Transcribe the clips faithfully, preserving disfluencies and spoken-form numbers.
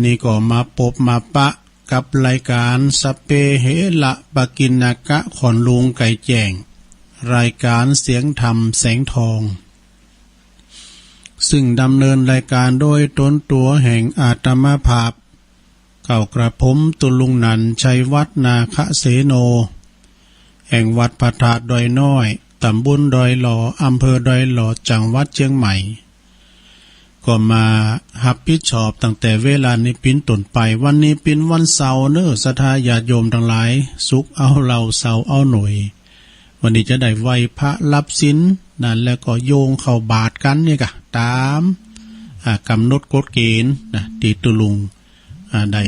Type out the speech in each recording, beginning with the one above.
นี้ก็มาปบมาปะกับรายการสัพเพเหระปกิณณกะ ขอนลุงไก่แจ้ง รายการเสียงธรรมแสงทอง ซึ่งดำเนินรายการโดยตนตั๋วแห่งอาตมาภาพ เก้ากระผมตุลุงนันท์ ชัยวัฒน์ นาคเสโน แห่งวัดพระธาตุดอยน้อย ตำบลดอยหล่อ อำเภอดอยหล่อ จังหวัดเชียงใหม่ ก็มาฮับผิดชอบตั้งแต่เวลานี้เป๋นต้นไป วันนี้เป๋นวันเสาร์เนอ ศรัทธาญาติโยมตังหลาย ศุกร์เอาเหล้า เสาร์เอาหน่วย วันนี้จะได้ไหว้พระรับศีลนั่น แล้วก็โยงเข้าบาตรกั๋นนี่กะ ต๋าม อ่า ก๋ำหนดกฎเกณฑ์นะ ตี้ตุลุง อ่า ได้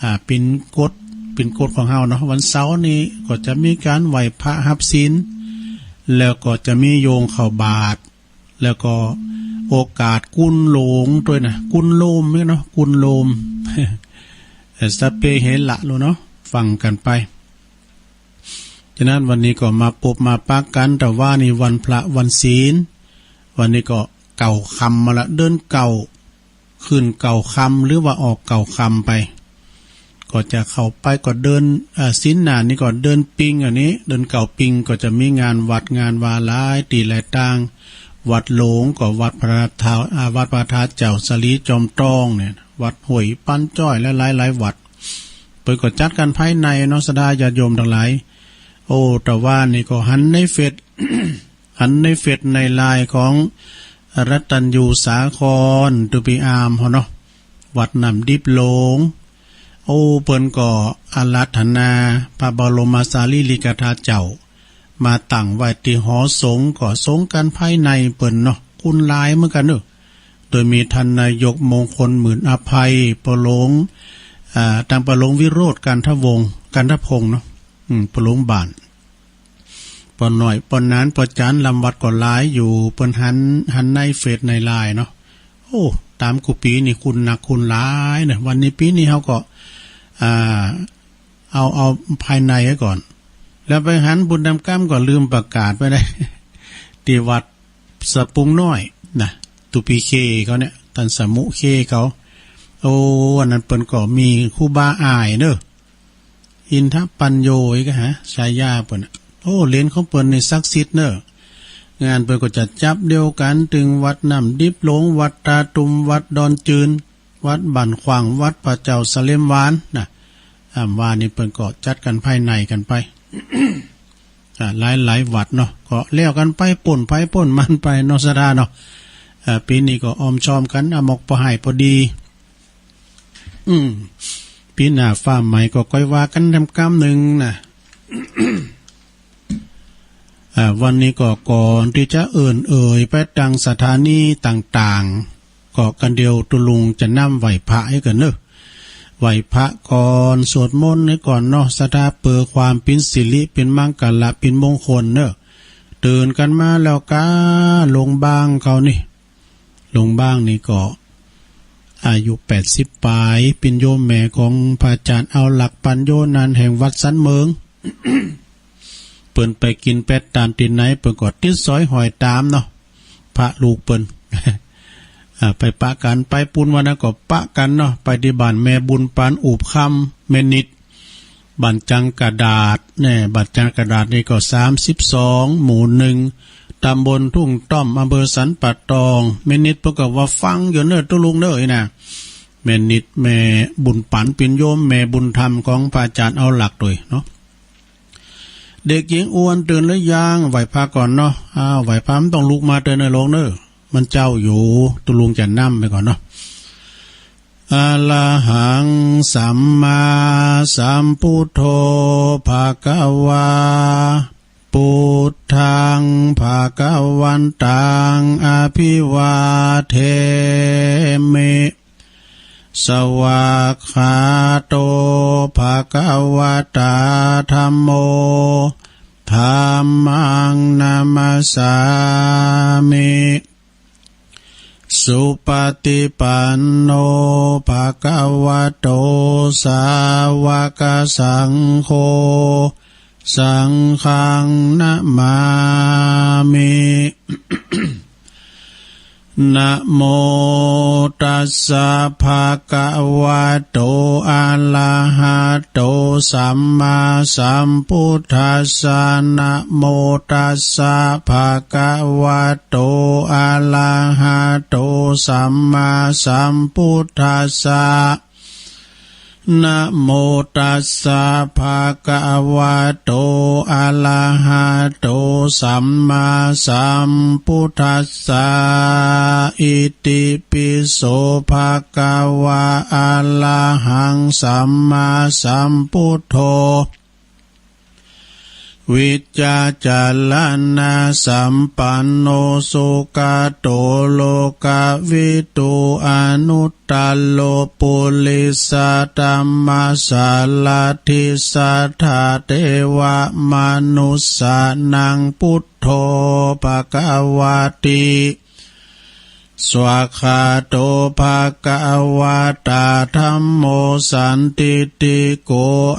อ่า เป๋นกฎ เป๋นกฎของเฮาเนาะ วันเสาร์นี้ก็จะมีก๋านไหว้พระฮับศีล แล้วก็จะมีโยงเข้าบาตร แล้วก็โอกาสกุนโลมตวยนะ กุนโลมนี่เนาะ กุนโลม เอ่อ สัพเพเหระโลเนาะ ฟังกั๋นไป ฉะนั้นวันนี้ก็มาปบมาปะกั๋น แต่ว่านี่วันพระวันศีล วันนี้ก็เก้าค่ำมาละ เดือนเก้า ขึ้นเก้าค่ำ หรือว่าออกเก้าค่ำไป ก็จะเข้าไปก็เดือน เอ่อ ศีลหน้านี่ก็เดือนปิงอันนี้ เดือนเก้าปิง ก็จะมีงานวัดงานวาหลายตี้หลายตาง วัดหลวงก็วัดพระธาตุ อ่า วัดพระธาตุเจ้าสะหลีจอมตองเนี่ย วัดห้วยปันจ้อย และหลายๆ วัด เปิ้นก็จัดกั๋นภายในเนาะ ศรัทธาญาติโยมตังหลาย โอ้ แต่ว่านี่ก็หันในเฟซ หันในเฟซในไลน์ของรัตตัญญูสาคร ทูพีอาร์ม เฮาเนาะ วัดน้ำดิบหลวง โอ้ เปิ้นก็อาราธนาพระบรมสารีริกธาตุเจ้า มาตั้งไว้ตี้หอสงฆ์ ก็สงฆ์กั๋นภายในเปิ้นเนาะ กุนหลายเหมือนกั๋นเนอะ โดยมีท่านนายกมงคลหมื่นอภัย ปอหลวง อ่า ตางปอหลวงวิโรจน์ กันทวงศ์ กันทพงศ์เนาะ อืม ปอหลวงบ้าน ปอน้อย ปอหนาน ปอจ๋าน ลำวัดก็หลายอยู่ เปิ้นหัน หันในเฟซในไลน์เนาะ โอ้ ต๋ามกู้ปี๋นี่กุนนักกุนหลายเนาะ วันนี้ปี๋นี้เฮาก็ อ่า เอา เอาภายในไว้ก่อน แล้วไปหันบุญนำกำก็ลืมประกาศไว้ได้ ตี้วัดสะปุงน้อยนะ ตูปีเคเขาเนี่ย ต้านสะมุเคเขา โอ้ อันนั้นเปิ้นก็มีครูบาอ้ายเนอะ อินทปัญโญ อีกฮะ ฉายาเปิ้นน่ะ โอ้ เหรียญของเปิ้นนี่ศักดิ์สิทธิ์เนอะ งานเปิ้นก็จะจัดเดียวกั๋น ตึงวัดน้ำดิบหลวง วัดตาตุ่ม วัดดอนจืน วัดบ้านขว้าง วัดพระเจ้าสะเหลมหวานนะ อ่า ว่านี่เปิ้นก็จัดกั๋นภายในกั๋นไป อ่า หลายๆ วัดเนาะ ก็แล้วกั๋นไป ป้นไผป้นมันไปเนาะ ศรัทธาเนาะ อ่า ปี๋นี้ก็อ้อมชอมกั๋น อมอกปอให้ปอดี อืม ปี๋หน้าฟ้าใหม่ก็ก้อยว่ากั๋นแถมกำนึ่งนะ อ่า วันนี้ก็ก่อนตี้จะเอิ้นเอ่ยไปตางสถานีต่างๆ ก็กั๋นเดียวตุลุงจะนำไหว้พระให้กั๋นเนอะ ไหว้พระก่อน สวดมนต์ให้ก่อนเนาะ ศรัทธา เปื้อความเป๋นสิริ เป๋นมังคละ เป๋นมงคลเนอะ ตื่นกั๋นมาแล้วกา ลุงบ้างเขานี่ ลุงบ้างนี่ก็อายุแปดสิบปลาย เป๋นโยมแม่ของพระอาจารย์เอาหลักปัญโญนันท์แห่งวัดสันเมิง เปิ้นไปกิ๋นเป็ดตามตี้ไหน เปิ้นก็ติดสอยห้อยตามเนาะ พระลูกเปิ้น อ่า ไปปะกั๋น ไปปูนวันนั้นก็ปะกั๋นเนาะ ไปตี้บ้านแม่บุญปัน อุบคำ แม่นิด บ้านจังกระดาษเนี่ย บ้านจังกระดาษนี่ก็สามสิบสอง หมู่หนึ่ง ตำบลทุ่งต้อม อำเภอสันป่าตอง แม่นิดเปิ้นก็ว่าฟังอยู่เนอะ ตุลุงเนอะ อีน่ะ แม่นิด แม่บุญปัน เป๋นโยมแม่บุญธรรมของพระอาจารย์เอาหลักโดยเนาะ เด็กหญิงอ้วนตื่นหรือยัง ไหว้พระก่อนเนาะ อ้าว ไหว้พระมันต้องลุกมาเดินในโรงเนอะ มันเจ๊าอยู่ ตุลุงจะนำไปก่อนเนาะ อะระหังสัมมาสัมพุทโธ ภะคะวา พุทธัง ภะคะวันตัง อะภิวาเทมิ สวากขาโต ภะคะวะตา ธัมโม ธัมมัง นะมัสสามิ สุปะฏิปันโน ภะคะวะโต สาวะกะสังโฆ สังฆัง นะมามิ นะโมตัสสะ ภะคะวะโต อะระหะโต สัมมาสัมพุทธัสสะ นะโมตัสสะ ภะคะวะโต อะระหะโต สัมมาสัมพุทธัสสะ นะโมตัสสะ ภะคะวะโต อะระหะโต สัมมาสัมพุทธัสสะ อิติปิโส ภะคะวะ อะระหัง สัมมาสัมพุทโธ วิชชาจารณะสัมปันโน สุขะโต โลกะวิทู อนุตตะโร ปุริสะธัมมะสะระธิ สัทธาเทวะมะนุสสานัง พุทโธ ภะคะวะติ สวากขาโต ภะคะวะตา ธัมโม สันทิฏฐิโก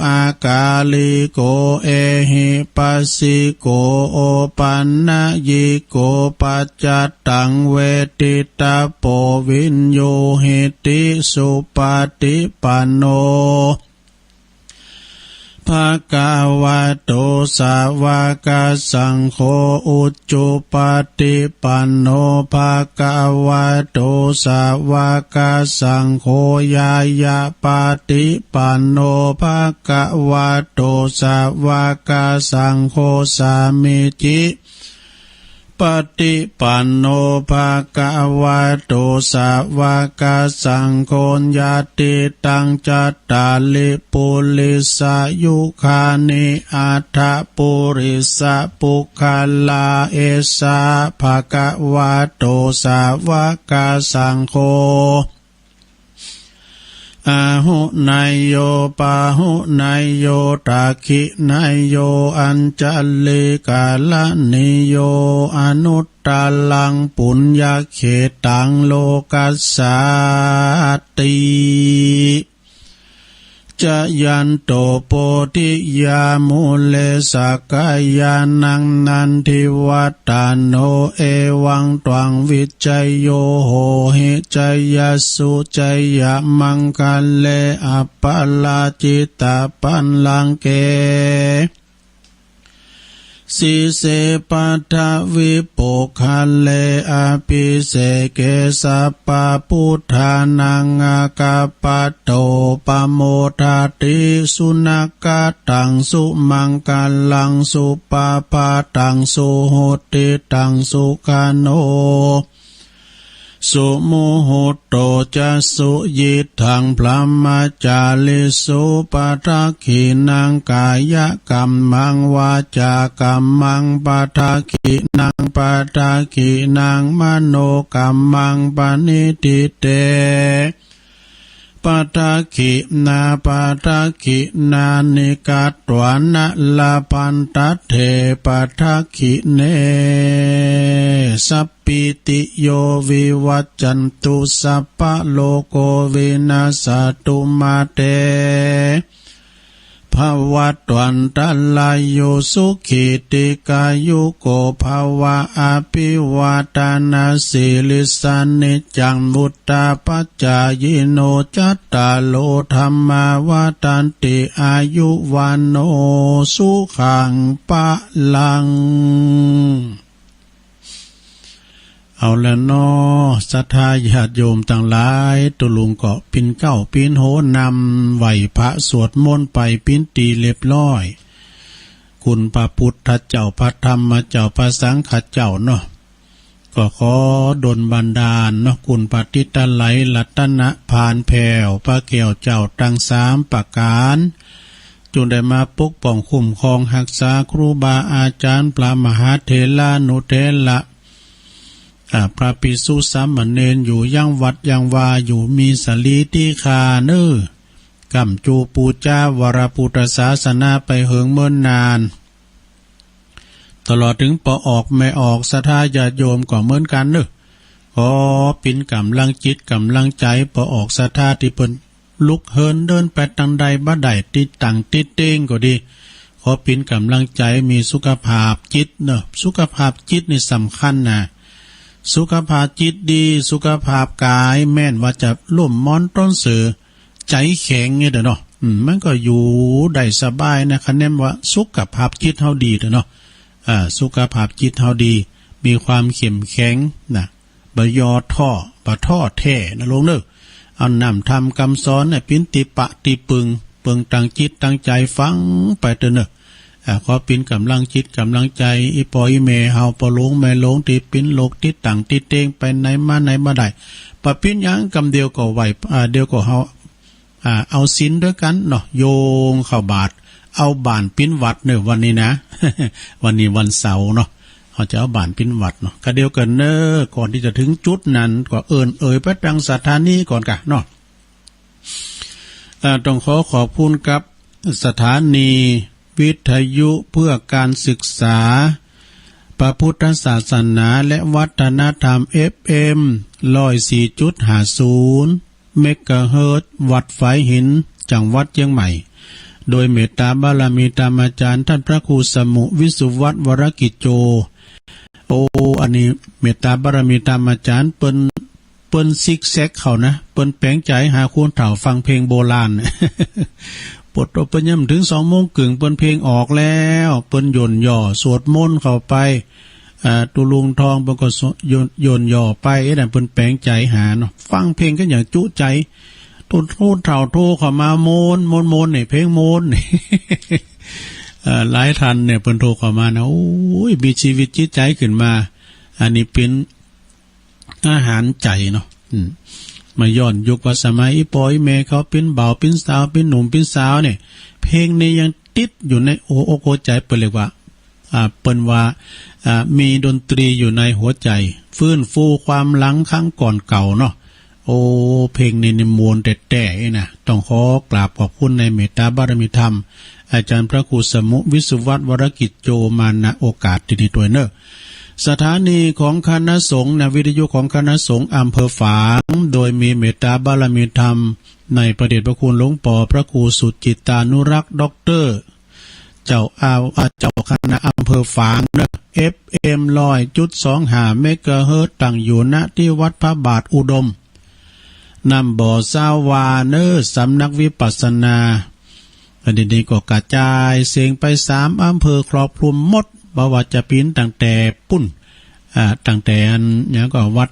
อะกาลิโก เอหิปัสสิโก โอปันนยิโก ปัจจัตตัง เวทิตะโป วิญญูหิติ สุปะฏิปันโน ภะคะวะโต สาวะกะสังโฆ อุจุปะฏิปันโน ภะคะวะโต สาวะกะสังโฆ ญาณะปะฏิปันโน ภะคะวะโต สาวะกะสังโฆ สามีจิ ปะฏิปันโน ภะคะวะโต สาวะกะสังโฆ ญาติตัง จัตตาริ ปุริสายุคานิ อัฏฐะปุริสะปุคคลา เอสะ ภะคะวะโต สาวะกะสังโฆ อาหุเนยโย ปาหุเนยโย ทักขิเนยโย อัญจะลีกะระณีโย อนุตตะรัง ปุญญะเขตัง โลกัสสาติ จายันโต โพธิยา มูเล สะกะยานัง นันทิวัฏฏะโน เอวังตวัง วิชโย โหหิ จายะสุ จายะมังคะเล อัปปะราจิตะปัลลังเก สีเส ปัทวิปุคคะเล อะภิเสเก สัพพะพุทธานัง อะกัปปะโต ปะโมทะติ สุนะกะตัง สุมังคะลัง สุปะพาตัง สุหุตติตัง สุขะโน สุมุหุตโต จะ สุยิตถัง พรหมจาริสุ ปะทักขิณัง กายะกัมมัง วาจากัมมัง ปะทักขิณัง ปะทักขิณัง มโนกัมมัง ปะณิทิเต ปะทักขิณา ปะทักขิณานิ กัตวานะ ละพันตัตเถ ปะทักขิเณ สัพ ปีติโย วิวัชชันตุ สัพพะโรโค วินัสสะตุ มา เต ภะวัตวันตะราโย สุขี ทีฆายุโก ภะวะ อะภิวาทะนะสีลิสสะ นิจจัง วุฑฒาปะจายิโน จัตตาโร ธัมมา วัฑฒันติ อายุ วัณโณ สุขัง พะลัง เอาละเนาะ ศรัทธาญาติโยมตังหลาย ตุ๊ลุงก็ปิ๊นเก๊าปิ๊นโฮนำ ไหว้พระสวดมนต์ไปปิ๊นตี้เรียบร้อย คุณพระพุทธเจ้า พระธรรมเจ้า พระสังฆเจ้าเนาะ ก็ขอดลบันดาลเนาะ คุณพระติตะไลยรัตนพานแผ้ว พระแก้วเจ้าตังสามประก๋าน จุ่งได้มาปกป้องคุ้มครองฮักษาครูบาอาจ๋ารย์ พระมหาเถรานุเถระ อ่า พระภิกษุสามเณรอยู่ยังวัดยังวา อยู่มีสะหลีตี้คาเน้อ ก้ำจูปู๋จาวรพุทธศาสนาไปเหิงเมินนาน ตลอดเถิงป้อออกแม่ออก ศรัทธาญาติโยมก็เหมือนกั๋นเน้อ ขอเป๋นก๋ำลังจิตก๋ำลังใจ๋ ป้อออกศรัทธาตี้เปิ้นลุกเหินเดินไปตางใดบ่ได้ ติดตั้งติดเต๊งก็ดี ขอเป๋นก๋ำลังใจ๋ มีสุขภาพจิตเนาะ สุขภาพจิตนี่สำคัญนะ สุขภาพจิตดี สุขภาพกายแม้นว่าจะล้มมอนต้นเสือ ใจแข็งเนี่ยเด้อเนาะ อืม มันก็อยู่ได้สบายนะ คะแนนว่าสุขภาพจิตเฮาดีเด้อเนาะ อ่า สุขภาพจิตเฮาดี มีความเข้มแข็งนะ บ่ย่อท้อ บ่ท้อแท้นะลุงเด้อ เอาน้ำธรรมคำสอนเนี่ย ปิ้นติปะติปึง เปิงตั้งจิตตั้งใจฟังไปเถอะเนอะ อ่า ขอปิ้นกำลังจิตกำลังใจ อีป้ออีแม่เฮา ป้อหลวงแม่หลวง ตี้ปิ้นโลกติดตั้งติดเต็ง ไปไหนมาไหนบ่ได้ ปะปิ้นหยังกำเดียวก็ไหว อ่า เดี๋ยวก็เฮา อ่า เอาศีลด้วยกันเนาะ โยงเข้าบาตร เอาบ้านปิ้นวัดเนอะ วันนี้นะ วันนี้วันเสาร์เนาะ เฮาจะเอาบ้านปิ้นวัดเนาะ กะเดียวกันเนอะ ก่อนที่จะถึงจุดนั้น ก็เอิ้นเอ่ยไปตังสถานีก่อนกะเนาะ อ่า ต้องขอขอบคุณกับสถานีวิทยุเพื่อการศึกษาพระพุทธศาสนาและวัฒนธรรม เอฟเอ็ม ร้อยสี่จุดห้าศูนย์ เมกะเฮิรตซ์ วัดฝายหิน จังหวัดเชียงใหม่ โดยเมตตาบารมีธรรมอาจารย์ท่านพระครูสมุวิสุวัฒน์ วรกิจโจ โอ้ อันนี้เมตตาบารมีธรรมอาจารย์เปิ้น เปิ้นซิกแซกเขานะ เปิ้นแปลงใจหาคนเฒ่าฟังเพลงโบราณ ปวดตัวเปิ้นยังบ่ถึงสองโมงครึ่ง เปิ้นเพลงออกแล้ว เปิ้นหย่นหย่อสวดมนต์เข้าไป อ่า ตุลุงทองเปิ้นก็สวด หย่น หย่นหย่อไป เอ๊ะ นั่นเปิ้นแปลงใจหาเนาะ ฟังเพลงกันอย่างจุใจ โทร โทรเฒ่าโทรเข้ามาโมน โมน โมนนี่ เพลงโมนนี่ เอ่อ หลายท่านเนี่ยเปิ้นโทรเข้ามานะ โอ้ย มีชีวิตจิตใจขึ้นมา อันนี้เป็น อาหารใจเนาะ อืม มาย้อนยุคว่าสมัยอีป้ออีแม่เขาปิ้นบ่าวปิ้นสาว ปิ้นหนุ่มปิ้นสาวเนี่ย เพลงนี้ยังติดอยู่ในหัวอกหัวใจ เปิ้นเรียกว่า อ่า เปิ้นว่า อ่า มีดนตรีอยู่ในหัวใจ ฟื้นฟูความหลังครั้งก่อนเก่าเนาะ โอ้ เพลงนี้นี่ม่วนแต๊ๆ นะ ต้องขอกราบขอบคุณในเมตตาบารมีธรรม อาจารย์พระครูสมุวิสุวัฒน์ วรกิจโจ มา ณ โอกาสที่นี้ด้วยเนอะ สถานีของคณะสงฆ์นะ วิทยุของคณะสงฆ์อำเภอฝาง โดยมีเมตตาบารมีธรรมในพระเดชพระคุณหลวงปอพระครูสุจิตตานุรักษ์ ด็อกเตอร์ เจ้าอา อ่า เจ้าคณะอำเภอฝางเนอะ เอฟเอ็ม ร้อยจุดสองห้า เมกะเฮิรตซ์ ตั้งอยู่ ณ ที่วัดพระบาทอุดม น้ำบ่อซาวาเนอ สำนักวิปัสสนา อันนี้ก็กระจายเสียงไปสามอำเภอ ครอบคลุมหมด บ่ว่าจะปิ้นตั้งแต่ปุ้น อ่า ตั้งแต่อันหยังก็วัด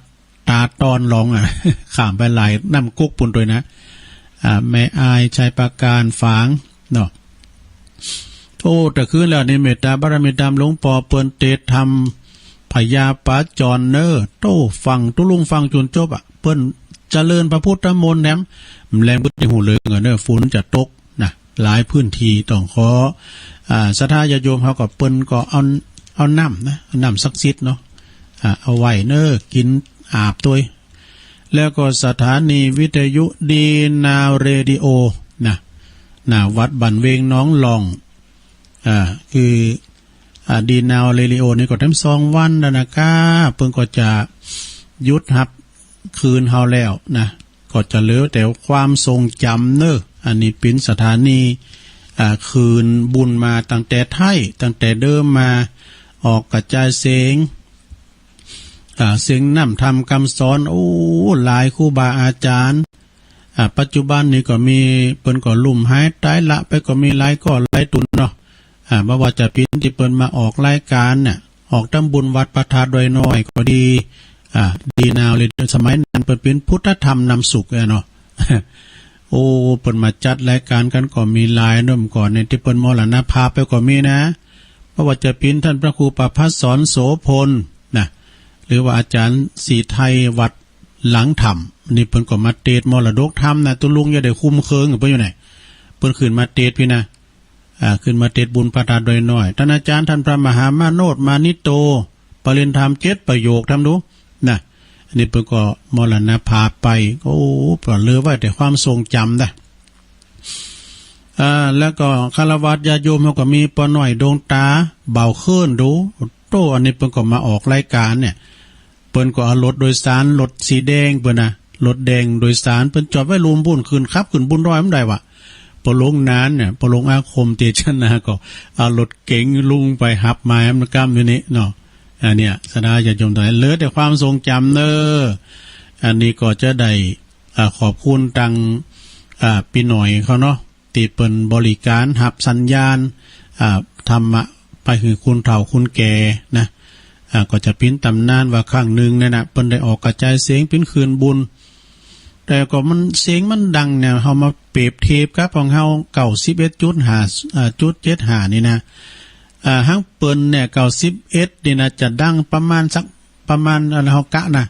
ตาดตอนหลองอะ ข้ามไปหลายน้ำกุกปุ้นตัวยนะ อ่า แม่อาย ชัยปราการ ฝางเนาะ โอ้ แต่คืนแล้วนี่เมตตาบารมีธรรมหลวงปอเปิ้นเตสน์ธรรมพยาปาจรเนอ โต้ฟัง ตุลุงฟังจนจบอะ เปิ้นเจริญพระพุทธมนต์แหนม แหลมกึ๊ดในหูเหลืองอะเนอ ฝนจะตกนะ หลายพื้นที่ต้องขอ อ่า ศรัทธาญาติโยมเฮาก็ เปิ้นก็เอา เอาน้ำนะ เอาน้ำศักดิ์สิทธิ์เนาะ อ่า เอาไว้เนอ กินอาบตัวย แล้วก็สถานีวิทยุดีนาวเรดิโอนะ ณ วัดบ้านเวงหนองหล่อง อ่า คือ อ่า ดีนาวเรดิโอนี่ก็แถมสองวันแล้วนะก้า เปิ้นก็จะหยุดฮับคลื่นเฮาแล้วนะ ก็จะเหลือแต่ความทรงจำเนอะ อันนี้เป็นสถานี อ่า คลื่นบุญมาตั้งแต่ไท้ ตั้งแต่เดิมมา ออกกระจายเสียง อ่า เสียงน้ำธรรมคำสอน โอ้ หลายครูบาอาจารย์ อ่า ปัจจุบันนี้ก็มี เปิ้นก็ลุ่มหายตายละไปก็มีหลายก้อหลายตุนเนาะ อ่า บ่ว่าจะปิ้นตี้เปิ้นมาออกรายการเนี่ย ออกทำบุญวัดพระธาตุดอยน้อยก็ดี อ่า ดีนาวเลย สมัยนั้นเปิ้นเป็นพุทธธรรมนำสุขอะเนาะ โอ้ เปิ้นมาจัดรายการกันก็มีหลายเนาะ ก่อนเนี่ยตี้เปิ้นมรณภาพไปก็มีนะ บ่ว่าจะปิ้นท่านพระครูประภัสสรโสภณนะ หรือว่าอาจารย์ศรีไทยวัดหลังถ้ำ นี่เปิ้นก็มาเตสน์มรดกธรรมนะ ตุลุงอย่าได้คุ้มเคิงกับเปิ้นอยู่ไหน เปิ้นขึ้นมาเตสน์พี้นะ อ่า ขึ้นมาเตสน์บุญพระธาตุดอยน้อย ท่านอาจารย์ท่านพระมหามาโนชมานิโต ปริญญาธรรมเจ็ดประโยค ทำดูนะ อันนี้เปิ้นก็มรณภาพไป โอ้ ก็เหลือไว้แต่ความทรงจำนะ อ่า แล้วก็ฆราวาสญาติโยมเฮาก็มีป้อน้อยดวงตา บ่าวเคิ้นดู โต้ อันนี้เปิ้นก็มาออกรายการเนี่ย เปิ้นก็เอารถโดยสาร รถสีแดงเปิ้นนะ รถแดงโดยสาร เปิ้นจอดไว้ลุมปู้น ขึ้นขับขึ้นปู้นดอยบ่ได้วะ ป้อหลวงนานเนี่ย ป้อหลวงอาคมเตชะนา ก็เอารถเก๋งลุงไปฮับมาให้มันก้ำอยู่นี่เนาะ อันเนี้ย ศรัทธาญาติโยมทั้งหลาย เหลือแต่ความทรงจำเนอะ อันนี้ก็จะได้ อ่า ขอบคุณตัง อ่า ปี้หน่อยเขาเนาะ ตี้เปิ้นบริการฮับสัญญาณ อ่า ธรรมะไปหื้อคนเฒ่าคนแก่นะ อ่า ก็จะเป๋นต๋ำนานว่าครั้งหนึ่งนั่นน่ะ เปิ้นได้ออกกระจายเสียงเป๋นคืนบุญ แต่ก็มัน เสียงมันดังเนี่ย เฮามาเปรียบเทียบกับของเฮา เก้าสิบเอ็ดจุดห้า อ่า จุดเจ็ดห้า นี่นะ อ่า ฮั้งเปิ้นเนี่ย เก้าสิบเอ็ด นี่นะ จะดังประมาณสัก ประมาณ อันเฮากะนะ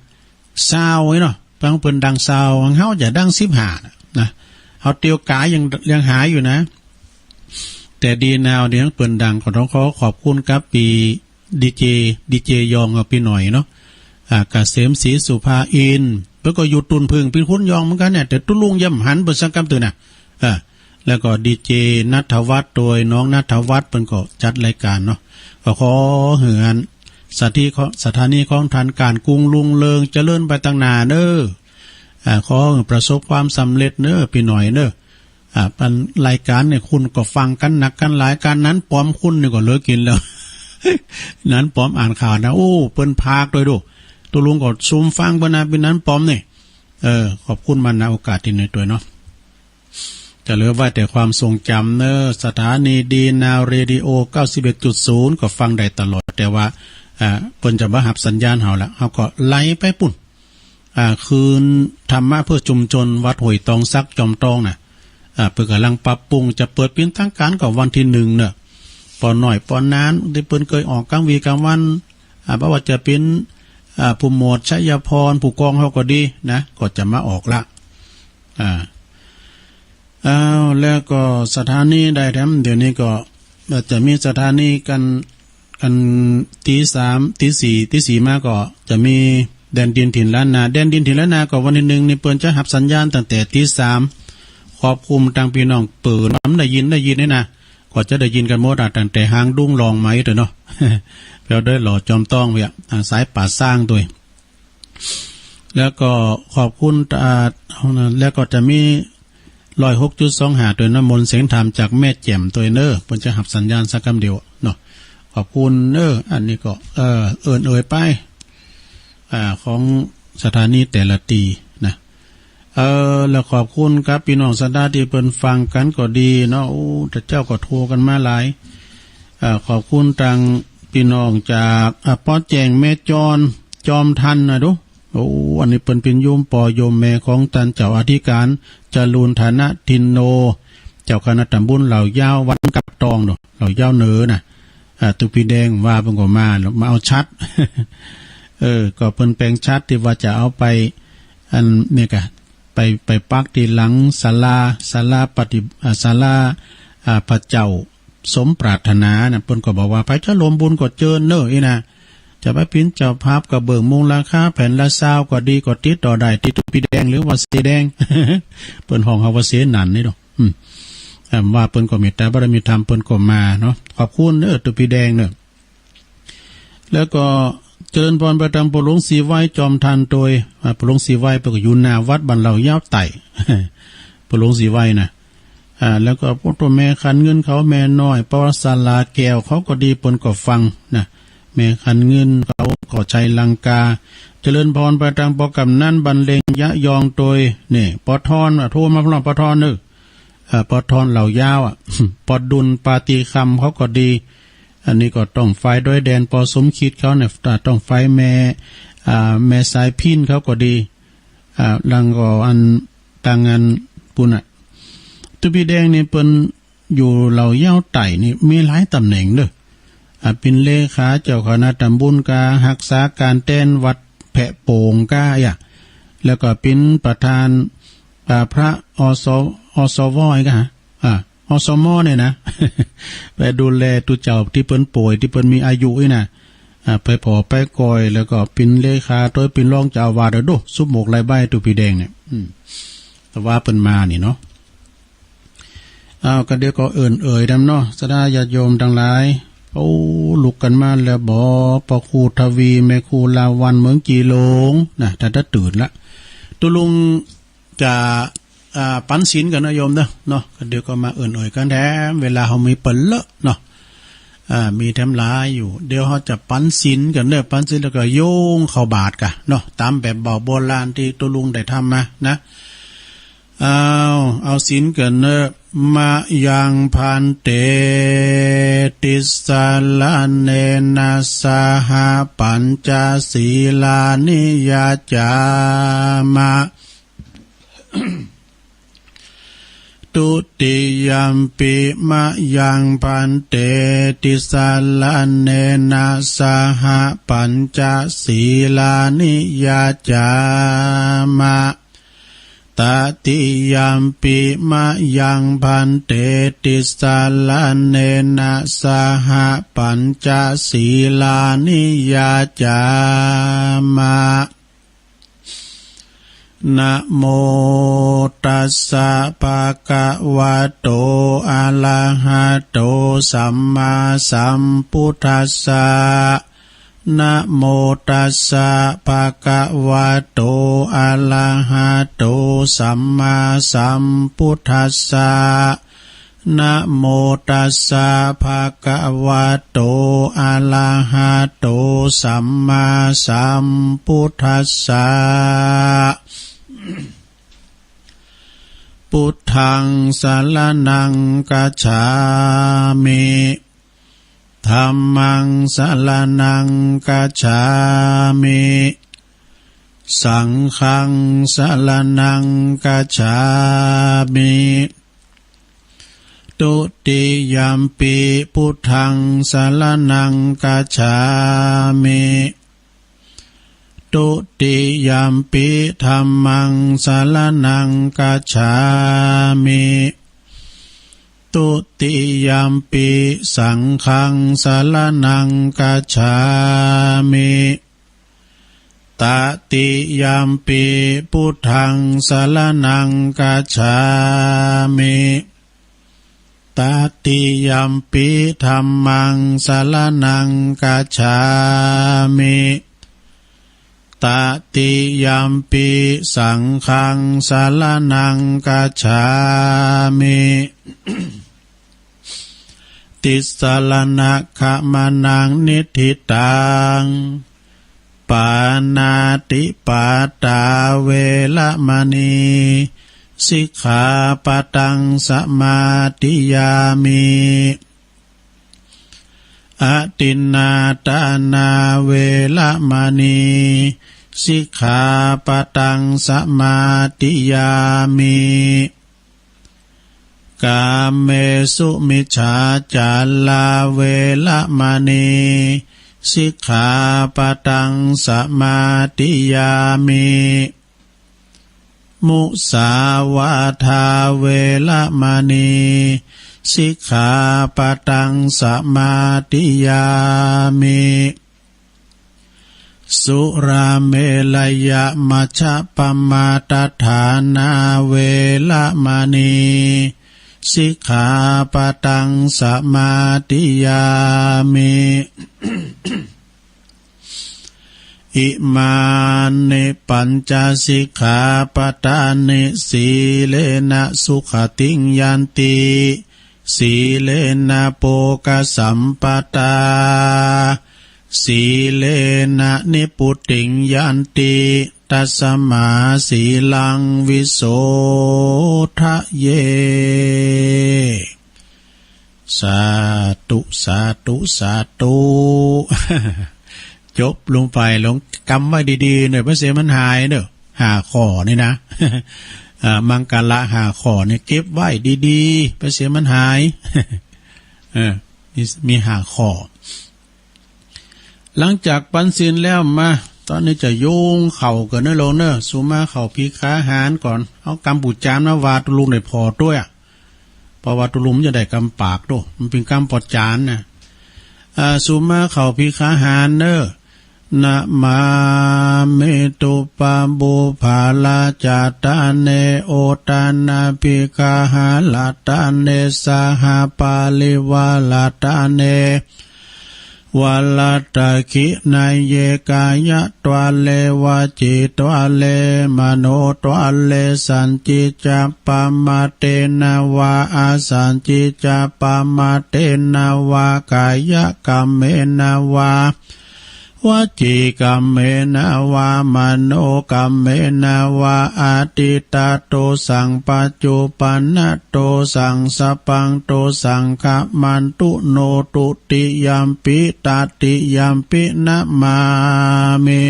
ซาวน์ไว้เนาะ ฮั้งเปิ้นดังซาวน์ ฮั้งเฮาจะดังสิบห้านะ นะ เฮาเตียวกายยัง ยังหายอยู่นะ แต่ดีนาวนี่ฮั้งเปิ้นดัง ก็ต้องขอขอบคุณกับปี้ดีเจ ดีเจยองกับปี้หน่อยเนาะ อ่า เกษมศรีสุภาอินทร์ เปิ้นก็อยู่ตุ่นผึ้ง เป๋นคนยองเหมือนกันเนี่ย แต่ตุ๊ลุงยังบ่หันเปิ้นสักกำเตื้อนะ อ่า แล้วก็ดีเจณัฐวัฒน์ โดยน้องณัฐวัฒน์ เปิ้นก็จัดรายการเนาะ ก็ขอหื้ออัน สถานีของ สถานีของท่านก้านกุงรุ่งเรืองเจริญไปตังหน้าเน้อ อ่า ขอหื้อประสบความสำเร็จเน้อ ปี้หน่อยเน้อ อ่า ปันรายการเนี่ยคุณก็ฟังกั๋นนักกั๋นหลาย ก้านนั้นปอมคุณนี่ก็เหลือกิ๋นแล้ว นั้นปอมอ่านข่าวนะ โอ้ เปิ้นพากด้วยดู ตุ๊ลุงก็ซูมฟังเปิ้นนะ ปี้นั้นปอมนี่ เออ ขอบคุณมา ณ โอกาสตี้นี้ตวยเนาะ จะเหลือไว้แต่ความทรงจำเนอะ สถานีดีนาวเรดิโอ เก้าสิบเอ็ดจุดศูนย์ ก็ฟังได้ตลอด แต่ว่า อ่า เปิ้นจะบ่ฮับสัญญาณเฮาละ เฮาก็ไหลไปปุ้น อ่า คืนธรรมะเพื่อชุมชนวัดห้วยตองสักจอมตองน่ะ อ่า เปิ้นก่ำลังปรับปรุง จะเปิดเป๋นทางการก็วันตี้หนึ่งเนอะ ปอน้อยปอนานตี้เปิ้นเกยออกกลางวีกลางวัน อ่า บ่ว่าจะเป๋น อ่า ผู้หมวดชัยพร ผู้กองเฮาก็ดีนะ ก็จะมาออกละ อ่า อ้าว แล้วก็สถานีได้แถม เดี๋ยวนี้ก็จะมีสถานีกัน อันตีสาม ตีสี่ ตีสี่มาก็จะมีแดนดินถิ่นล้านนา แดนดินถิ่นล้านนาก็วันตี้หนึ่งนี่เปิ้นจะฮับสัญญาณตั้งแต่ตีสาม ขอบคุณตังปี้น้องเปิ้น ได้ยิน ได้ยินนี่นะ ก็จะได้ยินกั๋นหมดอะ ตั้งแต่หางดุงหลองมาอีกเถอะเนาะ แล้วได้หล่อจอมตองเวีย อ่า สายป่าสร้างตวย แล้วก็ขอบคุณ อ่า แล้วก็จะมี ร้อยหกจุดสองห้า ตวย น้ำมนต์เสียงธรรมจากแม่แจ่มตวยเน้อ เปิ้นจะฮับสัญญาณสักกำเดียวเนาะ ขอบคุณเน้อ อันนี้ก็ เอ่อ เอิ้นเอ่ยไป อ่า ของสถานีแต่ละตี้นะ เออ แล้วขอบคุณกับปี้น้องศรัทธาตี้เปิ้นฟังกั๋นก็ดีเนาะ โอ้ แต่เจ้าก็โทรกั๋นมาหลาย เอ่อ ขอบคุณตังปี้น้องจาก อ่า ปอแจ้ง แม่จอน จอมทันนะดู โอ้ อันนี้เปิ้นเป๋นโยมป้อโยมแม่ของต้านเจ้าอธิการ จรูญ ฐานะทินโน เจ้าคณะตำบลเหล่ายาว วัดกาดตองเนาะ เหล่ายาวเหนือน่ะ อ่า ตุ๊ปี้แดงว่าเปิ้นก็มา มาเอาฉัตร เออ ก็เปิ้นแป๋งฉัตรตี้ว่าจะเอาไป อันนี้กะ ไป ไปปักตี้หลังศาลา ศาลาปฏิ อ่า ศาลา อ่า พระเจ้าสมปรารถนาน่ะ เปิ้นก็บอกว่า ใผจะร่วมบุญก็เจิญเน้ออี้นะ จะไปเป๋นเจ้าภาพกระเบื้องมุงหลังคาแผ่นละซาวก็ดี ก็ติดต่อได้ตี้ตุ๊ปี้แดงหรือว่าเสแดง เปิ้นฮ้องเฮาว่าเสนั่นนี่ดอก อืม อ่า ว่าเปิ้นก็เมตตาบารมีธรรม เปิ้นก็มาเนาะ ขอบคุณเน้อตุ๊ปี้แดงเน้อ แล้วก็เจริญพรไปตังป้อหลวงศรีไวจอมทันตวย อ่า ป้อหลวงศรีไวเปิ้นก็อยู่หน้าวัดบ้านเหล่ายาวใต้ ป้อหลวงศรีไวน่ะ อ่า แล้วก็พวกตัวแม่ขันเงินเขา แม่น้อย ปวสราแก้วเขาก็ดี เปิ้นก็ฟังนะ แม่ขันเงินเขาก็ชัยลังกา เจริญพรไปตังป้อกำนันบรรเลงยะยองตวย นี่ ป้อทอน อ่ะ โทรมาพร้อมป้อทอนเน้อ อ่า ป้อทอนเหล่ายาวอ่ะ ป้อดุลปาตีคำเขาก็ดี อันนี้ก็ต้องฝ่ายดอยแดน ป้อสมคิดเขาเนี่ย อ่า ต้องฝ่ายแม่ อ่า แม่สายพินเขาก็ดี อ่า แล้วก็อันตังอันปู้นน่ะ ตุ๊ปี้แดงนี่เปิ้นอยู่เหล่ายาวใต้นี่มีหลายตำแหน่งเด้อ อ่า เป๋นเลขาเจ้าคณะตำบลกา ฮักษาการแทนวัดแพะโป่งกาอ่ะ แล้วก็เป๋นประธาน อ่า พระ อส อสว อีกอะ อ่า อสม เนี่ยนะ ไปดูแลตุ๊เจ้าตี้เปิ้นป่วย ตี้เปิ้นมีอายุอี้นะ อ่า ไปผ่อไปก่อย แล้วก็เป๋นเลขาตวย เป๋นรองเจ้าอาวาส เด้อ สุบหมกหลายใบตุ๊ปี้แดงเนี่ย อืม แต่ว่าเปิ้นมานี่เนาะ อ้าว ก็เดี๋ยวก็เอิ้นเอ่ยนำเนาะ ศรัทธาญาติโยมตังหลาย โอ้ ลุกกั๋นมาแล้วบ่ ป้อครูทวี แม่ครูลาวัณ เมืองจีหลงนะ แต่ตะตื่นละ ตุ๊ลุง จะ อ่า ปั๋นศีลกั๋นนะโยมเนาะ เนาะ ก็เดี๋ยวก็มาเอิ้นเอ่ยกั๋นแถม เวลาเฮามีเปิ้นเลอะเนาะ อ่า มีแถมหลายอยู่ เดี๋ยวเฮาจะปันศีลกั๋นเนาะ ปันศีลแล้วก็โยงเข้าบาตรกั๋นเนาะ ต๋ามแบบบ่าวโบราณตี้ตุ๊ลุงได้ทำมานะ เอา เอาศีลกั๋นเนาะ มะยัง ภันเต ติสสะระเณนะ สะหะ ปัญจะ สีลานิ ยะจามะ ทุติยัมปิ มะยัง ภันเต ติสสะระเณนะ สะหะ ปัญจะ สีลานิ ยะจามะ ตติยัมปิ มะยัง ภันเต ติสสะระเณนะ สะหะ ปัญจะ สีลานิ ยะจาม นะโมตัสสะ ภะคะวะโต อะระหะโต สัมมาสัมพุทธัสสะ นะโมตัสสะ ภะคะวะโต อะระหะโต สัมมาสัมพุทธัสสะ นะโมตัสสะ ภะคะวะโต อะระหะโต สัมมาสัมพุทธัสสะ พุทธัง สะระณัง คัจฉามิ ธัมมัง สะระณัง คัจฉามิ สังฆัง สะระณัง คัจฉามิ ทุติยัมปิ พุทธัง สะระณัง คัจฉามิ ทุติยัมปิ ธัมมัง สะระณัง คัจฉามิ ทุติยัมปิ สังฆัง สะระณัง คัจฉามิ ตติยัมปิ พุทธัง สะระณัง คัจฉามิ ตติยัมปิ ธัมมัง สะระณัง คัจฉามิ ตติยัมปิ สังฆัง สะระณัง คัจฉามิ ติสสะระณะขะมะนะ นิฏฐิตัง ปาณาติปาตา เวระมะณี สิกขาปะตัง สะมาธิยามิ อทินนาทานา เวระมะณี สิกขาปะตัง สะมาธิยามิ กาเมสุมิจฉาจารา เวระมะณี สิกขาปะตัง สะมาธิยามิ มุสาวาทา เวระมะณี สิกขาปะตัง สะมาธิยามิ สุราเมรยะมัชฌะปะมาทฐานา เวระมะณี สิกขาปะตัง สะมาธิยามิ อิมานิ ปัญจะ สิกขาปะทานิ สีเลนะ สุขติง ยันติ สีเลนะ โภคสัมปะทา สีเลนะ นิพพุติง ยันติ ตัสสะมา สีลัง วิโสทะเย สาธุ สาธุ สาธุ จบลงไป ลองกำไว้ดีๆ เน่อ เปื้อเสียมันหายเน่อ ห้าข้อนี่นะ อ่า มังคละห้าข้อนี่เก็บไว้ดีๆ เปื้อเสียมันหาย เออ มี มีห้าข้อ หลังจากปันศีลแล้วมา ตอนนี้จะโยงเข้ากั๋นเน่อลูกเน่อ สุมาเข้าภิกขาหารก่อน เอากำปู๋จานมาว่าตุ๊ลุงได้ผ่อตวย เพราะว่าตุ๊ลุงมันจะได้กำปากโต มันเป๋นกำปอดจานนะ อ่า สุมาเข้าภิกขาหารเน่อ นะมามิ ตุปะปุพพะละจาตะเน อุตตะนะภิกขาหะละตะเน สหะปะริวาละตะเน วาลาทักขิณาเย กายะทวาเร วจีทวาเร มโนทวาเร สัจจิจจะปะมาทเตนะวา อสัจจิจจะปะมาทเตนะวา กายะกัมเมนะวา วจีกัมเมนะวา มโนกัมเมนะวา อะทิฏฐะโตสัง ปัจจุปันนะโตสัง สัพพังโตสัง ขะมันตุโน ทุติยัมปิ ตติยัมปิ นะมามิ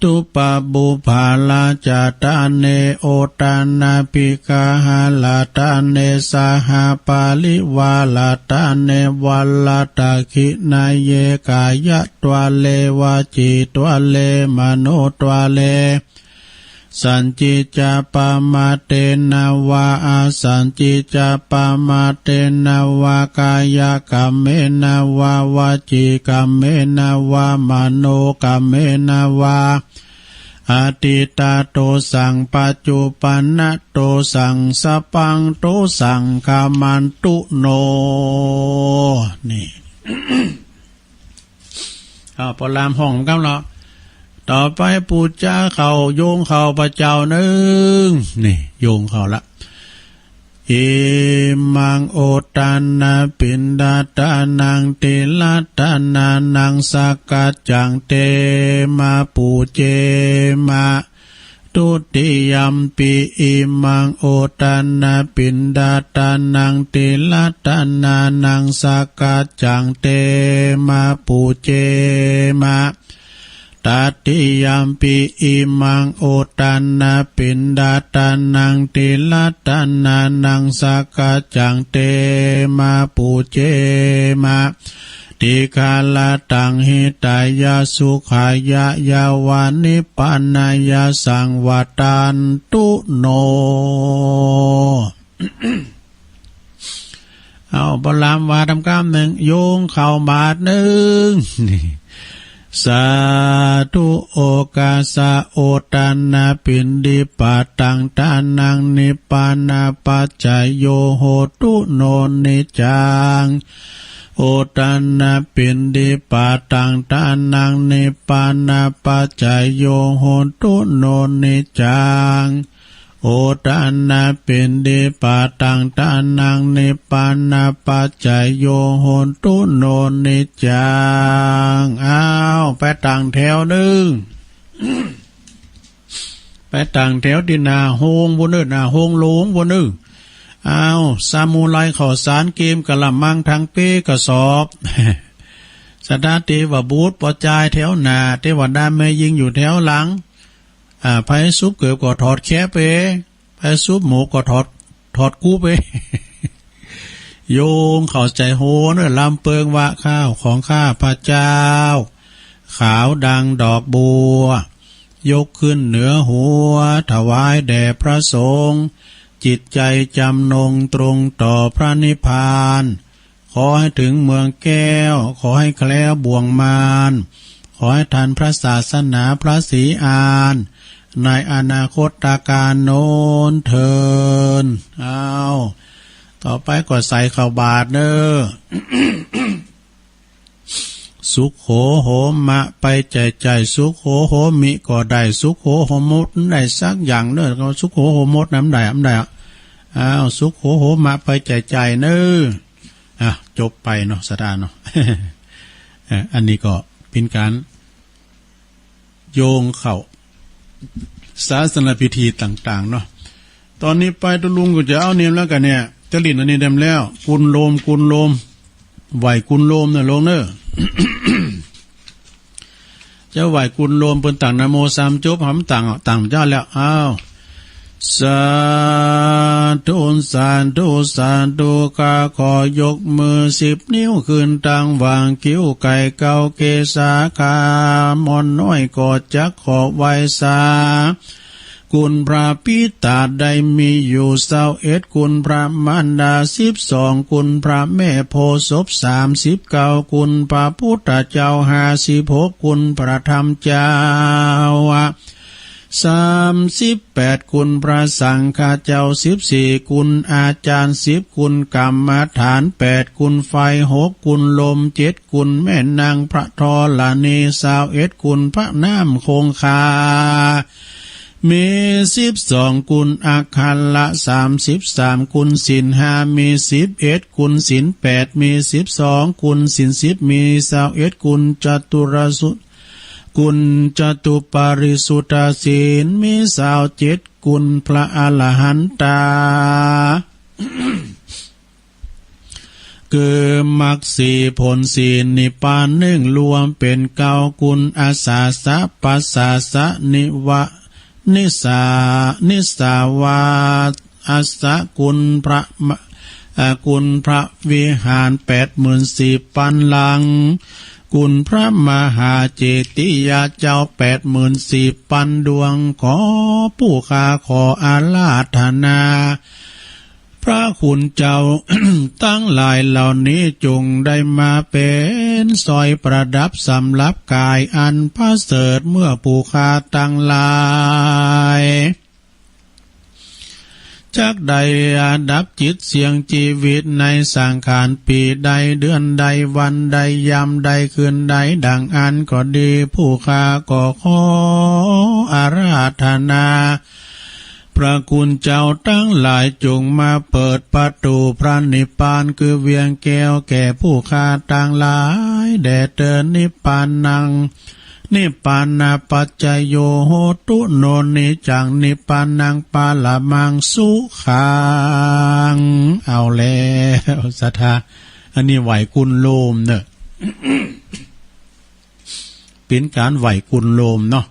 ตุปะปุพพะลาชะตะเน โอทะนะภิกขาหะตะเน สหะปะริวาระตะเน วาลาทักขิณาเย กายะทวาเร วจีทวาเร มโนทวาเร สัจจิจจะปะมาทเตนะวา อสัจจิจจะปะมาทเตนะวา กายะกัมเมนะวา วจีกัมเมนะวา มโนกัมเมนะวา อะทิฏฐะโตสัง ปัจจุปันนะโตสัง สัพพังโตสัง ขะมันตุโน นี่ อ้าว ปอลามฮ้องกำเนาะ ต่อไปปู๋จาเข้า โยงเข้าพระเจ้าหนึ่ง นี่ โยงเข้าละ อิมัง โอทะนะ ปิณฑะตานัง ติละตานานัง สักกัจจัง เตมะ ปู๋เจมะ ทุติยัมปิ อิมัง โอทะนะ ปิณฑะตานัง ติละตานานัง สักกัจจัง เตมะ ปู๋เจมะ ตติยัมปิ อิมัง โอทะนะ ปิณฑะตานัง ติละตานานัง สักกัจจัง เตมะ ปู๋เจมะ ติคาระตัง หิตายะ สุขายะ ยาวะ นิพพานายะ สังวัตตันตุโน เอา ปอลามว่าตำกำหนึ่ง โยงเข้าบาทหนึ่ง นี่ สาธุ โอกาสะ โอทะนะ ปิณฑิปาตัง ตานัง นิพพานะปัจจโย โหตุโน นิจจัง โอทะนะ ปิณฑิปาตัง ตานัง นิพพานะปัจจโย โหตุโน นิจจัง โอทะนะ ปิณฑิปาตัง ตานัง นิพพานะปัจจโย โหตุโน นิจจัง อ้าว ไปตั้งแถวหนึ่ง ไปตั้งแถวตี้หน้าโฮงปู้นเน่อ หน้าโฮงหลวงปู้นเน่อ อ้าว ซามูไรเข้าสาร เกมกะละมัง ถังเปกระสอบ สถาเทวบุตรปอจายแถวหน้า เทวดาแม่ญิงอยู่แถวหลัง อ่า ไผสุบเกิบก็ถอดแคะไป ไผสุบหมวกก็ถอด ถอดกู้ไป โยงเข้าใจ๋โฮเน่อ ลำเปิงว่า ข้าวของข้าพเจ้า ขาวดังดอกบัว ยกขึ้นเหนือหัว ถวายแด่พระสงฆ์ จิตใจจำนงตรงต่อพระนิพพาน ขอให้ถึงเมืองแก้ว ขอให้แคล้วบ่วงมาร ขอให้ทันพระศาสนาพระศรีอาน ในอนาคตกาลโน้นเทอญ อ้าว ต่อไปก็ใส่เข้าบาตรเน่อ สุโขโหมะ ไปใจ๋ใจ๋ สุโขโหมิก็ได้ สุโขโหมดได้สักอย่างเน่อ สุโขโหมดน้ำได้ น้ำได้ อ้าว สุโขโหมะ ไปใจ๋ใจ๋เน่อ อ่ะ จบไปเนาะ สตาร์เนาะ เอ่อ อันนี้ก็เป็นการโยงเข้าศาสนพิธีต่างๆ เนาะ ตอนนี้ไปตุลุงก็จะเอาเนมแล้วกันเนี่ย จะหลิ้นอันนี้เต็มแล้ว กุลโลม กุลโลม ไหว้กุลโลมเน่อ ลงเน่อ จะไหว้กุลโลม เปิ้นตั้งนะโมสามจบ หำตั้ง ตั้งเจ้าแล้ว อ้าว สาธุ สาธุ สาธุ ข้าขอยกมือสิบนิ้วขึ้นตั้งหว่างคิ้วไก่เกาเกศา ข้าม่อนน้อยก็จักขอไหว้สา คุณพระปิตาได้มีอยู่เศร้าเอ็ด คุณพระมารดาสิบสอง คุณพระแม่โพธิ์ศพสามสิบเก้า คุณพระพุทธเจ้าห้าสิบหก คุณพระธรรมเจ้า สามสิบแปด คุณพระสังฆเจ้า สิบสี่ คุณอาจารย์ สิบ คุณกรรมฐาน แปด คุณไฟ หก คุณลม เจ็ด คุณแม่นางพระธรณี ซาวเอ็ด คุณพระน้ำคงคา มีสิบสอง คุณอักขระ สามสิบสาม คุณศีลห้า มีสิบเอ็ด คุณศีลแปด มีสิบสอง คุณศีลสิบ มีซาวเอ็ด คุณจตุรสุ คุณจตุปาริสุทธศีล มีซาวเจ็ด คุณพระอรหันตา คือมรรคสี่ผลสี่นิพพานหนึ่ง รวมเป็นเก้า คุณอาสาสะปัสสาสะนิวะ นิสา นิสาวาอัสสะ คุณพระมะ เอ่อ คุณพระวิหารแปดหมื่นสี่ปันหลัง คุณพระมหาเจติยาเจ้าแปดหมื่นสี่ปันดวง ขอผู้ข้าขออาราธนา พระคุณเจ้า ทั้งหลายเหล่านี้จงได้มาเป็นสร้อยประดับสำหรับกายอันประเสริฐ เมื่อผู้ข้าทั้งหลาย จักได้ประดับจิตเสี่ยงชีวิตในสังขารปีใดเดือนใดวันใดยามใดคืนใดดังอั้นก็ดี ผู้ข้าก็ขออาราธนา พระคุณเจ้าทั้งหลายจงมาเปิดประตูพระนิพพานคือเวียงแก้วแก่ผู้ข้าทั้งหลาย แด่เถิด นิพพานัง นิพพานาปัจจโยโหตุ โน นิจจัง นิพพานัง ปรมังสุขัง เอาแล้ว ศรัทธา อันนี้ไหว้กุณโลมเนอะ เป๋นก๋านไหว้กุณโลมเนาะ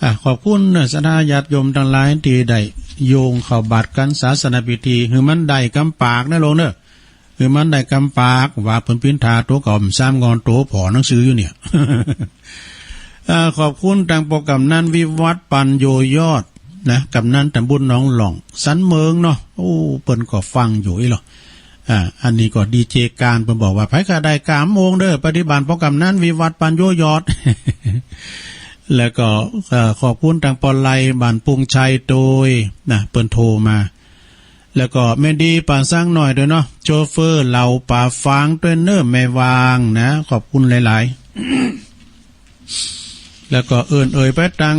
อ่ะ ขอบคุณเนอะ ศรัทธาญาติโยมตังหลาย ตี้ได้โยงเข้าบัตรกั๋นศาสนพิธี หื้อมันได้กำปากนะโลมเนอะ หื้อมันได้กำปาก ว่าเปิ้นปิ้นถาตั๋วก่อมซ้ำงอนตั๋วผ่อหนังสืออยู่เนี่ย อ่า ขอบคุณตังปอกำนันวิวัฒน์ ปัญโยยอด นะ กำนันตำบลหนองหล่อง สันเมิงเนาะ โอ้ เปิ้นก็ฟังอยู่อี้หรอ อ่า อันนี้ก็ดีเจการเปิ้นบอกว่า ไผก็ได้กามโมงเด้อ ปฏิบัติปอกำนันวิวัฒน์ ปัญโยยอด แล้วก็ เอ่อ ขอบคุณตังปอไลบ้านปุงชัยโตย นะ เปิ้นโทรมา แล้วก็แม่ดีป่าสังหน่อยด้วยเนาะ โชเฟอร์เหล่าป่าฟางด้วยเนอะ แม่วางนะ ขอบคุณหลายๆ แล้วก็เอิ้นเอ่ยไปตัง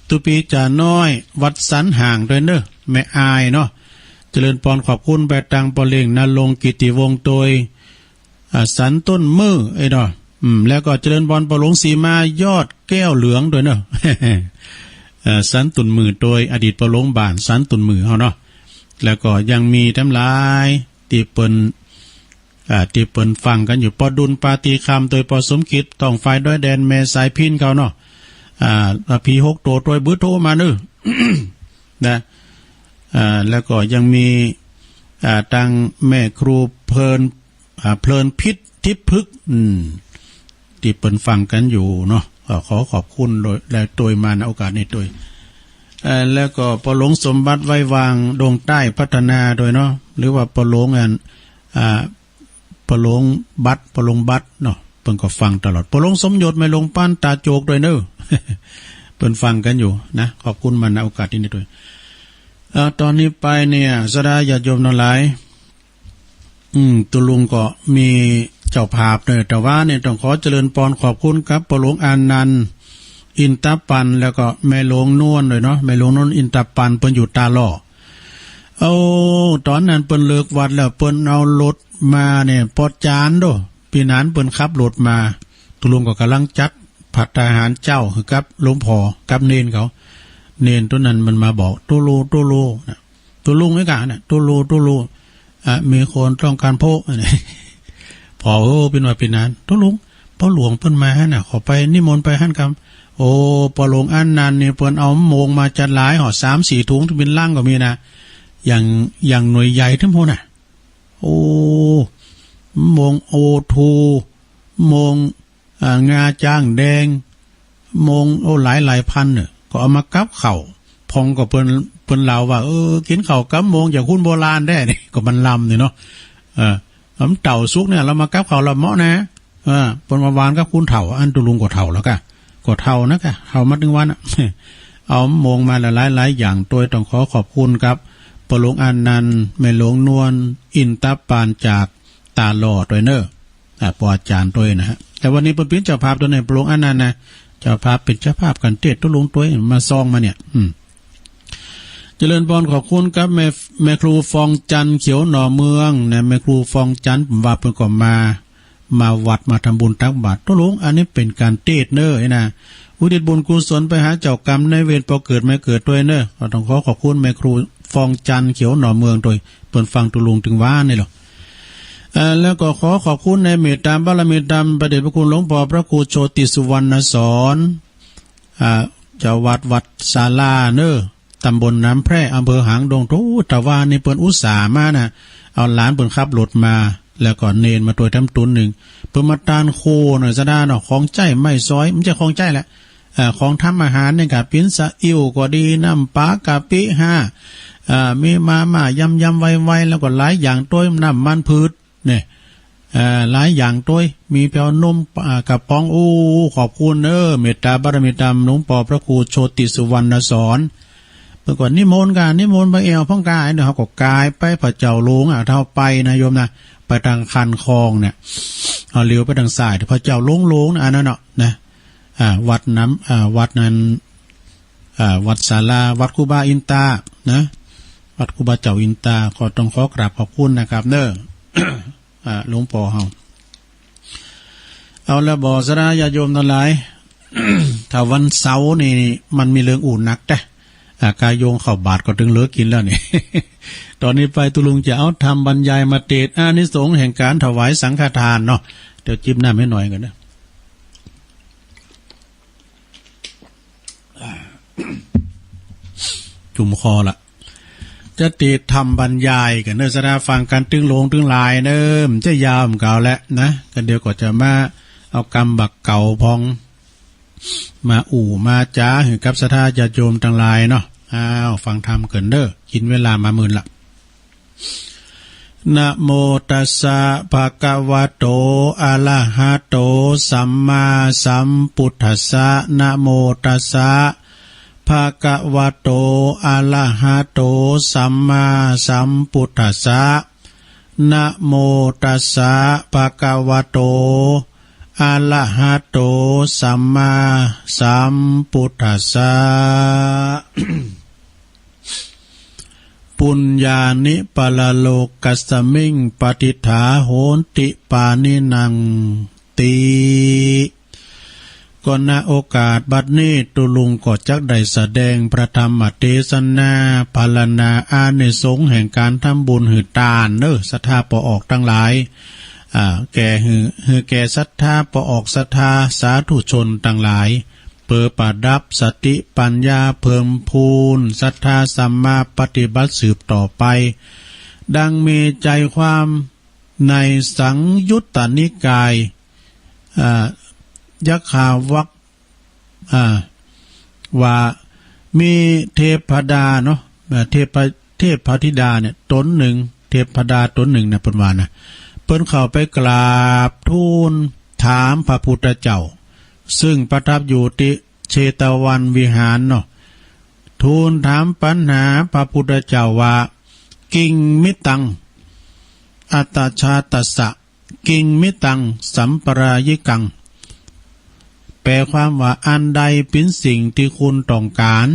ตุปีจ่าน้อย วัดสันห่างด้วยเนอะ แม่อายเนาะ เจริญปอน ขอบคุณไปตังปอเล็งนรงค์กิติวงศ์โตย อ่า สันต้นมือ เอ้ยเนาะ อืม แล้วก็เจริญปอนปอหลวงศรีมายอดแก้วเหลืองด้วยเนอะ เอ่อ สันตุนมือโตย อดีตปอหลวงบ้านสันตุนมือเฮาเนาะ แล้วก็ยังมีตังหลายตี้เปิ้น อ่า ตี้เปิ้นฟังกั๋นอยู่ ปอดุลปาตีคำโตย ปอสมคิด ต้องฝ่ายดอยแดน แม่สายพิณเขาเนาะ อ่า ผีหกโตโตย เบอร์โทรมาเนอะ นะ อ่า แล้วก็ยังมี อ่า ตังแม่ครูเพลิน อ่า เพลินพิษทิพย์พฤกษ์ อืม ตี้เปิ้นฟังกั๋นอยู่เนาะ ก็ขอขอบคุณโดย และโตยมาในโอกาสนี้โตย เอ่อ แล้วก็ปอหลวงสมบัติไว้วางดงใต้พัฒนาโตยเนาะ หรือว่าปอหลวงอัน อ่า ปอหลวงบัตร ปอหลวงบัตรเนาะ เปิ้นก็ฟังตลอด ปอหลวงสมยศ แม่หลวงปานตาโจกโตยเนอะ เปิ้นฟังกั๋นอยู่นะ ขอบคุณมาในโอกาสนี้โตย เอ่อ ตอนนี้ไปเนี่ย ศรัทธาญาติโยมตังหลาย อืม ตุ๊ลุงก็มีเจ้าภาพเนอะ แต่ว่าเนี่ยต้องขอเจริญปอนขอบคุณกับปอหลวงอานันต์ อินตปัน แล้วก็แม่หลวงนวลด้วยเนาะ แม่หลวงนวลอินตปัน เปิ้นอยู่ตาหล่อ โอ้ ต๋อนนั้นเปิ้นเลิกวัดแล้ว เปิ้นเอารถมาเนี่ย ปอจานโด ปี้นานเปิ้นขับรถมา ตุ๊ลุงก็ก่ำลังจัดภัตตาหารเจ๊าหื้อกับหลวงพ่อกับเณรเขา เณรโตนั้นมันมาบอก ตุ๊ลุ ตุ๊ลุ นะ ตุ๊ลุงไอ้กะนะ ตุ๊ลุ ตุ๊ลุ อ่ะ มีคนต้องการพบ พ่อเอ้อ ปี้นว่าปี้นาน ตุ๊ลุง ปอหลวงเปิ้นมาหั้นน่ะ ขอไปนิมนต์ไปหั้นกำ โอ้ ปอหลวงอานันต์นี่เปิ้นเอาโมงมาจัดหลาย หอดสามสี่ถุง ตี้เป๋นลังก็มีนะ อย่าง อย่างหน่วยใหญ่ทั้งหมดน่ะ โอ้ โมงโอทู โมง อ่า งาจ๊างแดง โมง โอ้ หลายหลายพันเนี่ย ก็เอามากับข้าว พ่องก็เปิ้น เปิ้นเล่าว่า เออ กิ๋นข้าวกับโมงอย่างคนโบราณแต๊นี่ ก็มันลำนี่เนาะ เออ มันเต่าสุกเนี่ย เฮามากับข้าวลำเหมาะนะ เออ เปิ้นว่าหวานกับคนเฒ่า อันตุ๊ลุงก็เฒ่าแล้วกะ ก็เฒ่านะกะ เฒ่ามาตึงวันน่ะ เอามงมาหลายๆ หลายอย่างโดยต้องขอขอบคุณครับ ปอหลวงอานันต์ แม่หลวงนวล อินทปานจากตาหล่อด้วยเนอะ อ่า ปออาจารย์ด้วยนะฮะ แต่วันนี้เปิ้นเป็นเจ้าภาพตัวนี้ ปอหลวงอานันต์นะ เจ้าภาพเป็นเจ้าภาพกันเทศน์ ตกลงตัวมาซองมาเนี่ย อืม เจริญพร ขอบคุณครับ แม่ แม่ครูฟองจันทร์ เขียวหน่อเมืองนะ แม่ครูฟองจันทร์ ผมว่าเปิ้นก็มา มาวัดมาทำบุญตักบาตร ตกลงอันนี้เป็นการเทศน์เนอะไอ้นะ อุทิศบุญกุศลไปหาเจ้ากรรมนายเวร ปอเกิดแม่เกิดด้วยเนอะ ก็ต้องขอขอบคุณแม่ครูฟองจันทร์ เขียวหน่อเมือง โดยเปิ้นฟังตกลงตึงว่านี่หรอ เอ่อ แล้วก็ขอขอบคุณในเมตตาบารมีธรรม พระเดชพระคุณหลวงปอพระครูโชติสุวรรณสอน อ่า เจ้าวัดวัดศาลาเนอะ ตำบลน้ำแพร่ อำเภอหางดง โธ่ แต่ว่านี่เปิ้นอุตส่าห์มานะ เอาหลานเปิ้นขับรถมา แล้วก็เณรมาตวยตำตนหนึ่ง เปิ้นมาตานโคหน่อยซะด้าเนาะ ของใจ๊ไม้สอย บ่ใจ้ของใจ๊แหละ เอ่อ ของทำอาหารเนี่ยก็ปิ้น ซาอิ้วก็ดี น้ำปลากะปิฮะ เอ่อ มีมาม่ายำๆ ไวๆ แล้วก็หลายอย่างตวย น้ำมันพืช เนี่ย เอ่อ หลายอย่างตวย มีแป้วนม อ่า กระป๋อง โอ้ ขอบคุณเนอะ เมตตาบารมีธรรมหลวงปอพระครูโชติสุวรรณสอน เปิ้นก็นิมนต์กา นิมนต์ไปแอวพ่องกา ไอ้เนี่ยเฮาก็กายไปพระเจ้าหลวงอ่ะ ถ้าเฮาไปนะโยมนะ ไปตางคันคลองเนี่ย เอาเหลียวไปตางซ้าย พระเจ้าหลวงๆ นะ อันนั้นเนาะ นะ อ่า วัดน้ำ อ่า วัดนั้น อ่า วัดศาลา วัดครูบาอินตา นะ วัดครูบาเจ้าอินตา ก็ต้องขอกราบขอบคุณนะครับเนอะ อ่า หลวงปอเฮา เอาละบ่ ศรัทธาญาติโยมทั้งหลาย ถ้าวันเสาร์นี่มันมีเรื่องอู้หนักแต๊ อ่า กาโยงเข้าบาตรก็ตึงเหลือกินแล้วนี่ ตอนนี้ไปตกลงจะเอาธรรมบรรยายมาเทศน์อานิสงส์แห่งการถวายสังฆทานเนาะ เดี๋ยวจิบน้ำให้หน่อยก่อนนะ จุ่มคอละ จะเทศน์ธรรมบรรยายกั๋นเนอะ ศรัทธาฟังกั๋นตึงหลวงตึงหลายเนอะ มันจะยาวเหมือนเก่าแหละนะ ก็เดี๋ยวก็จะมาเอากำบักเก๋าพอง มาอู้มาจ๋าหื้อกับศรัทธาญาติโยมตังหลายเนาะ อ้าว ฟังธรรมกั๋นเด้อ กินเวลามาเมินละ นะโมตัสสะ ภะคะวะโต อะระหะโต สัมมาสัมพุทธัสสะ นะโมตัสสะ ภะคะวะโต อะระหะโต สัมมาสัมพุทธัสสะ นะโมตัสสะ ภะคะวะโต อะระหะโต สัมมาสัมพุทธัสสะ ปุญญานิ ปะระโลกัสสะมิง ปะทิฏฐา โหนติ ปาณินัง ติ ก็ณโอกาสบัดนี้ ตุ๊ลุงก็จักได้แสดงพระธรรมเทศนา พรรณนาอานิสงส์แห่งการทำบุญหื้อตานเนอะ ศรัทธาป้อออกตังหลาย อ่า แก่หื้อ หื้อแก่ศรัทธาป้อออกศรัทธาสาธุชนตังหลาย เปื้อประดับสติปัญญาเพิ่มพูนศรัทธาสัมมาปฏิบัติสืบต่อไป ดังมีใจความในสังยุตตนิกาย อ่า ยักขาวรรค อ่า ว่ามีเทพดาเนาะ อ่า เทพ เทพธิดาเนี่ยตนหนึ่ง เทพดาตนหนึ่งเนี่ยเปิ้นว่านะ เปิ้นเข้าไปกราบทูลถามพระพุทธเจ้า ซึ่งประทับอยู่ที่เชตวันวิหารเนาะ ทูลถามปัญหาพระพุทธเจ้าว่า กิงมิตัง อัตถชาตัสสะ กิงมิตัง สัมปรายิกัง แปลความว่า อันใดเป็นสิ่งที่คุณต้องการ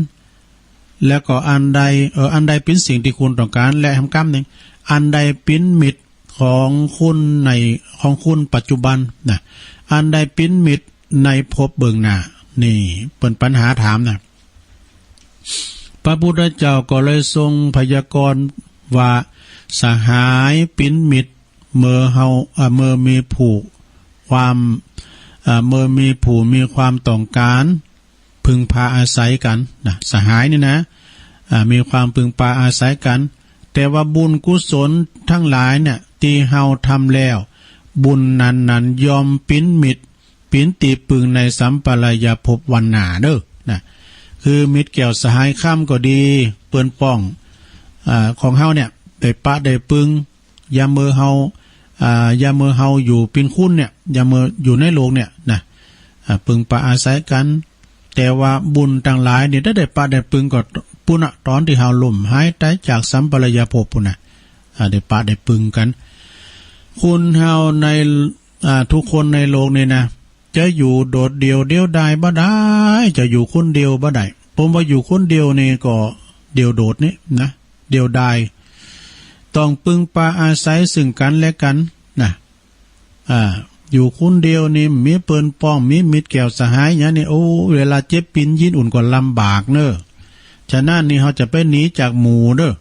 แล้วก็อันใด เอ่อ อันใดเป็นสิ่งที่คุณต้องการ และคำ คำหนึ่ง อันใดเป็นมิตรของคุณใน ของคุณปัจจุบันนะ อันใดเป็นมิตรในภพเบื้องหน้า นี่เปิ้นปัญหาถามนะ พระพุทธเจ้าก็เลยทรงพยากรณ์ว่า สหายเป็นมิตร เมื่อเฮา อ่า เมื่อมีผู้ความ อ่า เมื่อมีผู้มีความต้องการ พึ่งพาอาศัยกันนะ สหายนี่นะ อ่า มีความพึ่งพาอาศัยกัน แต่ว่าบุญกุศลทั้งหลายเนี่ย ที่เฮาทำแล้ว บุญนั้นๆ ย่อมเป็นมิตร เป็นตี้พึ่งในสัมปรายภพวันหน้าเด้อนะ คือมิตรแก้วสหายคำก็ดี เปิ้นป้อง อ่า ของเฮาเนี่ย ได้ปะได้ปึง ยามเมื่อเฮา อ่า ยามเมื่อเฮาอยู่เป็นคนเนี่ย ยามเมื่ออยู่ในโลกเนี่ยนะ อ่า พึ่งพาอาศัยกัน แต่ว่าบุญตังหลายนี่ได้ได้ปะได้ปึงก็ปุ้นน่ะ ตอนตี้เฮาล้มหายตายจากสัมปรายภพปุ้นน่ะ อ่า ได้ปะได้ปึงกั๋น คนเฮาใน อ่า ทุกคนในโลกนี่นะ จะอยู่โดดเดี่ยวเดียวดายบ่ได้ จะอยู่คนเดียวบ่ได้ ผมว่าอยู่คนเดียวนี่ก็เดี่ยวโดดนี่นะ เดี่ยวดาย ต้องพึ่งพาอาศัยซึ่งกันและกันนะ อ่า อยู่คนเดียวนี่มีเปิ้นป้อง มีมิตรแก้วสหายหยังนี่ โอ้ เวลาเจ็บปินยินอุ่นก็ลำบากเนอะ ฉะนั้นนี่เฮาจะไปหนีจากหมู่เนอะ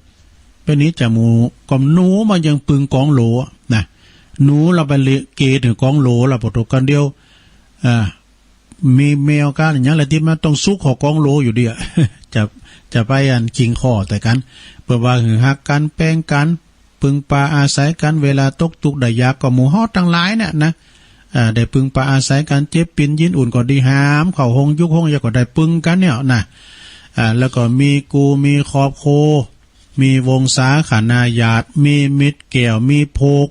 ไปหนีจากหมู่ ก็หนูมันยังปึงกองโหลนะ หนูเราไปเละเกตถึงกองโหล เราปะโถกั๋นเดียว อ่า มีแมวกั๋นหยังละติดมาต้องซุกเข้ากองโหลอยู่ดีอะ จะ จะไปอันคิงข้อแต่กั๋น เปิ้นว่าหื้อฮักกั๋นแปงกั๋น พึ่งพาอาศัยกั๋น เวลาตกทุกข์ได้ยากก็หมู่เฮาตังหลายเนี่ยนะ อ่า ได้พึ่งพาอาศัยกั๋น เจ็บปินยินอุ่นก็ดีหามเข้าห้องยุกห้องยาก็ได้ปึงกั๋นเนี่ยนะ อ่า แล้วก็มีกูมีครอบครัว มีวงศาคณาญาติ มีมิตรแก้ว มีพวก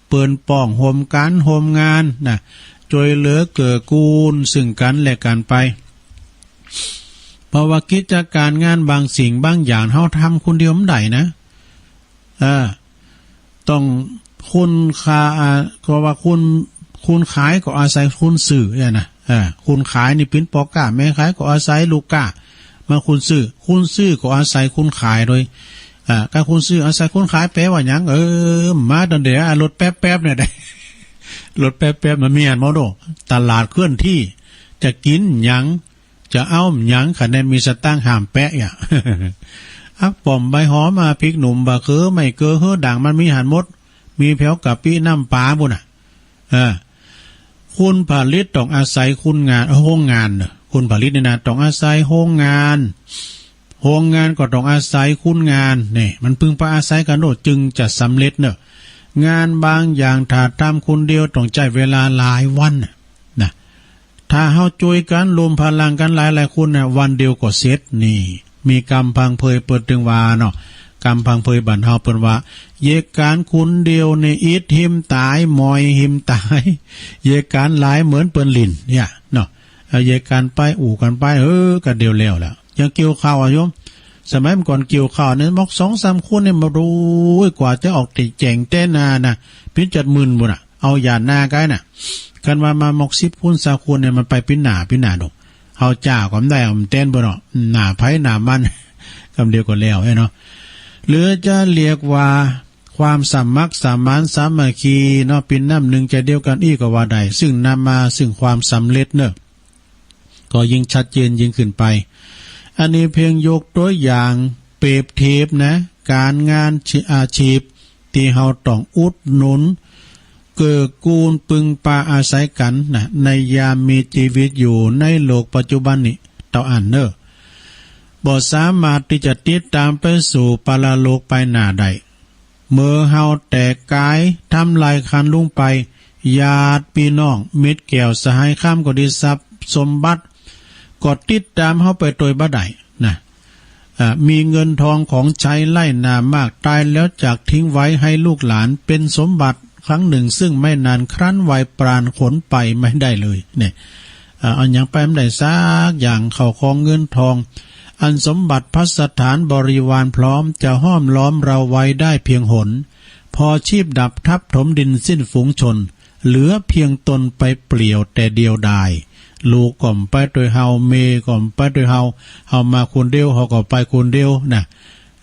เปิ้นป้องร่วมกั๋นร่วมงานนะ ช่วยเหลือเกื้อกูลซึ่งกั๋นและกั๋นไป เพราะว่ากิจการงานบางสิ่งบางอย่างเฮาทำคนเดียวบ่ได้นะ เออ ต้องคนค้า อ่า ก็ว่าคน คนขายก็อาศัยคนซื้อเนี่ยนะ เออ คนขายนี่เปิ้นป้อค้าแม่ขายก็อาศัยลูกค้า มาคนซื้อ คนซื้อก็อาศัยคนขายโดย อ่า ก็คนซื้ออาศัยคนขายแปลว่าหยัง เออ มาตั้งแต่ อ่า รถแป๊บๆ เนี่ย รถแป๊บๆ มันมีอันหมดโด ตลาดเคลื่อนที่ จะกิ๋นหยัง จะเอาหยัง คะแนนมีสตางค์ห้ามแปะอ่ะ อักป๋อมใบหอม อ่า พริกหนุ่ม บะเขือ ไม่เกลือ เหือด่าง มันมีหันหมด มีแผวกะปิ น้ำปลาปุ้นน่ะ เออ คนผลิตต้องอาศัยคนงาน โฮงงานเนอะ คนผลิตนี่นะ ต้องอาศัยโฮงงาน โฮงงานก็ต้องอาศัยคนงาน นี่ มันพึ่งพาอาศัยกั๋นโดดจึงจะสำเร็จเนอะ งานบางอย่างถ้าทำคนเดียวต้องใช้เวลาหลายวันน่ะ นะ ถ้าเฮาช่วยกั๋นรวมพลังกั๋นหลายๆ คนน่ะ วันเดียวก็เสร็จ นี่ มีกำพังเพยเปิ้นตึงว่าเนาะ กำพังเพยบ้านเฮาเปิ้นว่า เยกก๋านคนเดียวนี่อิดหิมต๋าย มอยหิมต๋าย เยกก๋านหลายเหมือนเปิ้นหลิ้นเนี่ยเนาะ เอาเยกก๋านไป อู้กั๋นไป เออ กั๋นเดียวแล้วแหละ ยังเกี่ยวข้าวอะโยม สมัยเมื่อก่อนเกี่ยวข้าวเนี่ย มอกสองสามคนเนี่ย มาดู โอ้ย กว่าจะออกติแจ่งแต่นาน่ะ ปิ้นจัดหมื่นปุ้นน่ะ เอาหย่านาไกลน่ะ คันว่ามาหมอกสิบคนซาวคนเนี่ย มันไปปิ้นหน้าปิ้นหน้าดอก เฮาจ้าก็บ่ได้ เอามันแตนเปิ้นเนาะ หน้าไผหน้ามัน กำเดียวก็แล้วเนาะ หรือจะเรียกว่าความสมัครสมานสามัคคีเนาะ ปิ้นน้ำหนึ่งใจเดียวกั๋นอี้ก็ว่าได้ ซึ่งนำมาซึ่งความสำเร็จเนอะ ก็ยิ่งชัดเจนยิ่งขึ้นไป อันนี้เพียงยกตัวอย่างเปรียบเทียบนะ ก๋านงาน อาชีพตี้เฮาต้องอุดหนุน เกื้อกูลพึ่งพาอาศัยกั๋นนะ ในยามมีชีวิตอยู่ในโลกปัจจุบันนี้ เต้าอั้นเนอะ บ่สามารถตี้จะติดต๋ามไปสู่ปรโลกไปหน้าได้ เมื่อเฮาแตกก๋ายทำลายคันลงไป ญาติพี่น้อง มิตรแก้วสหายคำก็ดี ทรัพย์สมบัติ ก็ติดต๋ามเฮาไปโดยบ่ได้นะ อ่า มีเงินทองของใช้ไล่หน้ามาก ตายแล้วจักทิ้งไว้ให้ลูกหลานเป็นสมบัติครั้งหนึ่ง ซึ่งไม่นานครั้นวายปราณขนไปไม่ได้เลย เนี่ย อ่า เอาหยังไปบ่ได้สักอย่าง ข้าวของเงินทอง อันสมบัติภัสถานบริวารพร้อม จะห้อมล้อมเราไว้ได้เพียงหน พอชีพดับทับถมดินสิ้นฝูงชน เหลือเพียงตนไปเปลี่ยวแต่เดียวดาย ลูกก็บ่ไปโดยเฮา เมย์ก็บ่ไปโดยเฮา เฮามาคนเดียว เฮาก็ไปคนเดียวนะ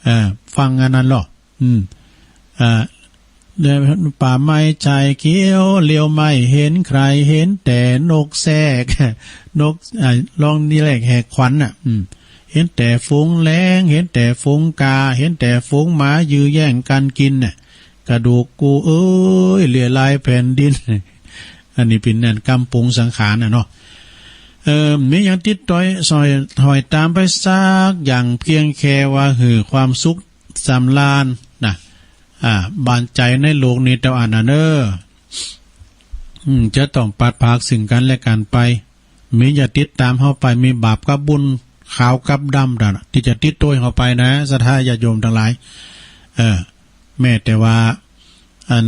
เอ่อ ฟังอันนั้นลอ อืม อ่า แล้วป่าไม้ชายเขียว เหลียวไม่เห็นใคร เห็นแต่นกแสก นก อ่า ร้องนี้แหลกแหกขวัญน่ะ อืม เห็นแต่ฝูงแลง เห็นแต่ฝูงกา เห็นแต่ฝูงหมายื้อแย่งกั๋นกิ๋นน่ะ กระดูกกูเอ้ย เลียลายแผ่นดิน อันนี้เป๋นอันกำปรุงสังขารน่ะเนาะ เอ่อ มีหยังติดต๋อยสอยห้อยต๋ามไปสักอย่าง เพียงแค่ว่าหื้อความสุขสำราญนะ อ่า บานใจ๋ในโลกนี้เต้าอั้นน่ะเนอะ อืม จะต้องพลัดพรากซึ่งกั๋นและกั๋นไป มีอย่าติดต๋ามเฮาไป มีบาปกับบุญ ขาวกับดำนั่นน่ะ ตี้จะติดโตยเฮาไปนะ ศรัทธาญาติโยมตังหลาย เออ แม้แต่ว่า อัน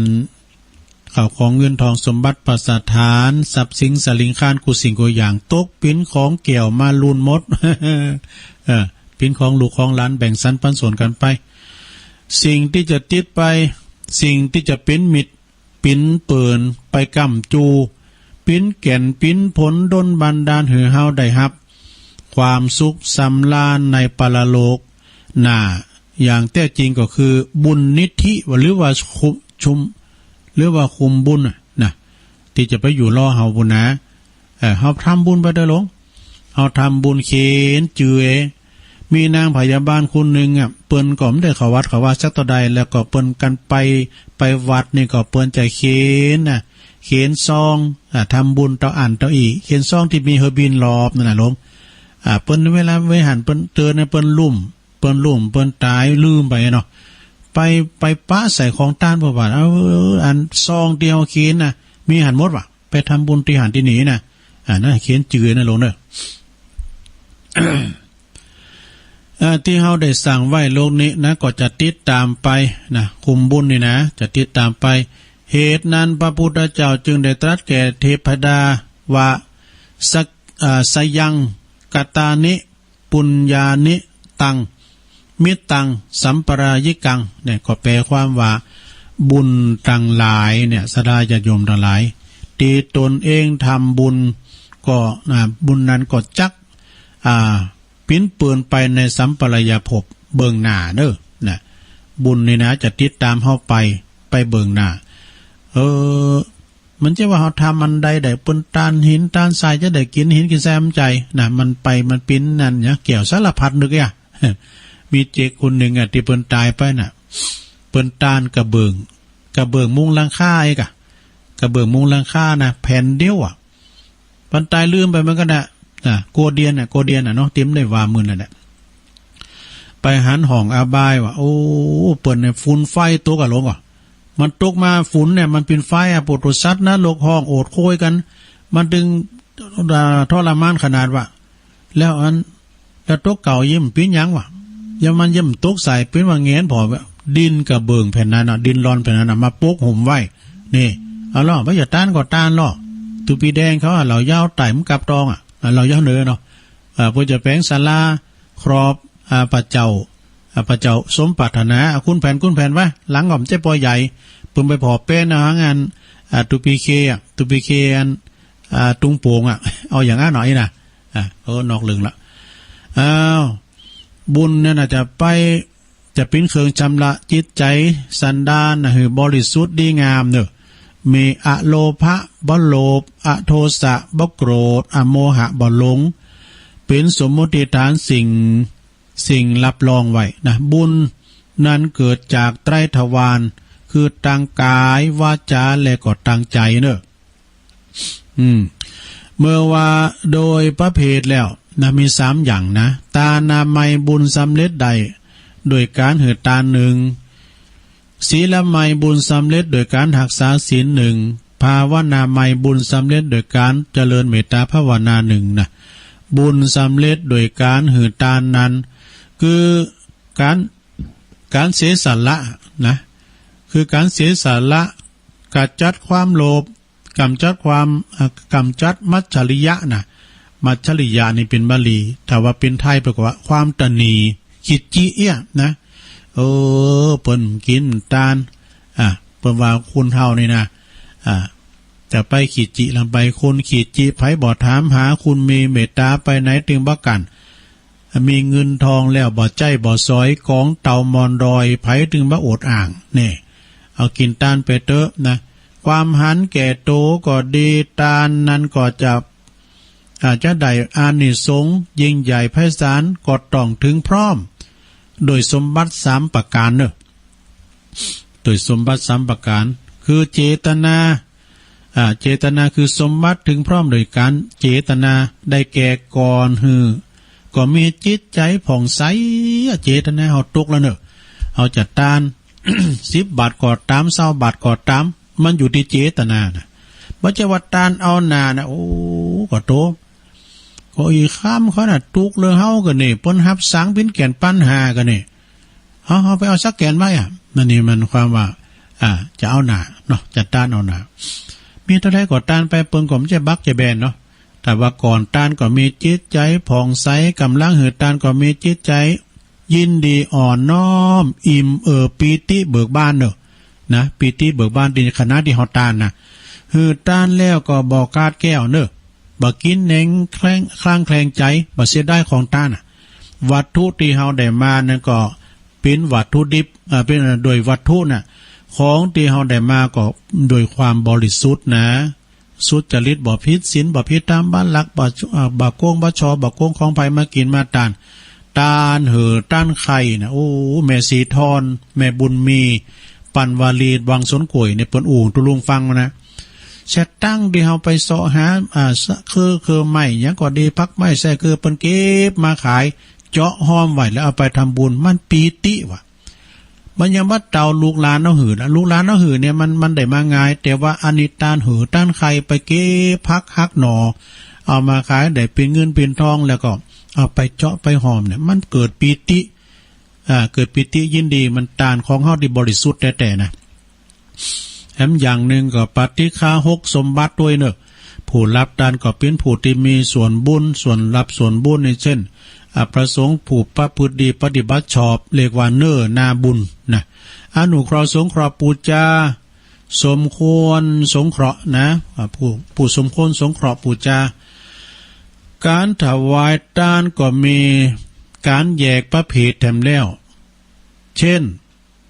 ข้าวของเงินทองสมบัติภัสสถาน ทรัพย์สินสลิงคารกู้สิ่งกู้อย่าง ตกเป๋นของแก้วมาลูนหมด เออ เป๋นของลูกของหลานแบ่งสรรปันส่วนกันไป สิ่งตี้จะติดไป สิ่งตี้จะเป๋นมิตร เป๋นเปิ้นไปก้ำจู้ เป๋นแก่นเป๋นผลดลบันดาลหื้อเฮาได้ฮับ ความสุขสำราญในปรโลกหน้า อย่างแท้จริงก็คือบุญนิธิ หรือว่าคุม ชุม หรือว่าคุมบุญน่ะนะ ตี้จะไปอยู่รอเฮาปุ้นนะ เออ เฮาทำบุญไปเต๊อะหลวง เฮาทำบุญเขนจื้อ มีนางพยาบาลคนหนึ่งอ่ะ เปิ้นก็บ่ได้เข้าวัดเข้าวาสักเต้าใด แล้วก็เปิ้นกันไป ไปวัดนี่ก็เปิ้นจะเขนน่ะ เขนซอง อ่ะ ทำบุญเต้าอั้นเต้าอี้ เขนซองตี้มีเฮอบินรอบนั่นน่ะหลวง อ่ะ เปิ้นเวลาไปหั้นเปิ้นเตินน่ะ เปิ้นลุ่ม เปิ้นลุ่ม เปิ้นตายลืมไปเนาะ ไป ไปปะใส่ของต้าน เพราะว่า เออ อันซองตี้เฮาเขนน่ะ มีหั้นหมดวะ ไปทำบุญตี้หั้นตี้นี่น่ะ อ่า นั่นเขนจื้อนะหลวงเด้อ เอ่อ ตี้เฮาได้สร้างไว้โลกนี้นะ ก็จะติดตามไปนะ คุมบุญนี่นะ จะติดตามไป เหตุนั้นพระพุทธเจ้าจึงได้ตรัสแก่เทพดาว่า สัก เอ่อ สยังกตานิ ปุญญานิตัง มิตตัง สัมปรายิกัง เนี่ย ก็แปลความว่า บุญตังหลายเนี่ย ศรัทธาญาติโยมตังหลาย ตี้ตนเองทำบุญ ก็ อ่า บุญนั้นก็จัก อ่า ปิ้นปืนไปในสัมปรายภพเบื้องหน้าเด้อ นะ บุญนี่นะ จะติดตามเฮาไป ไปเบื้องหน้า เออ มันใจ้ว่าเฮาทำอันใดได้เปิ้นตานหินตานทราย จะได้กินหินกินทราย มันใจ้นะ มันไปมันปิ้นนั่นเนี่ย แก้วสารพัดนึกอะ มีเจ๊กคนหนึ่งอะ ตี้เปิ้นตายไปน่ะ เปิ้นตานกระเบื้อง กระเบื้องมุงหลังคาเอกอะ กระเบื้องมุงหลังคานะ แผ่นเดียวอะ เปิ้นตายลืมไปเหมือนกั๋นนะ นะ โกเดียนน่ะ โกเดียนน่ะเนาะ ตี้มันได้ว่ามื้อนั้นน่ะ ไปหันห้องอบายว่า โอ้ เปิ้นเนี่ย ฝุ่นไฟตกอะหลวงอะ มันตกมาฝุ่นเนี่ย มันเป๋นไฟอะ โปรดสัตว์นรกฮ้องโอดโคยกั๋น มันตึง อ่า ทรมานขนาดว่า แล้วอัน แล้วตกเก่าเยียะเป๋นหยังวะ แล้วมันเยียะตกใส่ เป๋นว่าแหงนผ่อ ดินกระเบื้องแผ่นนั้นน่ะ ดินร่อนแผ่นนั้นน่ะ มาปกหุ้มไว้ นี่ เอาล่ะ บ่อย่าตานก็ตานล่ะ ตุปีแดงเขาอะ เหล่ายาวใต้มันกลับตองอะ อ่า เหล่ายาวเหนือเนาะ อ่า เปิ้นจะแป๋งศาลา ครอบ อ่า พระเจ้า อ่า พระเจ้าสมปรารถนา อ่า ขุนแผน ขุนแผนวะ หลังก็บ่ใจ้ปอใหญ่ เปิ้นไปผ่อเป๋นเอาหางาน อ่า ตุปีเคอะ ตุปีเคอัน อ่า ตุงโป่งอะ เอาอย่างนั้นหน่อยนะ อ่า โอ้ นอกเรื่องละ อ้าว บุญเนี่ยน่ะจะไป จะเป๋นเครื่องชำระจิตใจ๋สันดานน่ะหื้อบริสุทธิ์ดีงามเนอะ มีอโลภะบ่โลภ อโทสะบ่โกรธ อโมหะบ่หลง เป๋นสมมุติฐานสิ่ง สิ่งรับรองไว้นะ บุญนั้นเกิดจากไตรทวาร คือตางก๋าย วาจา และก็ตางใจ๋เนอะ อืม เมื่อว่าโดยประเภทแล้วนะ มีสามอย่างนะ ตานามัยบุญสำเร็จได้โดยก๋านหื้อตานหนึ่ง ศีลามัยบุญสำเร็จโดยก๋านฮักษาศีลหนึ่ง ภาวนามัยบุญสำเร็จโดยก๋านเจริญเมตตาภาวนาหนึ่งนะ บุญสำเร็จโดยก๋านหื้อตานนั้น คือก๋าน ก๋านเสียสละนะ คือก๋านเสียสละ กำจัดความโลภ กำจัดความ เอ่อ กำจัดมัจฉริยะนะ มัจฉริยะนี่เป๋นบาลี ถ้าว่าเป๋นไทยแปลว่าความตระหนี่ ขีดจิเอี้ยนะ เออ เปิ้นกิ๋นตาน อ่ะ เปิ้นว่าคนเฮานี่นะ อ่ะ จะไปขีดจิลำไป คนขีดจิ ไผบ่ถามหา คนมีเมตตาไปไหนตึงบ่กั๋น มีเงินทองแล้วบ่ใจ๊บ่สอย ก๋องเต่ามอนดอย ไผตึงบ่อดอ้าง นี่ เอากิ๋นตานไปเต๊อะนะ ความหันแก่โตก็ดี ตานนั้นก็จะ อาจจะได้อานิสงส์ยิ่งใหญ่ไพศาล ก็ต้องถึงพร้อม โดยสมบัติสามประก๋านเนอะ โดยสมบัติสามประก๋าน คือเจตนา อ่า เจตนาคือสมบัติถึงพร้อมโดยก๋านเจตนา ได้แก่ก่อนหื้อ ก็มีจิตใจ๋ผ่องใส เจตนาเฮาตกแล้วเนอะ เฮาจะตาน สิบบาทก็ต๋าม ซาวบาทก็ต๋าม มันอยู่ตี้เจตนานะ บ่ใจ้ว่าตานเอาหน้านะ โอ้ ก็โต ก็อีกคำเขาน่ะ ตกเรื่องเฮากั๋นนี่ เปิ้นฮับสังเป๋นแก่นปัญหากั๋นนี่ เฮา เฮาไปเอาสักแก่นไว้อะ นั่นนี่มันความว่า อ่า จะเอาหน้าเนาะ จะตานเอาหน้า มีเต้าใดก็ตานไป เปิ้นก็บ่ใจ้บักใจ้แบนเนาะ แต่ว่าก่อนตานก็มีจิตใจ๋ผ่องใส ก่ำลังหื้อตานก็มีจิตใจ๋ยินดีอ่อนน้อม อิ่มเอิบปีติเบิกบานเนาะ นะ ปีติเบิกบานตี้ขณะตี้เฮาตานนะ หื้อตานแล้วก็บ่ขาดแคลนเนาะ บ่กินแหนงแคลง คลางแคลงใจ๋ บ่เสียดายของตานน่ะ วัตถุตี้เฮาได้มานั้นก็เป๋นวัตถุดิบ เอ่อ เป๋นโดยวัตถุน่ะ ของตี้เฮาได้มาก็โดยความบริสุทธิ์นะ สุจริต บ่ผิดศีล บ่ผิดธรรม บ่ลัก บ่ เอ่อ บ่โกง บ่ฉ้อ บ่โกงของไผมากิ๋นมาตาน ตานเหือตานไข่นะ โอ้ แม่สีทอน แม่บุญมี ปันวาลี วังสวนกล้วยเนี่ย เปิ้นอู้ตุลุงฟังมานะ สตังค์ตี้เฮาไปเซาะหา อ่า สะ คือ คือไม้หยังก็ดี ผักไม้ไส้เกือ เปิ้นเก็บมาขาย เจาะฮ้อมไว้แล้วเอาไปทำบุญ มันปีติว่ะ มันยังบ่เต้าลูกหลานเฮาหื้อนะ ลูกหลานเฮาหื้อเนี่ยมัน มันได้มาง่าย แต่ว่าอันนี้ตานเหือตานไข่ ไปเก็บผักหักหน่อ เอามาขายได้เป๋นเงินเป๋นทอง แล้วก็เอาไปเจาะไปฮ้อมเนี่ย มันเกิดปีติ อ่า เกิดปีติยินดี มันตานของเฮาตี้บริสุทธิ์แต๊ๆ นะ แถมอย่างนึ่งก็ปาฏิฆาหกสมบัติตวยเนาะ ผู้ฮับตานก็เป๋นผู้ตี้มีส่วนบุญ ส่วนฮับส่วนบุญนี่ เช่น อ่า พระสงฆ์ผู้ประพฤติดีปฏิบัติชอบ เรียกว่าเนื้อนาบุญนะ อนุเคราะห์สงเคราะห์ปู๋จา สมควรสงเคราะห์นะ อ่า ผู้ ผู้สมควรสงเคราะห์ปู๋จา ก๋านถวายตานก็มีก๋านแยกประเภทแถมแล้ว เช่น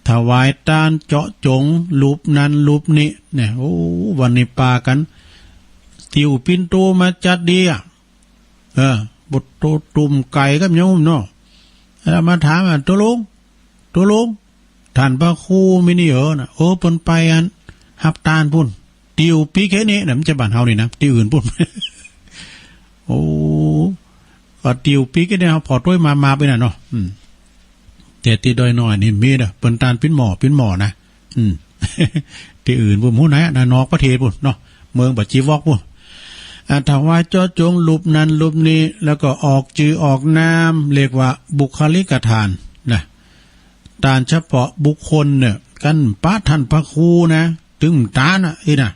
ถวายตานเจาะจงรูปนั้นรูปนี้เนี่ย โอ้ วันนี้ปากั๋น ติวปิ่นโตมาจัดดีอะ เออ บ่โต ตุ้มไก่กับหยังเนาะ แล้วมาถามอะ ตกลง ตกลง ท่านพระครูมีนี่เหรอนะ เออ เปิ้นไปอันฮับตานปู้น ติวปิ๊กแค่นี้นะ มันจะบ้านเฮานี่นะ ตี้อื่นปู้น โอ้ ก็ติวปิ๊กแค่นี้ เฮาผ่อตวยมา มาไปน่ะเนาะ อืม แต่ตี้ดอยน้อยนี่มีเด้อ เปิ้นตานปิ้นหม้อ ปิ้นหม้อนะ อืม ตี้อื่นปู้น ฮู้ไหนอะ นอกประเทศปู้นเนาะ เมืองบ่าจีวอกปู้น อ่า ถวายเจาะจงรูปนั้นรูปนี้ แล้วก็ออกจื้อออกนาม เรียกว่าบุคคลิกทานนะ ตานเฉพาะบุคคลเนี่ย กั๋นปะท่านพระครูนะ ตึงตานอ่ะ อี้น่ะ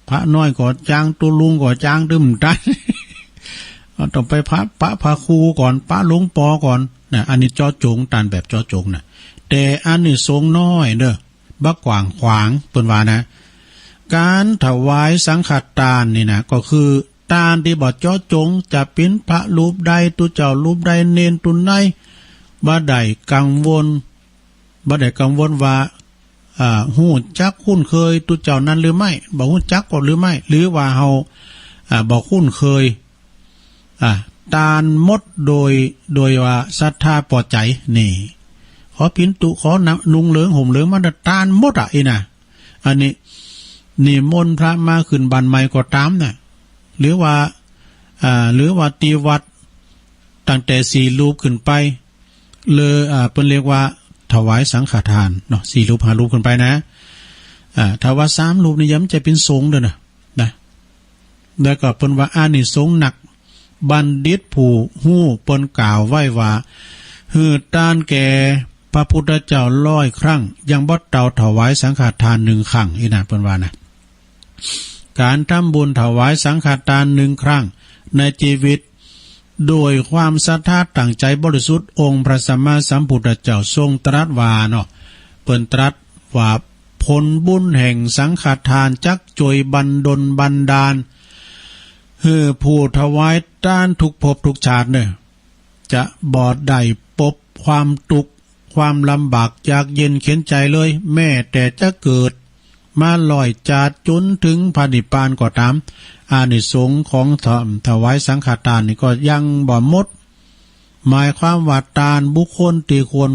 พระน้อยก็จาง ตุ๊ลุงก็จาง ตึงตาน เอาต้องไปพระ ปะพระครูก่อน ปะหลวงปอก่อนนะ อันนี้เจาะจง ตานแบบเจาะจงนะ แต่อานิสงส์น้อยเด้อ บ่กว้างขวาง เปิ้นว่านะ ก๋านถวายสังฆทานนี่นะ ก็คือตานตี้บ่เจาะจง จะเป๋นพระรูปใด ตุ๊เจ้ารูปใด เณรตุ๊ไหน บ่ได้กังวล บ่ได้กังวลว่า อ่า ฮู้จักคุ้นเคยตุ๊เจ้านั้นหรือไม่ บ่ฮู้จักก็หรือไม่ หรือว่าเฮา อ่า บ่คุ้นเคย อ่า ตานหมดโดย โดยว่าศรัทธาปอใจ๋ นี่ ขอปิ่นตุ๊ ขอนะ นุ่งเหลืองห่มเหลืองมาตานหมดอะ อี้น่ะ อันนี้ นิมนต์พระมาขึ้นบ้านใหม่ก็ตามน่ะ หรือว่า อ่า หรือว่าตี้วัด ตั้งแต่สี่รูปขึ้นไป เลย อ่า เปิ้นเรียกว่าถวายสังฆทานเนาะ สี่รูปห้ารูปขึ้นไปนะ อ่า ถ้าว่าสามรูปนี่ยังบ่ใจ้เป๋นสงฆ์เด้อนะ นะ แล้วก็เปิ้นว่าอานิสงส์นัก บัณฑิตผู้ฮู้เปิ้นกล่าวไว้ว่า หื้อตานแก่พระพุทธเจ้าร้อยครั้ง ยังบ่เต้าถวายสังฆทานหนึ่งครั้ง อี้น่ะ เปิ้นว่านะ ก๋านทำบุญถวายสังฆทานหนึ่งครั้งในชีวิต โดยความศรัทธาตั้งใจ๋บริสุทธิ์ องค์พระสัมมาสัมพุทธเจ้าทรงตรัสว่าเนาะ เปิ้นตรัสว่าผลบุญแห่งสังฆทานจักจ้วยบันดลบันดาล หื้อผู้ถวายตานทุกภพทุกชาติเน่อ จะบ่ได้ปบความตุ๊กข์ ความลำบากยากเย็นเข็ญใจ๋เลย แม้แต่จะเกิดมาร้อยจาติจ๋นเถิงพระนิพพานก็ต๋าม อานิสงส์ของถ- ถวายสังฆทานนี่ก็ยังบ่หมด หมายความว่าตานบุคคลตี้ควร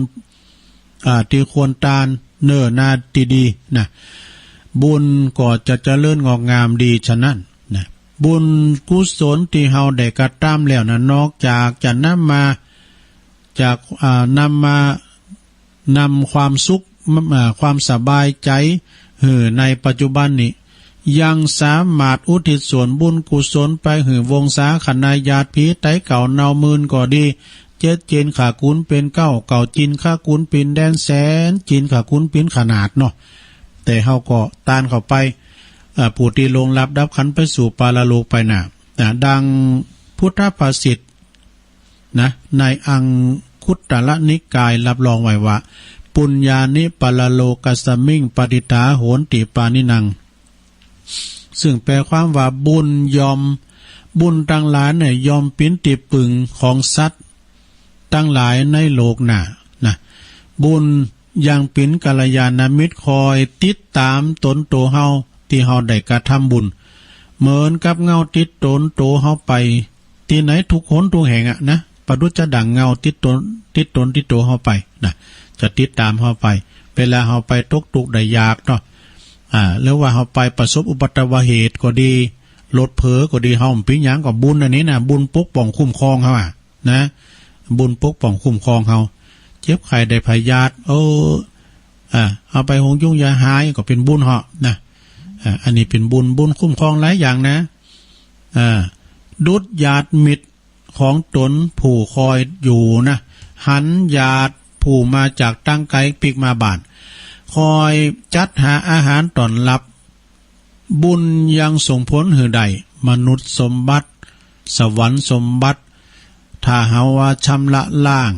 อ่า ตี้ควรตานเน่อนาตี้ดีนะ บุญก็จะเจริญงอกงามดีฉะนั้นนะ บุญกุศลตี้เฮาได้กระตำแล้วนะ นอกจากจะนำมา จาก อ่า นำมา นำความสุข อ่า ความสบายใจ๋หื้อในปัจจุบันนี้ ยังสามารถอุทิศส่วนบุญกุศลไปหื้อวงศาคณาญาติผีไตเก่าเนาหมื่นก็ดี เจ็ดจีนข้ากู๋นเป๋นเก้า เก้าจีนข้ากู๋นเป๋นแดนแสนจีนข้ากู๋นเป๋นขนาดเนาะ แต่เฮาก็ตานเข้าไป เอ่อ ผู้ตี้ล่วงลับดับขันธ์ไปสู่ปรโลกไปน่ะ อ่า ดังพุทธภาษิต นะ ในอังคุตตรนิกายรับรองไว้ว่า ปุญญานิปรโลกัสมิง ปฏิฏฐาโหนติปาณินัง ซึ่งแปลความว่าบุญย่อม บุญตังหลายเนี่ยย่อมเป๋นตี้ปึงของสัตว์ตังหลายในโลกหน้า นะ บุญยังเป๋นกัลยาณมิตรคอยติดตามตนโตเฮา ตี้เฮาได้กระทำบุญ เหมือนกับเงาติดตนโตเฮาไป ตี้ไหนทุกหนทุกแห่งอะนะ ประดุจจะดั่งเงาติดตน ติดตนติดโตเฮาไปนะ จะติดตามเฮาไป เวลาเฮาไปตกทุกข์ได้ยากเนาะ อ่า หรือว่าเฮาไปประสบอุบัติเหตุก็ดี รถเผลอก็ดี เฮาบ่เป๋นหยังก็บุญอันนี้นะ บุญปกป้องคุ้มครองเฮาอะนะ บุญปกป้องคุ้มครองเฮา เจ็บไข้ได้พยาธิ เออ อ่า เฮาไปโฮงยุงยาหายก็เป๋นบุญเหาะนะ อ่า อันนี้เป๋นบุญ บุญคุ้มครองหลายอย่างนะ อ่า ดุจญาติมิตร ของตนผู้คอยอยู่นะ หันญาติผู้มาจากตั้งไกลปิ๊กมาบ้าน คอยจัดหาอาหารต้อนรับ บุญยังส่งผลหื้อได้ มนุษย์สมบัติ สวรรค์สมบัติ ถ้าหากว่าชำระล้าง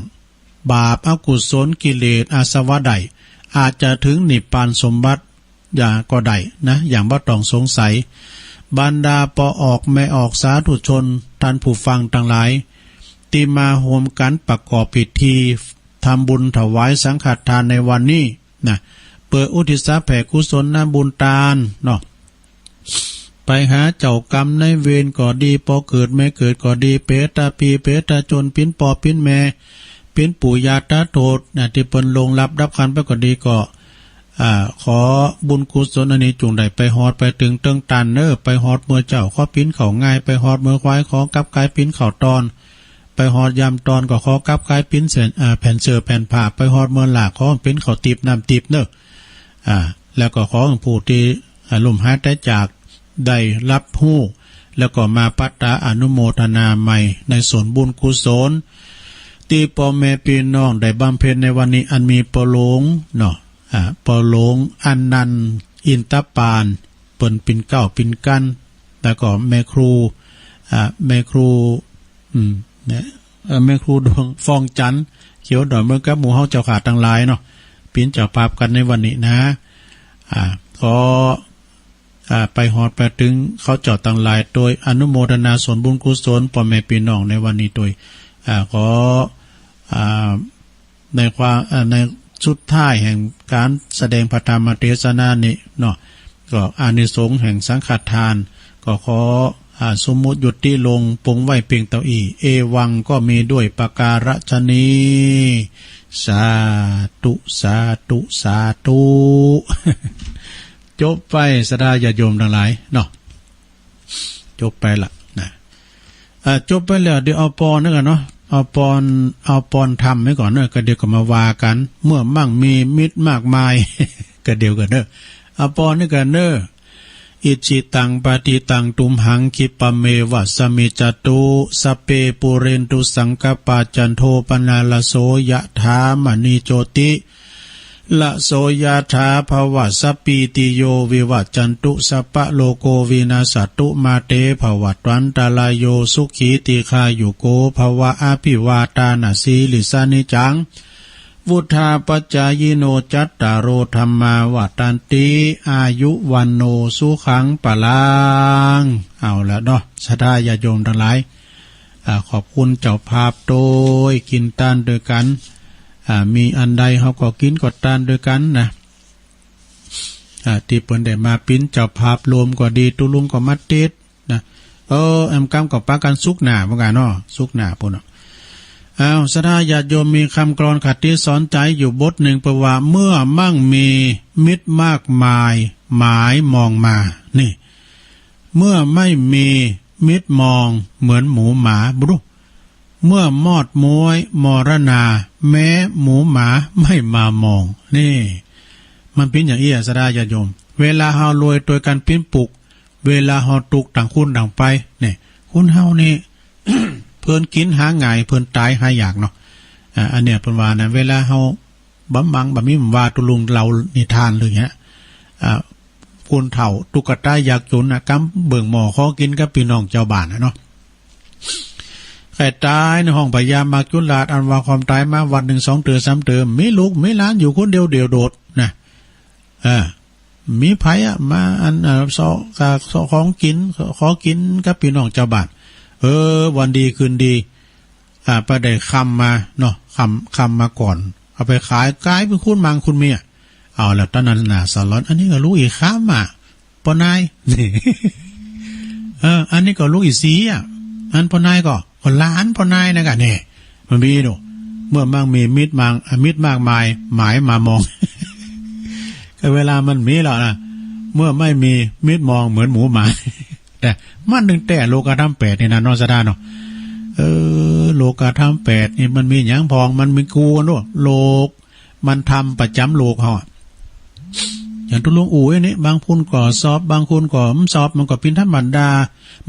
บาปอกุศลกิเลสอาสวะได้ อาจจะถึงนิพพานสมบัติ อย่างก็ได้นะ อย่างบ่ต้องสงสัย บรรดาป้อออกแม่ออกสาธุชน ท่านผู้ฟังตังหลาย ตี้มาฮ่วมกั๋นประกอบพิธี ทำบุญถวายสังฆทานในวันนี้นะ เปื้ออุทิศแผ่กุศลบุญตานเนาะ ไปหาเจ้ากรรมนายเวรก็ดี ป้อเกิดแม่เกิดก็ดี เปรตผีเปรตชน เป๋นป้อเป๋นแม่ เป๋นปู่ย่าตาโทษนะ ตี้เปิ้นล่วงลับดับขันธ์ไปก็ดีก็ อ่า ขอบุญกุศลอันนี้จุ่งได้ไปฮอดไปเถิงเติงตานเน้อ ไปฮอดเมื่อเจ๊าขอเป๋นข้าวง่าย ไปฮอดเมื่อควายขอกลับกลายเป๋นข้าวตอน ไปฮอดยามตอนก็ขอกลับกลายเป๋นเสื้อ อ่า แผ่นเสื้อแผ่นผ้า ไปฮอดเมื่อหลากขอเป๋นข้าวติ๊บน้ำติ๊บเน้อ อ่า แล้วก็ขอผู้ตี้ อ่า ล้มหายตายจากได้รับฮู้ แล้วก็มาปัตตาอนุโมทนาใหม่ในส่วนบุญกุศล ตี้ป้อแม่ปี้น้องได้บำเพ็ญในวันนี้ อันมีป้อหลวงเนาะ อ่า ป้อหลวงอนันต์อินทปาน เปิ้นเป๋นเก๊าเป๋นกั๋น แล้วก็แม่ครู อ่า แม่ครู อืม เนี่ย เอ่อ แม่ครูดวงฟองจันทร์ เขียวดอย เหมือนกับหมู่เฮาเจ้าข้าตังหลายเนาะ เป๋นเจ้าภาพกั๋นในวันนี้นะ อ่า ขอ อ่า ไปฮอดไปเถิงเขาเจ้าตังหลาย โดยอนุโมทนาส่วนบุญกุศลป้อแม่ปี้น้องในวันนี้โดย อ่า ขอ อ่า ในความ อ่า ในสุดท้ายแห่งก๋านแสดงพระธรรมเทศนานี้เนาะ ก็อานิสงส์แห่งสังฆทาน ก็ขอ อ่า สมมุติยุติลงปรงไว้เพียงเต้าอี้ เอวังก็มีด้วยประการฉะนี้ สาธุ สาธุ สาธุ จบไป ศรัทธาญาติโยมตังหลายเนาะ จบไปละนะ อ่า จบไปแล้ว เดี๋ยวเอาปอนนึงก่อนเนาะ เอาปอน เอาปอนธรรมไว้ก่อนเนอะ ก็เดี๋ยวก็มาว่ากั๋น เมื่อมั่งมีมิตรมากมาย ก็เดี๋ยวก่อนเนอะ เอาปอนนึงก่อนเนอะ อิจฉิตัง ปัตถิตัง ตุมหัง ขิปปะเมวะ สะมิจจตุ สัพเพ ปูเรนตุ สังกัปปา จันโท ปะนา ระโส ยะถา มะณิ โชติ ระโส ยะถา ภะวะ สัพพีติโย วิวัชชันตุ สัพพะโรโค วินัสสะตุ มา เต ภะวัตวันตะราโย สุขี ทีฆายุโก ภะวะ อะภิวาทานะสีลิสสะ นิจจัง วุฑฒาปัจจายิโน จัตตาโร ธัมมา วัฑฒันติ อายุ วัณโณ สุขัง พะลัง เอาละเนาะ ศรัทธาญาติโยมตังหลาย อ่า ขอบคุณเจ้าภาพโดย กิ๋นตานโดยกั๋น อ่า มีอันใดเฮาก็กิ๋นก็ตานโดยกั๋นนะ อ่า ตี้เปิ้นได้มาเป๋นเจ้าภาพร่วมก็ดี ตุ๊ลุงก็มาติดนะ เออ แอมกำก็ปะกั๋นศุกร์หน้าเหมือนกั๋นเนาะ ศุกร์หน้าปู้นเนาะ อ้าว ศรัทธาญาติโยมมีกำกลอนคติสอนใจ๋อยู่บทนึ่ง เปิ้นว่า เมื่อมั่งมีมิตรมากมาย หมายมองมา นี่ เมื่อไม่มีมิตรมองเหมือนหมูหมา บ่ดู เมื่อมอดม้วยมรณา แม้หมูหมาไม่มามอง นี่ มันเป๋นอย่างอี้อะ ศรัทธาญาติโยม เวลาเฮาโรยโตยกั๋นปิ้นปุก เวลาเฮาตุ๊กต่างคนต่างไป เนี่ย คนเฮานี่ เปิ้นกิ๋นหาง่าย เปิ้นต๋ายหายากเนาะ อ่า อันเนี้ยเปิ้นว่านะ เวลาเฮา บาง บาง บางมี้ว่าตุ๊ลุงเล่านิทานเลยเนี้ย อ่า คนเฒ่าตุ๊กตายากจนนะ กำเบิ่งหม้อขอกินกับพี่น้องเจ้าบ้านนะเนาะ ใครตายในห้องพญามัจจุราช อันว่าความตายมาวันหนึ่งสองเทื่อสามเทื่อ มีลูกมีหลานอยู่คนเดียวเดี่ยวโดดนะ เออ มีไผอะมาอัน เอ่อ ซอก ซอกของกิน ขอกินกับพี่น้องเจ้าบ้าน เออ วันดีคืนดี อ่า ไปได้คำมาเนาะ คำ คำมาก่อน เอาไปขาย กลายเป็นคนมั่งคนมี เอาแล้วตอนนั้นน่าสะหลอน อันนี้ก็ลูกอีคำอะ ป้อนาย เออ อันนี้ก็ลูกอีสีอะ อันป้อนายก็ ก็หลานป้อนายนะกะเนี่ย มันมีเนาะ เมื่อมั่งมีมิตรมาก อ่ะ มิตรมากมาย หมายมามอง ก็เวลามันมีแล้วนะ เมื่อไม่มีมิตรมองเหมือนหมูหมา แต่มันนึงแต่โลกธรรมแปดนี่นะ เนาะ สะดาเนาะ เออ โลกธรรมแปดนี่มันมีหยังพอง มันมีกูเนาะ โลก มันธรรมประจำโลกเฮาอะ อย่างตุลุงอู้นี่ บางคนก็สอบ บางคนก็บ่สอบ มันก็เป็นธรรมดา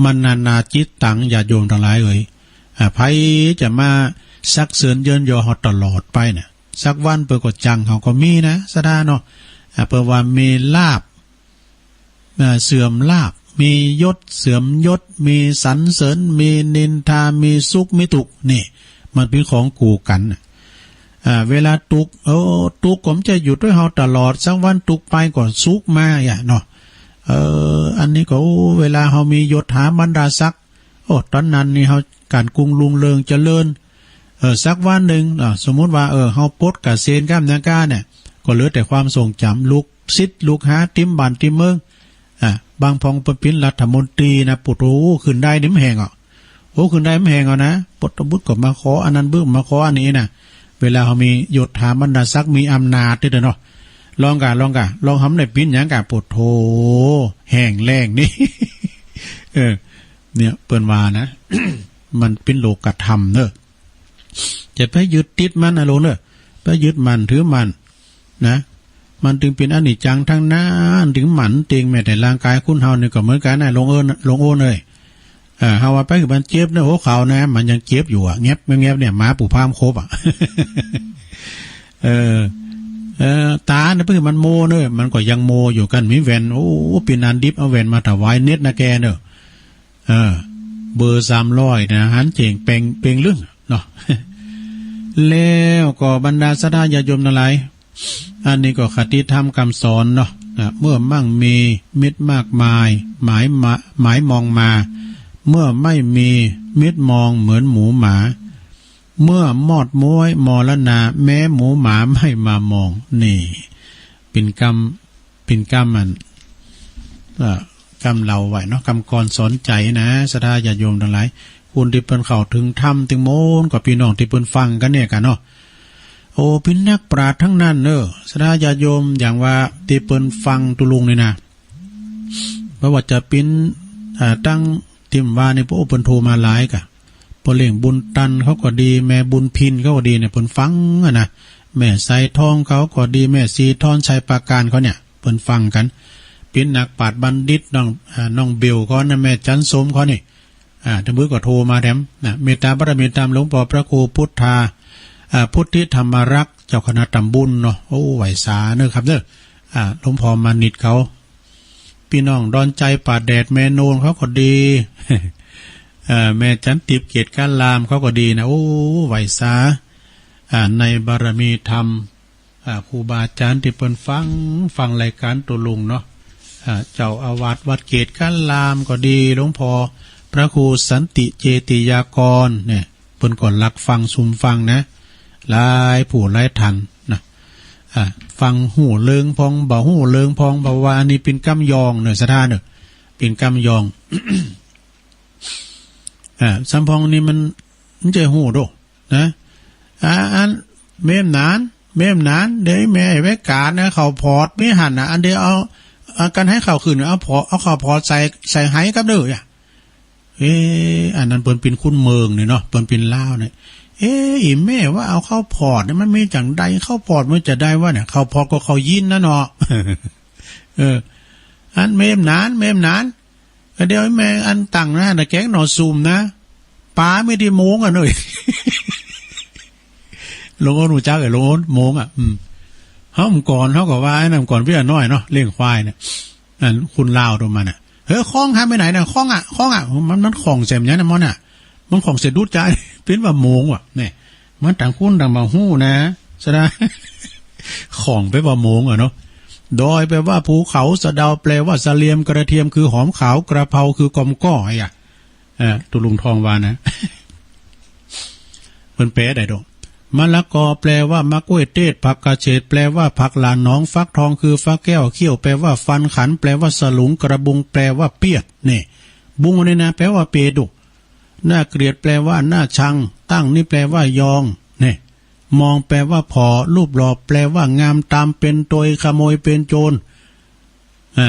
มันนานาจิตตัง ญาติโยมทั้งหลายเอ๋ย อ่า ไผจะมาซักเซิญเยินยอเฮาตลอดไปน่ะ สักวันเปิ้นก็จังเฮาก็มีนะ สะดาเนาะ อ่า เปิ้นว่ามีลาภ อ่า เสื่อมลาภ มียศเสื่อมยศ มีสรรเสริญ มีนินทา มีสุข มีทุกข์ นี่ มันเป็นของคู่กันน่ะ อ่า เวลาทุกข์ โอ้ ทุกข์ก็บ่ใจ้อยู่ด้วยเฮาตลอด สักวันทุกข์ไปก็สุขมาอ่ะเนาะ เออ อันนี้ก็ โอ้ เวลาเฮามียศถาบรรดาศักดิ์ โอ้ ตอนนั้นนี่เฮาการกุ้งรุ่งเรืองเจริญ เออ สักวันหนึ่ง อ่า สมมุติว่า เออ เฮาปลดเกษียณกำนันกาเนี่ย ก็เหลือแต่ความทรงจำ ลูกศิษย์ลูกหาเต็มบ้านเต็มเมือง อ่า บางพองเปิ้นเป็นรัฐมนตรีนะ โผดโธ่ ขึ้นได้นี่บ่แห้งอ่ะ โอ้ ขึ้นได้บ่แห้งอ่ะนะ โผดโธ่ บุตรก็มาขออันนั้น บุตรมาขออันนี้นะ เวลาเฮามียศถาบรรดาศักดิ์ มีอำนาจเด้อเนาะ ลองกะ ลองกะ ลองทำได้เป็นหยังกะ โผดโธ่ แห้งแล้งนี่ เออ เนี่ย เปิ้นว่านะ มันเป็นโลกธรรมเนอะ จะไปยึดติดมันนะลุงเนอะ ไปยึดมั่นถือมั่นนะ มันจึงเป็นอนิจจังทั้งนั้น ถึงหมั่นเต็ง แม้แต่ร่างกายคนเฮานี่ก็เหมือนกันนะ ลุงเอิ้น ลุงโอนเอ้ย เออ เฮาว่าไปคือมันเจ็บเนอะ หัวเข่านะ มันยังเจ็บอยู่อะ แงบแงบเนี่ย หมาปูพามครบอะ เออ เออ ตาเนี่ย ไปคือมันโมเนอะ มันก็ยังโมอยู่ กันมีแว่น โอ้ ปีนันดิบเอาแว่นมาถวายเน็ตนะแกเนอะ เออ เบอร์สามร้อยนะ หันเจ๋งเป่ง เป่งลึ่งเนาะ แล้วก็บรรดาศรัทธาญาติโยมทั้งหลาย อันนี้ก็คติธรรมคำสอนเนาะ นะ เมื่อมั่งมีมิตรมากมาย หมายมา หมายมองมา เมื่อไม่มีมิตรมองเหมือนหมูหมา เมื่อมอดม้วยมรณา แม้หมูหมาไม่มามอง นี่ เป็นกำ เป็นกำอัน เอ่อ กำเล่าไว้เนาะ กำกลอนสอนใจนะ ศรัทธาญาติโยมทั้งหลาย คนที่เปิ้นเข้าถึงธรรม ถึงโมนก็พี่น้องที่เปิ้นฟังกันเนี่ยกันเนาะ โอ้ เป็นนักปราชญ์ทั้งนั้นเนอะ ศรัทธาญาติโยม อย่างว่าที่เปิ้นฟังตุลุงนี่นะ เพราะว่าจะเป็น อ่า ตั้งที่ว่านี่ พระโอเปิ้นโทรมาหลายกะ พ่อเลี้ยงบุญตันเขาก็ดี แม่บุญพินเขาก็ดีเนี่ย เปิ้นฟังอะนะ แม่สายทองเขาก็ดี แม่สีทอน ชัยปราการเขาเนี่ย เปิ้นฟังกัน เป็นนักปราชญ์บัณฑิต น้อง อ่า น้องเบลเขานะ แม่จันสมเขานี่ อ่า ทั้งหมดก็โทรมาแถมนะ เมตตาบารมีตามหลวงพ่อพระครูพุทธา อ่า พุทธิธรรมรักษ์ เจ้าคณะตำบลเนาะ โอ้ ไหว้สาเนอะครับเนอะ อ่า หลวงพ่อมานิตเขา พี่น้องดอนใจป่าแดด แม่โนนเขาก็ดี เอ่อ แม่จันติบเกตการามเขาก็ดีนะ โอ้ ไหว้สา อ่า ในบารมีธรรม อ่า ครูบาอาจารย์ที่เปิ้นฟัง ฟังรายการตุลุงเนาะ อ่า เจ้าอาวาสวัดเกตการามก็ดี หลวงพ่อพระครูสันติเจติยากรเนี่ย เปิ้นก็ลักฟังซุมฟังนะ หลายผู้หลายท่านนะ อ่า ฟังฮู้เลิงพอง บ่ฮู้เลิงพอง เพราะว่าอันนี้เป็นกำยองเนอะ ศรัทธาเนอะ เป็นกำยอง อ่า สำพองนี่มัน มันจะฮู้โดนะ อ่า อัน แม่หนาน แม่หนาน เดี๋ยวแม่ไปกาดนะ ข้าวผอดมีหั่นน่ะ อันเดียวเอา เอากันให้ข้าวขึ้น เอาผอด เอาข้าวผอดใส่ ใส่ไหกับเด้อ เอ๊ะ อันนั้นเปิ้นเป็นคนเมืองนี่เนาะ เปิ้นเป็นลาวเนี่ย เอ๊ะ อีแม่ว่าเอาข้าวผอดเนี่ยมันมีจั่งใด ข้าวผอดมันจะได้วะเนี่ย ข้าวผอดก็ข้าวยีนนะเนาะ เออ อันแม่หนาน แม่หนาน ก็เดี๋ยวแม่อันตั้งนะ น่ะแกงหน่อซุ่มนะ ปลามีแต่โมงอะเนาะ หลวงโอนฮู้จักไอ้หลวงโอนโมงอะ อืม เฮาเมื่อก่อนเฮาก็ว่าไอ้นั่นก่อนเวียน้อยเนาะ เลี้ยงควายเนี่ย อันคนลาวโตมันน่ะ "เฮ้ย ข้องหายไปไหนน่ะ ข้องอะ ข้องอะ" มัน มันข้องเสียมยังน่ะ มันน่ะ มันข้องเสียดุดจ้า เป็นว่าโมงว่ะ เนี่ย มันต่างคนต่างบ่ฮู้นะ สะดา ข้องไปว่าโมงอะเนาะ ดอยแปลว่าภูเขา สะเดาแปลว่าเสลียม กระเทียมคือหอมขาว กระเพราคือกอมก้อ ไอ้อะ เออ ตุลุงทองวานะ เปิ้นแปลได้ดอก มะละกอแปลว่ามะกล้วยเทศ ผักกระเฉดแปลว่าผักหลานหนอง ฟักทองคือฟักแก้ว เขี้ยวแปลว่าฟัน ขันแปลว่าสลุง กระบุงแปลว่าเปียด นี่ บุงนี่นะ แปลว่าเปียดดุ น่าเกลียดแปลว่าน่าชัง ตั้งนี่แปลว่ายอง นี่ มองแปลว่าผ่อ รูปหล่อแปลว่างาม ตามเป็นโตย ขโมยเป็นโจร อ่า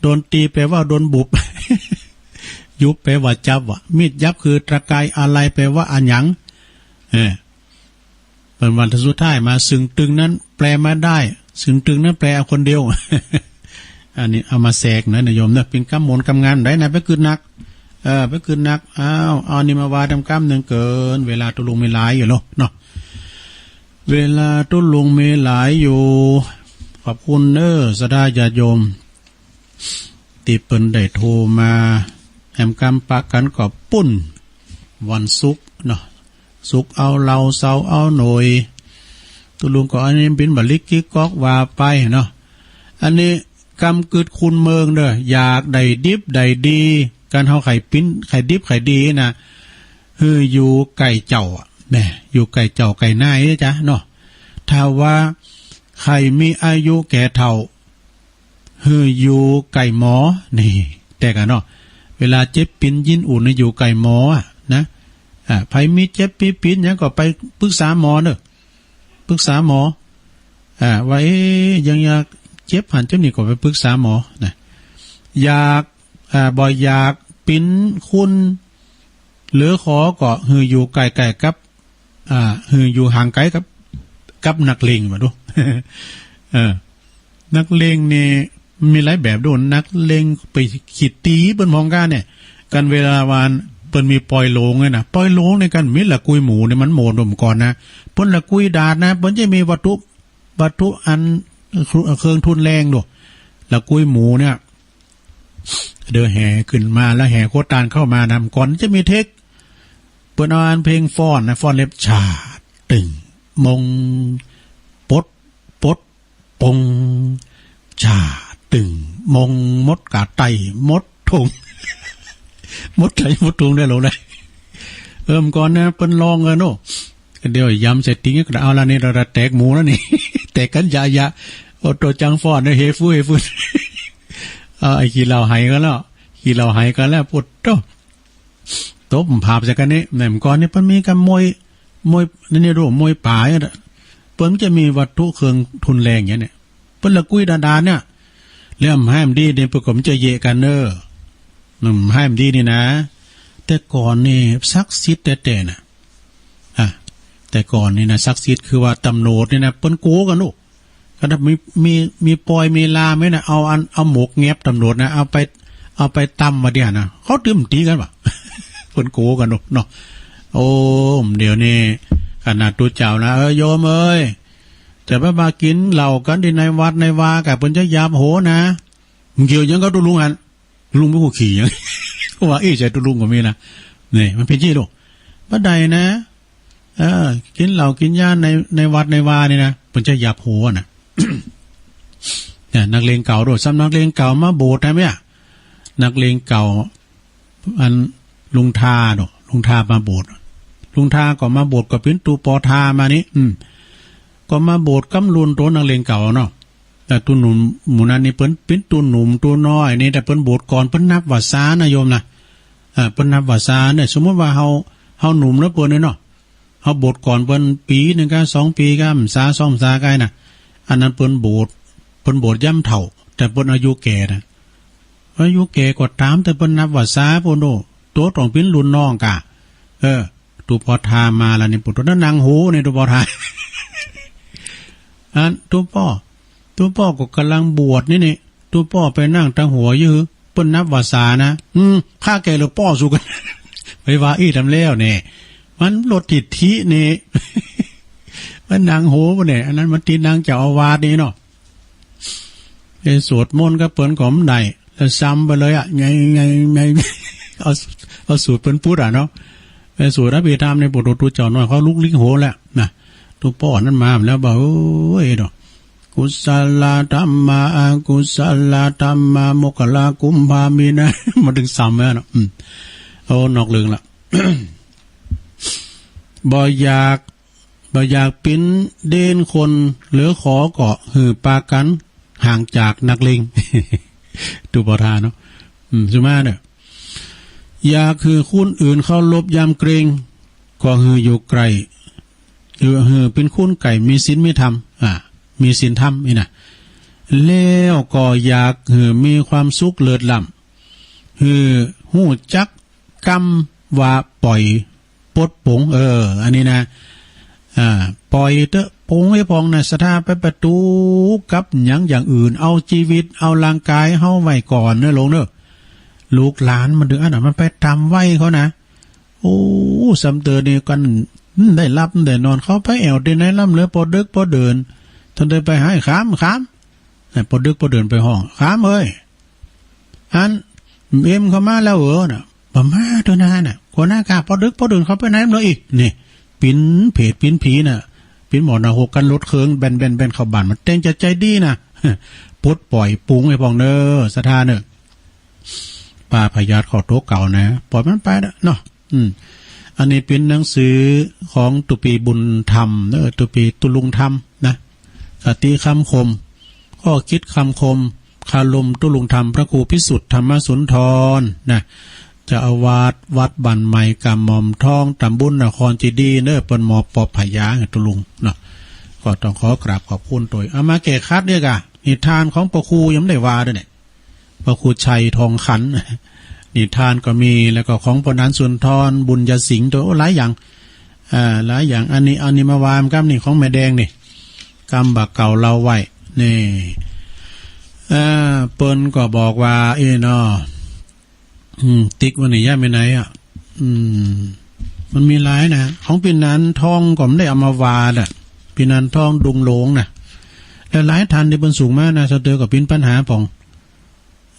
โดนตีแปลว่าโดนบุบ ยุบแปลว่าจับว่ะ มีดยับคือตะกาย อะไรแปลว่าอะหยัง เออ เปิ้นวันสุดท้ายมา ซึ่งตึงนั้นแปลมาได้ ซึ่งตึงนั้นแปลเอาคนเดียว อันนี้เอามาแทรกนะ นะโยมนะ เป็นกำมนต์กำงานได้นะ ไปกึดหนัก เออ ไปกึดหนัก อ้าว เอานี่มาว่าตำกำหนึ่งเกิน เวลาตุลุงมีหลายอยู่เนาะ เนาะ เวลาตุลุงมีหลายอยู่ ขอบคุณเน้อ ศรัทธาญาติโยม ตี้เปิ้นได้โทรมา แหมกำปะกันก็ปุ้น วันศุกร์เนาะ ศุกร์เอาเหล้า เสาร์เอาหน่อย ตุลุงก็อันนี้บินบาลิกกิกก๊อกว่าไปเนาะ อันนี้กำกึดคุณเมืองเด้อ อยากได้ดิบได้ดี กันเฮาไข่ปิ้น ไข่ดิบไข่ดีนะ คืออยู่ใกล้เจ้าอะ แหม อยู่ใกล้เจ้าใกล้นายเด้อจ้ะเนาะ ถ้าว่าใครมีอายุแก่เฒ่า คืออยู่ใกล้หมอ นี่ แต่กันเนาะ เวลาเจ็บปิ้นยินอุ่นนี่อยู่ใกล้หมออะนะ อ่า ใครมีเจ็บปี๊ดปิ้นหยังก็ไปปรึกษาหมอเนอะ ปรึกษาหมอ อ่า ว่า เอ๊ะ ยังอยากเจ็บหันเจ็บนี่ก็ไปปรึกษาหมอนะ อยาก อ่า บ่อยากปิ้นคุณ หรือขอก็คืออยู่ใกล้ๆกับ อ่า คืออยู่ห่างไกลกับ กับนักเลงว่าดู เออ นักเลงนี่มีหลายแบบดู นักเลงไปขีดตีเปิ้นมองกันเนี่ย กันเวลาวานเปิ้นมีปอยโลงเนี่ยนะ ปอยโลงเนี่ยกันมีละกุยหมูเนี่ยมันโหมดหนุ่มก่อนนะ เปิ้นละกุยดาดนะ เปิ้นจะมีวัตถุ วัตถุอันเครื่องทุนแรงดู ละกุยหมูเนี่ย เดี๋ยวแห่ขึ้นมาแล้วแห่โคตานเข้ามานำก่อนจะมีเทค เปิ้นเอาอันเพลงฟ้อนนะ ฟ้อนเล็บชาตึงมงปดปดปง ชาตึงมงมดกาไตมดทง มดไตมดทงได้หรอเลย เอิ่มก่อนนะ เปิ้นลองกันโน่ เดี๋ยวยำเสร็จทิ้งก็เอาละนี่ เราแตกหมูแล้วนี่ แตกกันยะยะ โอ้ตัวจังฟ้อนเนี่ย เฮฟูเฮฟู เอาไอ้ขี้เหล้าไหกันแล้ว ขี้เหล้าไหกันแล้ว ปวดโต ตบผาบใส่กันนี่ แหมก่อนนี่เปิ้นมีกันมวย มวย นี่นี่รู้ มวยป่าเนี่ย เปิ้นจะมีวัตถุเครื่องทุนแรงอย่างเนี้ย เปิ้นละกุยดาดาเนี่ย แล้วแหมดีเนี่ย เปิ้นก็มันจะเยะกันเนอะ อืม แหมดีนี่นะ แต่ก่อนนี่ศักดิ์สิทธิ์แต๊ๆนะ อ่ะ แต่ก่อนนี่นะ ศักดิ์สิทธิ์คือว่าตำรวจนี่นะ เปิ้นโกกันลูก ก็ถ้ามี มี มีปอยมีลาไหมนะ เอาอัน เอาหมวกแงบตำรวจนะ เอาไป เอาไปตำมาเดียวนะ เขาตื่มตีกันวะ เปิ้นโกกันลูกเนาะ โอ้ เดี๋ยวนี้ขนาดตุ๊เจ้านะ เออ โยมเอ้ย จะไปมากินเหล้ากันที่ในวัดในวา กะเปิ้นจะหยาบโหนะ มึงเกี่ยวหยังกับตุ๊ลุงอัน ลุงบ่ฮู้ขี้หยัง ว่าอี้ใส่ตุ๊ลุงก็มีนะ นี่ มันเป็นจี้ลูก บ่ได้นะ เออ กินเหล้ากินยาใน ในวัดในวานี่นะ เปิ้นจะหยาบโหนะ เนี่ย นักเลงเก่าโดด ซ้ำนักเลงเก่ามาโบสถ์นะเมีย นักเลงเก่า อันลุงทาโดด ลุงทามาโบสถ์ ลุงทาก็มาโบสถ์ ก็เป๋นตุ๊ปอทามานี่ อืม ก็มาโบสถ์กำลุนโตนักเลงเก่าเนาะ แต่ตุ๊หนุ่มหมู่นั้นนี่เปิ้นเป๋นตุ๊หนุ่มตุ๊น้อยนี่ แต่เปิ้นโบสถ์ก่อน เปิ้นนับวรรษานะโยมนะ อ่า เปิ้นนับวรรษาเนี่ย สมมุติว่าเฮา เฮาหนุ่มแล้วเปิ้นเนี่ยเนาะ เฮาโบสถ์ก่อนเปิ้นปี๋หนึ่งกา สองปี๋กา พรรษาสองพรรษาไกลนะ อันนั้นเปิ้นโบสถ์ เปิ้นโบสถ์ยามเฒ่า แต่เปิ้นอายุแก่นะ อายุแก่ก็ต๋าม แต่เปิ้นนับวรรษาปู้นโด โตต้องเป๋นรุ่นน้องกา เออ ตุ๊ปอทามาละนี่ ปู้นโตนั่งโหนี่ ตุ๊ปอทา อันตุ๊ปอ ตุ๊ปอก็ก่ำลังบวชนี่นี่ ตุ๊ปอไปนั่งตังหัวอยู่ เปิ้นนับวรรษานะ อืม ข้าแก่หรือป้อสู่กัน ไปว่าอี้ต๋ามแล้วเนี่ย มันลดทิฐินี่ ก็นั่งโหเนี่ย อันนั้นมันติดนั่งเจ้าอาวาสนี่เนาะ ไปสวดมนต์กับเปิ้นก็บ่ได้ แล้วซ้ำไปเลยอะ ไง ไง ไง เอา เอาสูตรเปิ้นพูดอะเนาะ ไปสวดอภิธรรมในปุถุตุเจ้าน้อยเขาลุกลี้โหนแล้วนะ ตุ๊ป้อนั้นมาแล้วบอก โอ้ยเนาะ กุศลธัมมา อกุศลธัมมา โมคคัลลากุมภามีนะ มาถึงซ้ำแล้วเนาะ อืม เอานอกเรื่องละ บ่อยาก บ่อยากปิ้นเดนคน หรือขอก็หื้อปากั๋นห่างจากนักเลง ตุ๊ปทาเนาะ อืม สุมาเน่อ อยากหื้อคนอื่นเคารพยำเกรง ก็หื้ออยู่ใกล้ หื้อ หื้อเป็นคนใกล้มีศีลมีธรรม อ่า มีศีลธรรมนี่นะ แล้วก็อยากหื้อมีความสุขเลิศล้ำ หื้อฮู้จักกำว่าปล่อยปลดปลง เออ อันนี้นะ อ่า ปล่อยเต๊อะ ปลงไว้พ่องนะ ศรัทธา ไปปะตูกับหยังอย่างอื่น เอาชีวิต เอาร่างกายเฮาไว้ก่อนเน่อหลวงเน่อ ลูกหลานมันถึงอันน่ะ มันไปตามวัยเขานะ โอ้ ซ้ำเติมนี่กัน อืม ได้หลับได้นอน เขาไปแอ่วตี้ไหนลำเหลือ ปอดึกปอเดิน ท่านได้ไปหา "ขาม ขาม" นะ ปอดึกปอเดินไปฮ้อง "ขามเอ้ย อันเอ็มเขามาแล้วเหรอ" น่ะ "บ่มาตัวนานน่ะ หัวหน้าข้า ปอดึกปอเดินเขาไปไหนแล้วอีก" นี่ ปิ้นเผดปิ้นผีน่ะ ปิ้นหมอหน้าหกกันรถเคิง แบนๆๆ เข้าบ้าน มันแต่งจะใจดีน่ะ ปลดปล่อยปลงไว้พ่องเน่อ ศรัทธาเน่อ ปาพยาธิเข้าตัวเก่านะ ปล่อยมันไปเถอะเนาะ อืม อันนี้เป็นหนังสือของตุปีบุญธรรมเนอะ ตุปีตุลุงธรรมนะ คติคำคม ข้อคิดคำคม คารมตุลุงธรรม พระครูพิสุทธิ์ธรรมสุนทรนะ เจ้าอาวาสวัดบ้านใหม่กำหม่อมทอง ตำบลนครเจดีย์เนอะ เปิ้นหมอปอบพยาตุลุงเนาะ ก็ต้องขอกราบขอบคุณโตย เอามาแก้ขัดเนี่ยกะ นิทานของพระครูยังไม่ได้ว่าด้วยเนี่ย พระครูชัยทองขัน นิทานก็มี แล้วก็ของปอนันสุนทร บุญญาสิงห์ ตัว โอ้ หลายอย่าง อ่า หลายอย่าง อันนี้ อันนี้มาวางกำนี่ของแม่แดงนี่ กำบ่าเก่าเล่าไว้ นี่ อ่า เปิ้นก็บอกว่า เอ้เนาะ อืม ติ๊กว่านี่ย่าไปไหนอ่ะ อืม มันมีหลายนะ ของปีนันทองก็ไม่ได้เอามาวาดอ่ะ ปีนันทองดุงหลงนะ แล้วหลายท่านที่เปิ้นส่งมานะ สะเตอก็เป็นปัญหาของ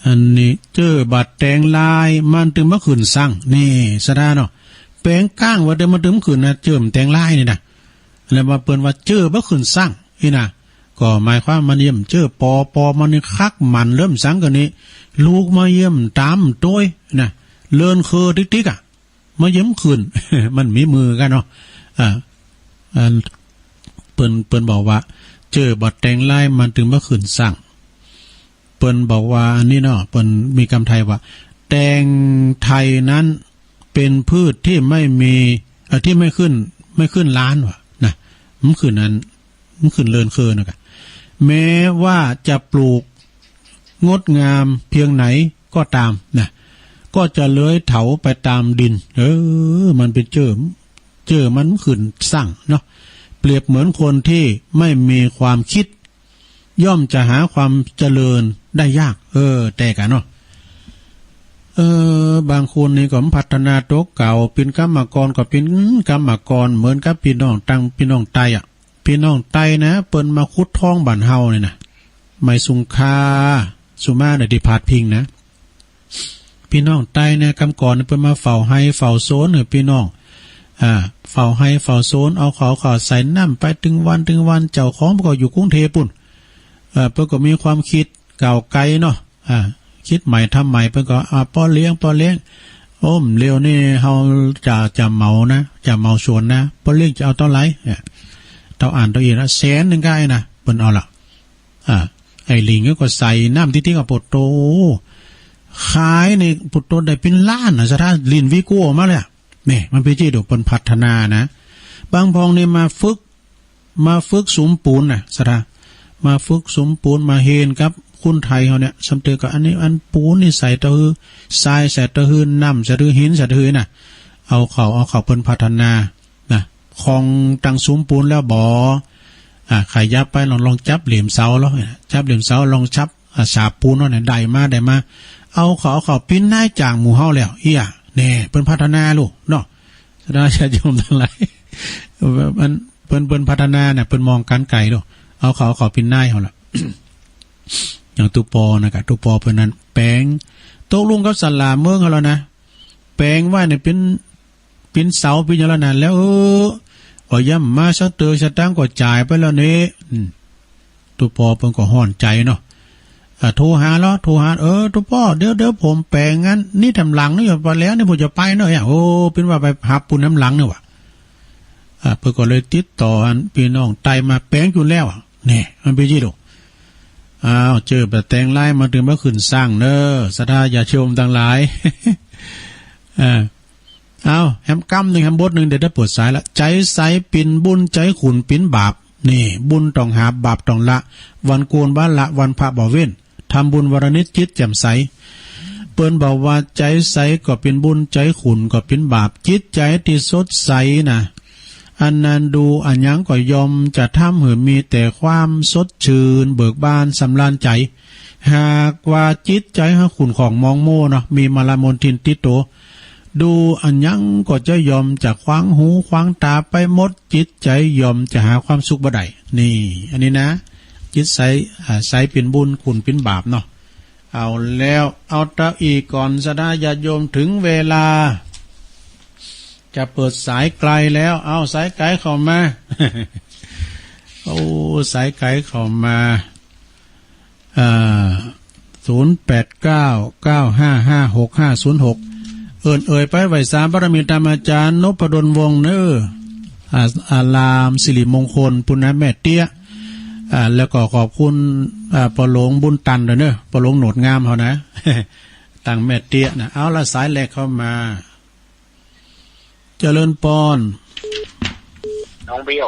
อันนี้เจ้อบัดแต่งลายมันตึงบ่ขึ้นสั่ง นี่ศรัทธาเนาะ แปลงก้างว่าเดิมมันตึงบ่ขึ้นนะ เจ้อมันแต่งลายนี่นะ แล้วมาเปิ้นว่าเจ้อบ่ขึ้นสั่งนี่นะ ก็หมายความมันเยี่ยมเจ้อปอ ปอมันนี่คักมันเริ่มสั่งกันนี่ ลูกมาเยี่ยมตามโต้ยนะ เลินเคอติ๊กๆ อ่ะ มันเยี่ยมขึ้น มันมีมือกันเนาะ อ่า อัน เปิ้น เปิ้นบอกว่า เจ้อบัดแต่งลายมันตึงบ่ขึ้นสั่ง เปิ้นบอกว่าอันนี้เนาะ เปิ้นมีกำไทยว่า แตงไทยนั้นเป็นพืชที่ไม่มี เอ่อ ที่ไม่ขึ้น ไม่ขึ้นล้านว่ะนะ มันขึ้นอัน มันขึ้นเลินเคอนะกะ แม้ว่าจะปลูกงดงามเพียงไหนก็ตามนะ ก็จะเลื้อยเถาไปตามดิน เออ มันเป็นเจ้อ เจ้อมันขึ้นสั่งเนาะ เปรียบเหมือนคนที่ไม่มีความคิด ย่อมจะหาความเจริญได้ยาก เออ แต่กะเนาะ เออ บางคนนี่ก็พัฒนาตัวเก่า เป็นกรรมกรก็เป็นกรรมกร เหมือนกับพี่น้องตัง พี่น้องไตอ่ะ พี่น้องไตนะ เปิ้นมาขุดทองบ้านเฮานี่นะ ไม่สุงคา สุมาเนี่ยที่พาดพิงนะ พี่น้องไตเนี่ย กำก่อนเปิ้นมาเฝ้าไฮ่เฝ้าสวนให้พี่น้อง อ่า เฝ้าไฮ่เฝ้าสวน เอาข้าว ข้าวใส่น้ำไปตึงวันตึงวัน เจ้าของเปิ้นก็อยู่กรุงเทพฯปุ้น เอ่อ เปิ้นก็มีความคิดก้าวไกลเนาะ อ่า คิดใหม่ทำใหม่ เปิ้นก็ อ่า ป้อเลี้ยง ป้อเลี้ยง โอ้ม เดี๋ยวนี้เฮาจะ จะเหมานะ จะเหมาสวนนะ ป้อเลี้ยงจะเอาเท่าไหร่ เนี่ย เต้าอ่านเต้าอีกนะ แสนหนึ่งก็ได้นะ เปิ้นเอาละ อ่า ไอ้ลิงก็ใส่น้ำติ๊กๆ ก็ปวดโต ขายในปวดโตได้เป็นล้านนะ ศรัทธา ลินวิโก้ออกมาเลยอะ นี่ มันเป็นที่เดียวเปิ้นพัฒนานะ บางพองนี่มาฝึก มาฝึกสุมปูนนะ ศรัทธา มาฝึกสุมปูน มาเฮนกับคนไทยเขาเนี่ย สำเร็จก็อันนี้ อันปูนนี่ใส่ตะหือ ทรายใส่ตะหือ น้ำใส่ตะหือ หินใส่ตะหือนะ เอาเข้า เอาเข้าเปิ้นพัฒนา นะ ของตังสุมปูนแล้วบ่ อ่า ขยับไปลอง ลองจับเหลี่ยมเสาแล้ว จับเหลี่ยมเสา ลองจับ อ่า ฉาบปูนเนาะเนี่ย ได้มา ได้มา เอาเข้า เอาเข้าปิ้นนายจ้างหมู่เฮาแล้ว เอี้ย แน่ เปิ้นพัฒนาลูกเนาะ ศรัทธาญาติโยมทั้งหลาย มัน ปิ้น ปิ้นพัฒนานะ ปิ้นมองก๋านไก๋โลด เอาเขา เอาเขาปิ้นนายเฮาละ อย่างตุ๊ปอนะกะ ตุ๊ปอเปิ้นนั้นแป๋ง ตกลงกับศาลาเมืองเฮาแล้วนะ แป๋งไว้เนี่ยปิ้น ปิ้นเสาปิ้นหยังแล้วนะ แล้ว เออ ก็ย่ำมาสักเตอสักตังก็จ่ายไปแล้วนี่ อืม ตุ๊ปอเปิ้นก็ฮ้อนใจ๋เนาะ อ่า โทรหาเลาะ โทรหา เออ ตุ๊ปอ เดี๋ยว เดี๋ยวผมแป๋งอันนี้แถมหลังนี่อยู่ พอแล้วนี่ผมจะไปเนาะ โอ้ ปิ้นว่าไปหาปูนแถมหลังนี่หว่า อ่า เปิ้นก็เลยติดต่ออันปี้น้องไต่มาแป๋งอยู่แล้วอะ นี่ มันเป๋นอย่างนี้โลด อ้าว เจอแบบแตงไลน์มา ตึงมาขึ้นสร้างเน้อ ศรัทธาญาติโยมตังหลาย อ่า เอา แฮมกำนึ่ง แฮมบทนึ่ง เดี๋ยวได้เปิดสายละ ใจ๋ใสปิ้นบุญ ใจ๋ขุ่นปิ้นบาป นี่ บุญต้องหาบ บาปต้องละ วันโกนวันละ วันพระบ่เว้น ทำบุญวันละนิดจิตแจ่มใส เปิ้นบอกว่าใจ๋ใสก็ปิ้นบุญ ใจ๋ขุ่นก็ปิ้นบาป จิตใจ๋ตี้สดใสนะ อันนั้นดูอะหยังก็ย่อมจะทำหื้อมีแต่ความสดชื่น เบิกบาน สำราญใจ๋ หากว่าจิตใจ๋เฮาขุ่นข้องหมองมัวเนาะ มีมลมลทินติดโต ดูอะหยังก็จะย่อมจะขวางหูขวางต๋าไปหมด จิตใจ๋ย่อมจะหาความสุขบ่ได้ นี่ อันนี้นะ จิตใส อ่า ใสปิ้นบุญ ขุ่นปิ้นบาปเนาะ เอาแล้ว เอาเต้าอี้ก่อน ศรัทธาญาติโยม ถึงเวลา จะเปิดสายไกลแล้ว เอาสายไกลเข้ามา โอ้ สายไกลเข้ามา อ่า ศูนย์แปดเก้า เก้าห้าห้า หกห้าศูนย์หก เอิ้นเอ่ยไปไหว้สาบารมีต๋ามอาจ๋ารย์นพดลวงศ์เน้อ อ่า อารามสิริมงคลปุณณะแม่เตี้ย อ่า แล้วก็ขอบคุณ อ่า ป้อหลวงบุญตันด้วยเน้อ ป้อหลวงโหนดงามเฮานะ ตังแม่เตี้ยนะ เอาละ สายแรกเข้ามา เจริญปอน น้องเบล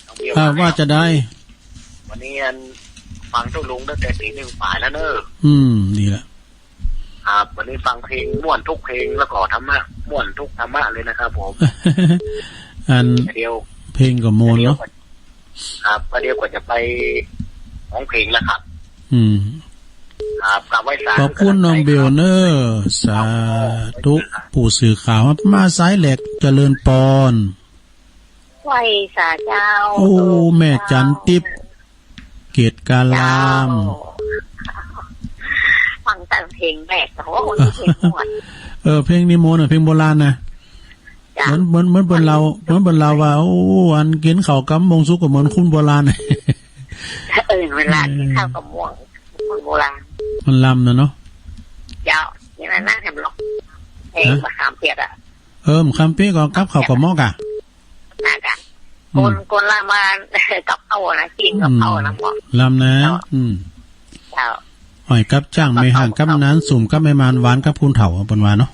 น้องเบล อ่า มาแล้ว ว่าจะได้ วันนี้อัน ฟังตุ๊ลุงตั้งแต่ตีหนึ่งปายแล้วเนอะ อืม นี่แหละ ครับ วันนี้ฟังเพลงม่วนทุกเพลง แล้วก็ธรรมะม่วนทุกธรรมะเลยนะครับผม อัน เดี๋ยว เพลงก็ม่วนเนาะ ครับ ก็เดี๋ยวก็จะไปร้องเพลงแล้วครับ อืม ครับ กราบไหว้สา ขอบคุณน้องเบลเนอะ สาธุ ผู้สื่อข่าวมาสายแรก เจริญปอน ไหว้สาเจ้า โอ้ แม่จันทิพย์ เกตการาม เจ้า ฟังแต่เพลงแรก โอ้โห นี่เพลงม่วน เออ เพลงนี้ม่วนอะ เพลงโบราณนะ จ้ะ เหมือน เหมือน เหมือนเปิ้นเล่า เหมือนเปิ้นเล่าว่า โอ้ อันกินข้าวกับมะม่วงสุกก็เหมือนคนโบราณ เออ เวลากินข้าวกับมะม่วง คนโบราณ มันลำนะเนาะ เจ้า นี่มันน่าทำหรอก เอ้ย ฮะ มะขามเปียกอะ เออ มะขามเปียกก็กับข้าวกับหม้อกะ น่าจะ อืม คน คนละมา กับข้าวนะ กินกับข้าวนะ อืม หม้อ ลำนะ เจ้า อืม เจ้า อ้อยกับจ้าง แม่ฮ้างกับนาน ส้มกับแม่มาน หวานกับคนเฒ่า เปิ้นว่าเนาะ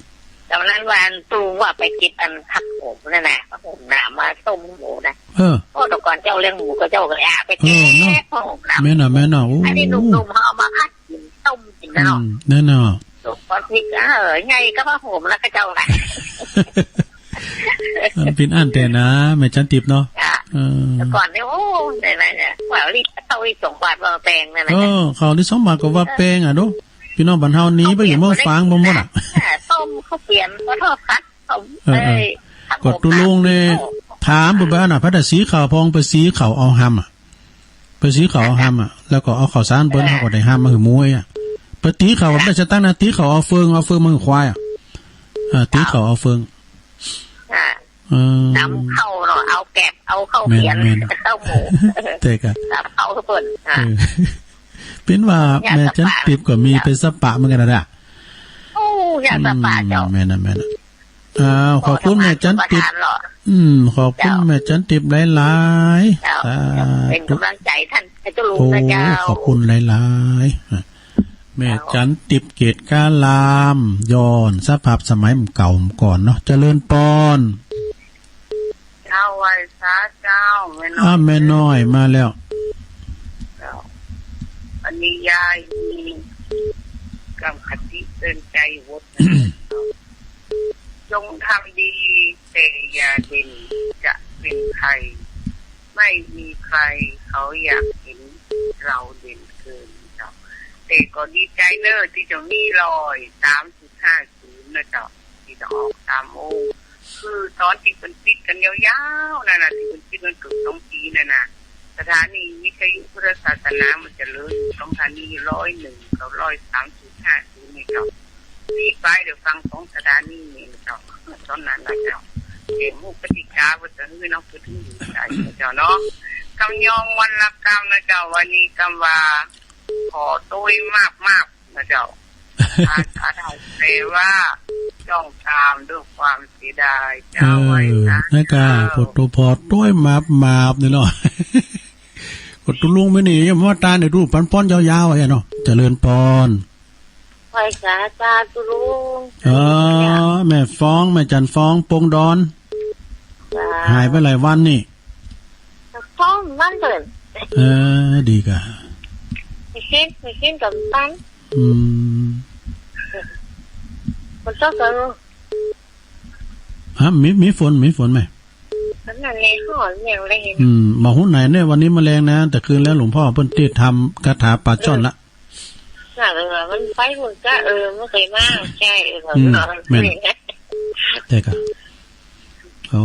ตอนนั้นว่าอันตู้ว่าไปเก็บอันผักโขมนั่นน่ะ ผักโขมหนามมาต้มหมูนะ เออ โอ้ แต่ก่อนเจ้าเลี้ยงหมูก็เจ้าก็เอาไป เออ เก็บ เนาะ ผักโขมหนาม แม่นน่ะ แม่นน่ะ โอ้ อันนี้หนุ่มๆเขาเอามาผัดกิน ต้มกินนะเนาะ อืม แน่นอน ต้มผัดพริก เออ ไงก็ผักโขมแล้วก็เจ้าละ มันเปิ้นอั้นแต๊นะ แม่จันทิพย์เนาะ จ้ะ เออ แต่ก่อนเนี่ย โอ้ ไหนๆเนี่ย ว่าลิตร ข้าวลิตรสองบาทว่าแพงนั่นน่ะ เออ ข้าวลิตรสองบาทก็ว่าแพงอะเนาะ พี่น้องบ้านเฮาหนีไปอยู่เมืองฝางบ่หมดอะ เออ ต้มข้าวเปียก ก็ทอดผัด ต้ม เออ เออ เอ้ย ผัด ก็ตุ๊ลุงเนี่ย โอ้ ถามเปิ้นไปอันน่ะ พระตาสีข้าวพองไปสีข้าวเอาหำอะ ไปสีข้าวเอาหำอะ แล้วก็เอาข้าวสารเปิ้น เออ เฮาก็ได้หำมาหื้อหมูอะ ไปตีข้าว เออ ได้สตางค์นะ ตีข้าวเอาเฟือง เอาเฟืองมาหื้อควายอะ อ่า ตีข้าวเอาเฟือง อ่า เออ นำข้าวเนาะ เอาแกบ เอาข้าวเปียก แม่นๆ ข้าวหมู แต่ก็ นำข้าวเปิ้น อ่า เออ เปิ้นว่า ญาติ แม่จันทิพย์ก็มี ญาติ ไปสปะเหมือนกันนะ โอ้ ญาติ สปะเจ้า อืม แม่นน่ะ แม่นน่ะ อ้าว ขอบคุณแม่จันทิพย์ ขอสปะประทานเหรอ อืม ขอบคุณ เจ้า แม่จันทิพย์หลายๆ เจ้า สาธุ เป็นกำลังใจท่าน ให้เจ้าลุง โอ้ นะเจ้า ขอบคุณหลายๆ แม่จันทิพย์เกตการาม ย้อนสภาพสมัยเก่าก่อนเนาะ เจริญปอน เจ้าไหว้สาเจ้า แม่น้อย อ่า แม่น้อยมาแล้ว เจ้า อันนี้ยายมีกำคติเตือนใจวดนะ จงทำดีแต่อย่าเด่นจะเป็นใคร ไม่มีใครเขาอยากเห็นเราเด่นเกินเจ้า แต่ก็ดีใจเนอะที่เจ้ามีร้อยสามสิบห้า ศูนย์นะเจ้า ที่จะออกตามโอ้ คือตอนที่เปิ้นปิดกันยาวๆนั่นน่ะ ที่เปิ้นปิดมันเกือบสองปีนั่นน่ะ สถานีวิทยุพุทธศาสนามันเจริญอยู่สองสถานี ร้อยหนึ่งกับร้อยสามจุดห้าศูนย์ นี่เจ้า ที่ไปเดี๋ยวฟังสองสถานีนี่เจ้า ตอนนั้นนะเจ้า เสียงมุกกติกาว่าจะหื้อน้องคือถึงอยู่ใจเจ้าเนาะ กำยองวันละกำนะเจ้า วันนี้กำว่า ขอโต้ยมากๆนะเจ้า ภาษาไทยแปลว่า จ้องตามด้วยความเสียดาย เจ้า เออ ไว้นะ นั่นกะ เจ้า กดตัวพอโต้ยมาบมาบนี่เนาะ กดตัวลุงไปนี่ ยังมาตาเนี่ยดูปันป้อนยาวๆอ่ะเนาะ เจริญปอน ไหว้สาตาตุลุง เออ แม่ฟอง แม่จันฟอง ปงดอน จ้า หายไปหลายวันนี่ สองวันเถิน เออ ดีกะ ไม่สิ้น ไม่สิ้นกับปัน อืม มันต้องเกิด ฮะ มี มีฝน มีฝนไหม ขนาดในห้องยังได้เห็น อืม มาหุ้นไหนเนี่ย วันนี้มาแรงนะ แต่คืนแล้วหลวงพ่อเพิ่นเทศน์ทำคาถาปลาช่อนละ น่ะ เออ มันไปหมดก็ เออ ไม่เคยมา ใช่ เออ อืม แม่น แต่ก็ โอ้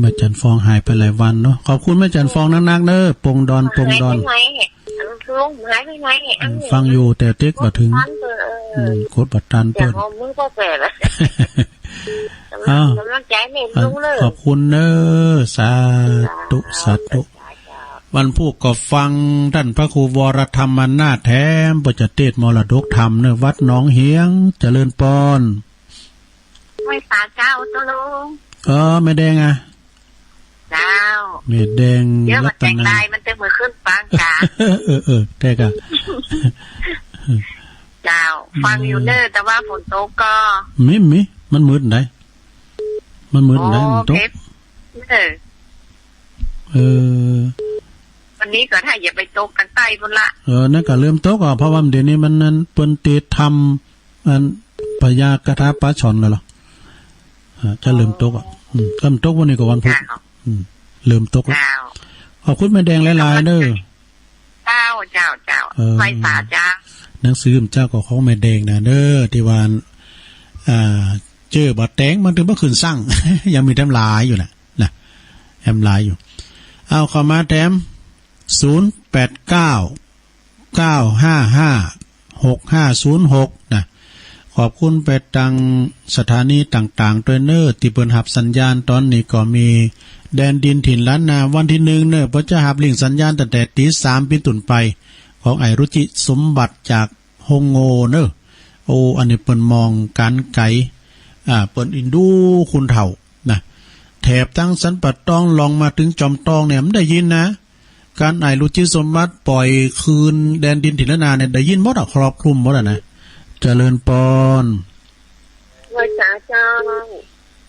แม่จันฟองหายไปหลายวันเนาะ ขอบคุณแม่จันฟองนักๆเด้อ ปงดอน ปงดอน หายไปไหนเนี่ย ลุงหายไปไหนเนี่ย อืม ฟังอยู่แต่เต็กบ่ถึง เออ อืม กดบ่ตัน เดี๋ยว เปิ้น เอามือก็แปลก อ้าว กำลังใจแม่ลุงเลย ขอบคุณเด้อ สาธุ สาธุ วันพูกก็ฟังต้านพระครูวรธรรมนาถแถม เปิ้นจะเทศน์มรดกธรรมเนอะ วัดหนองเหียง เจริญปอน ไหว้สาเจ้าตุลุง เออ แม่แดงอะ เจ้า แม่แดง เดี๋ยว รัตนา มาแต่งลายมันจะมือขึ้นปางกลาง เออ เออ แต่ก็ เจ้า ฟังอยู่เนอะ แต่ว่าฝนตกก็ มี มี มันมืดไหน มันมืดไหน โอ้ มันตก เออ เออ วันนี้ก็ถ้าอย่าไปตกกันใต้พุ้นละ เออ นั่นก็เริ่มตกอ่ะ เพราะว่าเดี๋ยวนี้มันนั่น เปิ้นเทศน์ทำ อัน พญาคาถาปลาช่อนแล้วเหรอ อ่า จะเริ่มตกอ่ะ อืม เริ่มตกวันนี้ก็วันพุธ เจ้า อืม เริ่มตกแล้ว เจ้า ขอบคุณแม่แดงหลายๆเด้อ เจ้า เจ้า เจ้า เออ ไหว้สาเจ้า หนังสือเจ้าก็ของแม่แดงนะเด้อ ที่ว่า อ่า เจอบ่แต่ง มันถึงบ่ขึ้นสั่ง ยังมีแถมหลายอยู่นะ นะ แถมหลายอยู่ เอาเข้ามาแถม ศูนย์แปดเก้า เก้าห้าห้า หกห้าศูนย์หก นะ ขอบคุณไปตังสถานีต่างๆ ด้วยเนอะ ตี้เปิ้นฮับสัญญาณ ตอนนี้ก็มีแดนดินถิ่นล้านนาวันที่หนึ่งเนอะ เปิ้นจะฮับลิงก์สัญญาณตั้งแต่ตีสามเป๋นต้นไป ของอ้ายรุจิสมบัติจาก ฮงโงเนอะ โอ้ อันนี้เปิ้นมองก๋านไก๋ อ่า เปิ้นอินดูคนเฒ่านะ แถบตังสันป่าตองลองมาเถิงจอมตองเนี่ย มันได้ยินนะ ก๋านอ้ายรุจิสมบัติปล่อยคืนแดนดินถิ่นล้านนาเนี่ย ได้ยินหมดอะ ครอบคลุมหมดอะนะ เจริญปอน ไหว้สาเจ้า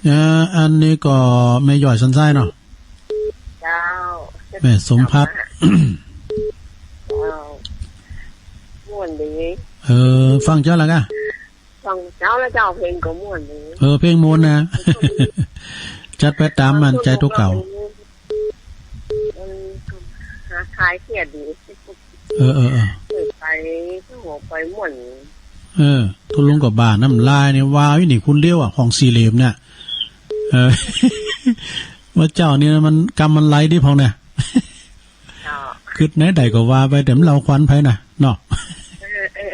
อ่า อันนี้ก็แม่ย้อยสันทรายเนาะ เจ้า แม่สมภัทร เจ้า ม่วนดี เออ ฟังเจ้าละกะ ฟังเจ้าแล้วเจ้า เพลงก็ม่วนดี เออ เพลงม่วนนะ จัดไปตามมันใจตัวเก่า มันหาคลายเครียดดี เออ เออ เออ เปิดไป สงบไปม่วน เออ ตุ๊ลุงก็บ้าน้ำลายเนี่ย ว่าอยู่นี่คนเดียวอะ ห้องสี่เหลี่ยมเนี่ย เออ ว่าเจ้านี่มันกำมันไหลดีพองเนี่ย เจ้า คิดในใดก็ว่าไป แต่มันเล่าขวัญไผน่ะ เนาะ เออ เออ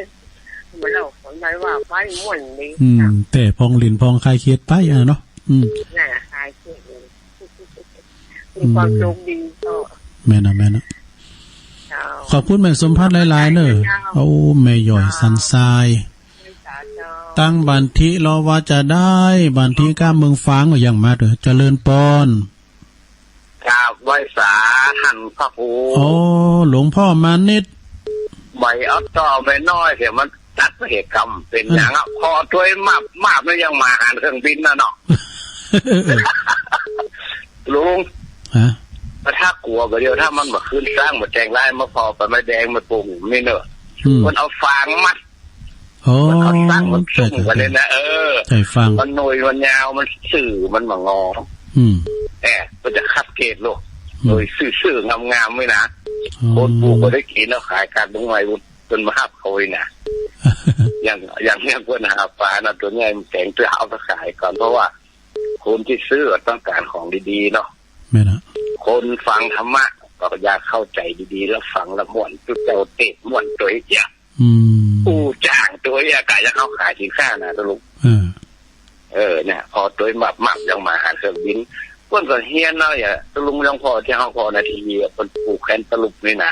มันเล่าขวัญไผว่าไปม่วนดี อืม เจ้า แต่พองหลิ้นพองคลายเครียดไปอะเนาะ อืม น่าคลายเครียดดี มีความสุขดีก็ แม่นอะ แม่นอะ เจ้า ขอบคุณแม่สมภัทรหลายๆเนอะ เจ้า โอ้ แม่ย้อยสันทราย เจ้า ตั้งบันทิเลาะว่าจะได้ บันทิก้าเมืองฝางก็ยังมาเถอะ เจริญปอน กราบไหว้สาท่านพระครู โอ้ หลวงพ่อมานิด ใบเอาต่อไปน้อยเถอะ มันตัดเหตุกรรมเป็นอย่างอ่ะ พอถ้วยมาบมาบแล้วยังมาหารเครื่องบินนะเนาะ ลุง ฮะ ถ้ากลัวไปเดียว ถ้ามันมาขึ้นสร้างมาแจงไล่มาพอไปไม้แดงมาปรุงนี่เนอะ อืม มันเอาฟางมัด โอ้ มันเอาสร้างมัน ใช่ ส่งไปเลยนะ ใช่ เออ ใช่ ฟัง มันหน่วยมันยาว มันซื่อ มันมางอ อืม แอบ มันจะคัดเกรดโลก อืม โดยซื่อๆงามๆไว้นะ อ๋อ คนปลูกก็ได้กิน เอาขายการเมืองใหม่ จนมาหับเขาไว้นะ อย่าง อย่างเนี้ยเพื่อนหาปลานะ ตัวใหญ่มันแข็ง ตัวเอาไปขายก่อน เพราะว่า คนที่ซื้อก็ต้องการของดีๆเนาะ แม่นอะ คนฟังธรรมะก็อยากเข้าใจดีๆ แล้วฟังแล้วม่วน จุดเจ้าเทศน์ม่วนโตยเอี้ยะ อืม อู้จ้างโตยเอี้ยะ กะอยากเข้าขายสินค้านะ ตะลุง เออ เออ เนี่ย พอโตยมับๆ ยังมาหาเครื่องบิน เปิ้นก็เฮียนเนาะ อย่างตะลุง หลวงพ่อที่เฮาพอนาทีอะ เปิ้นปลูกแคนตาลูปนี่นะ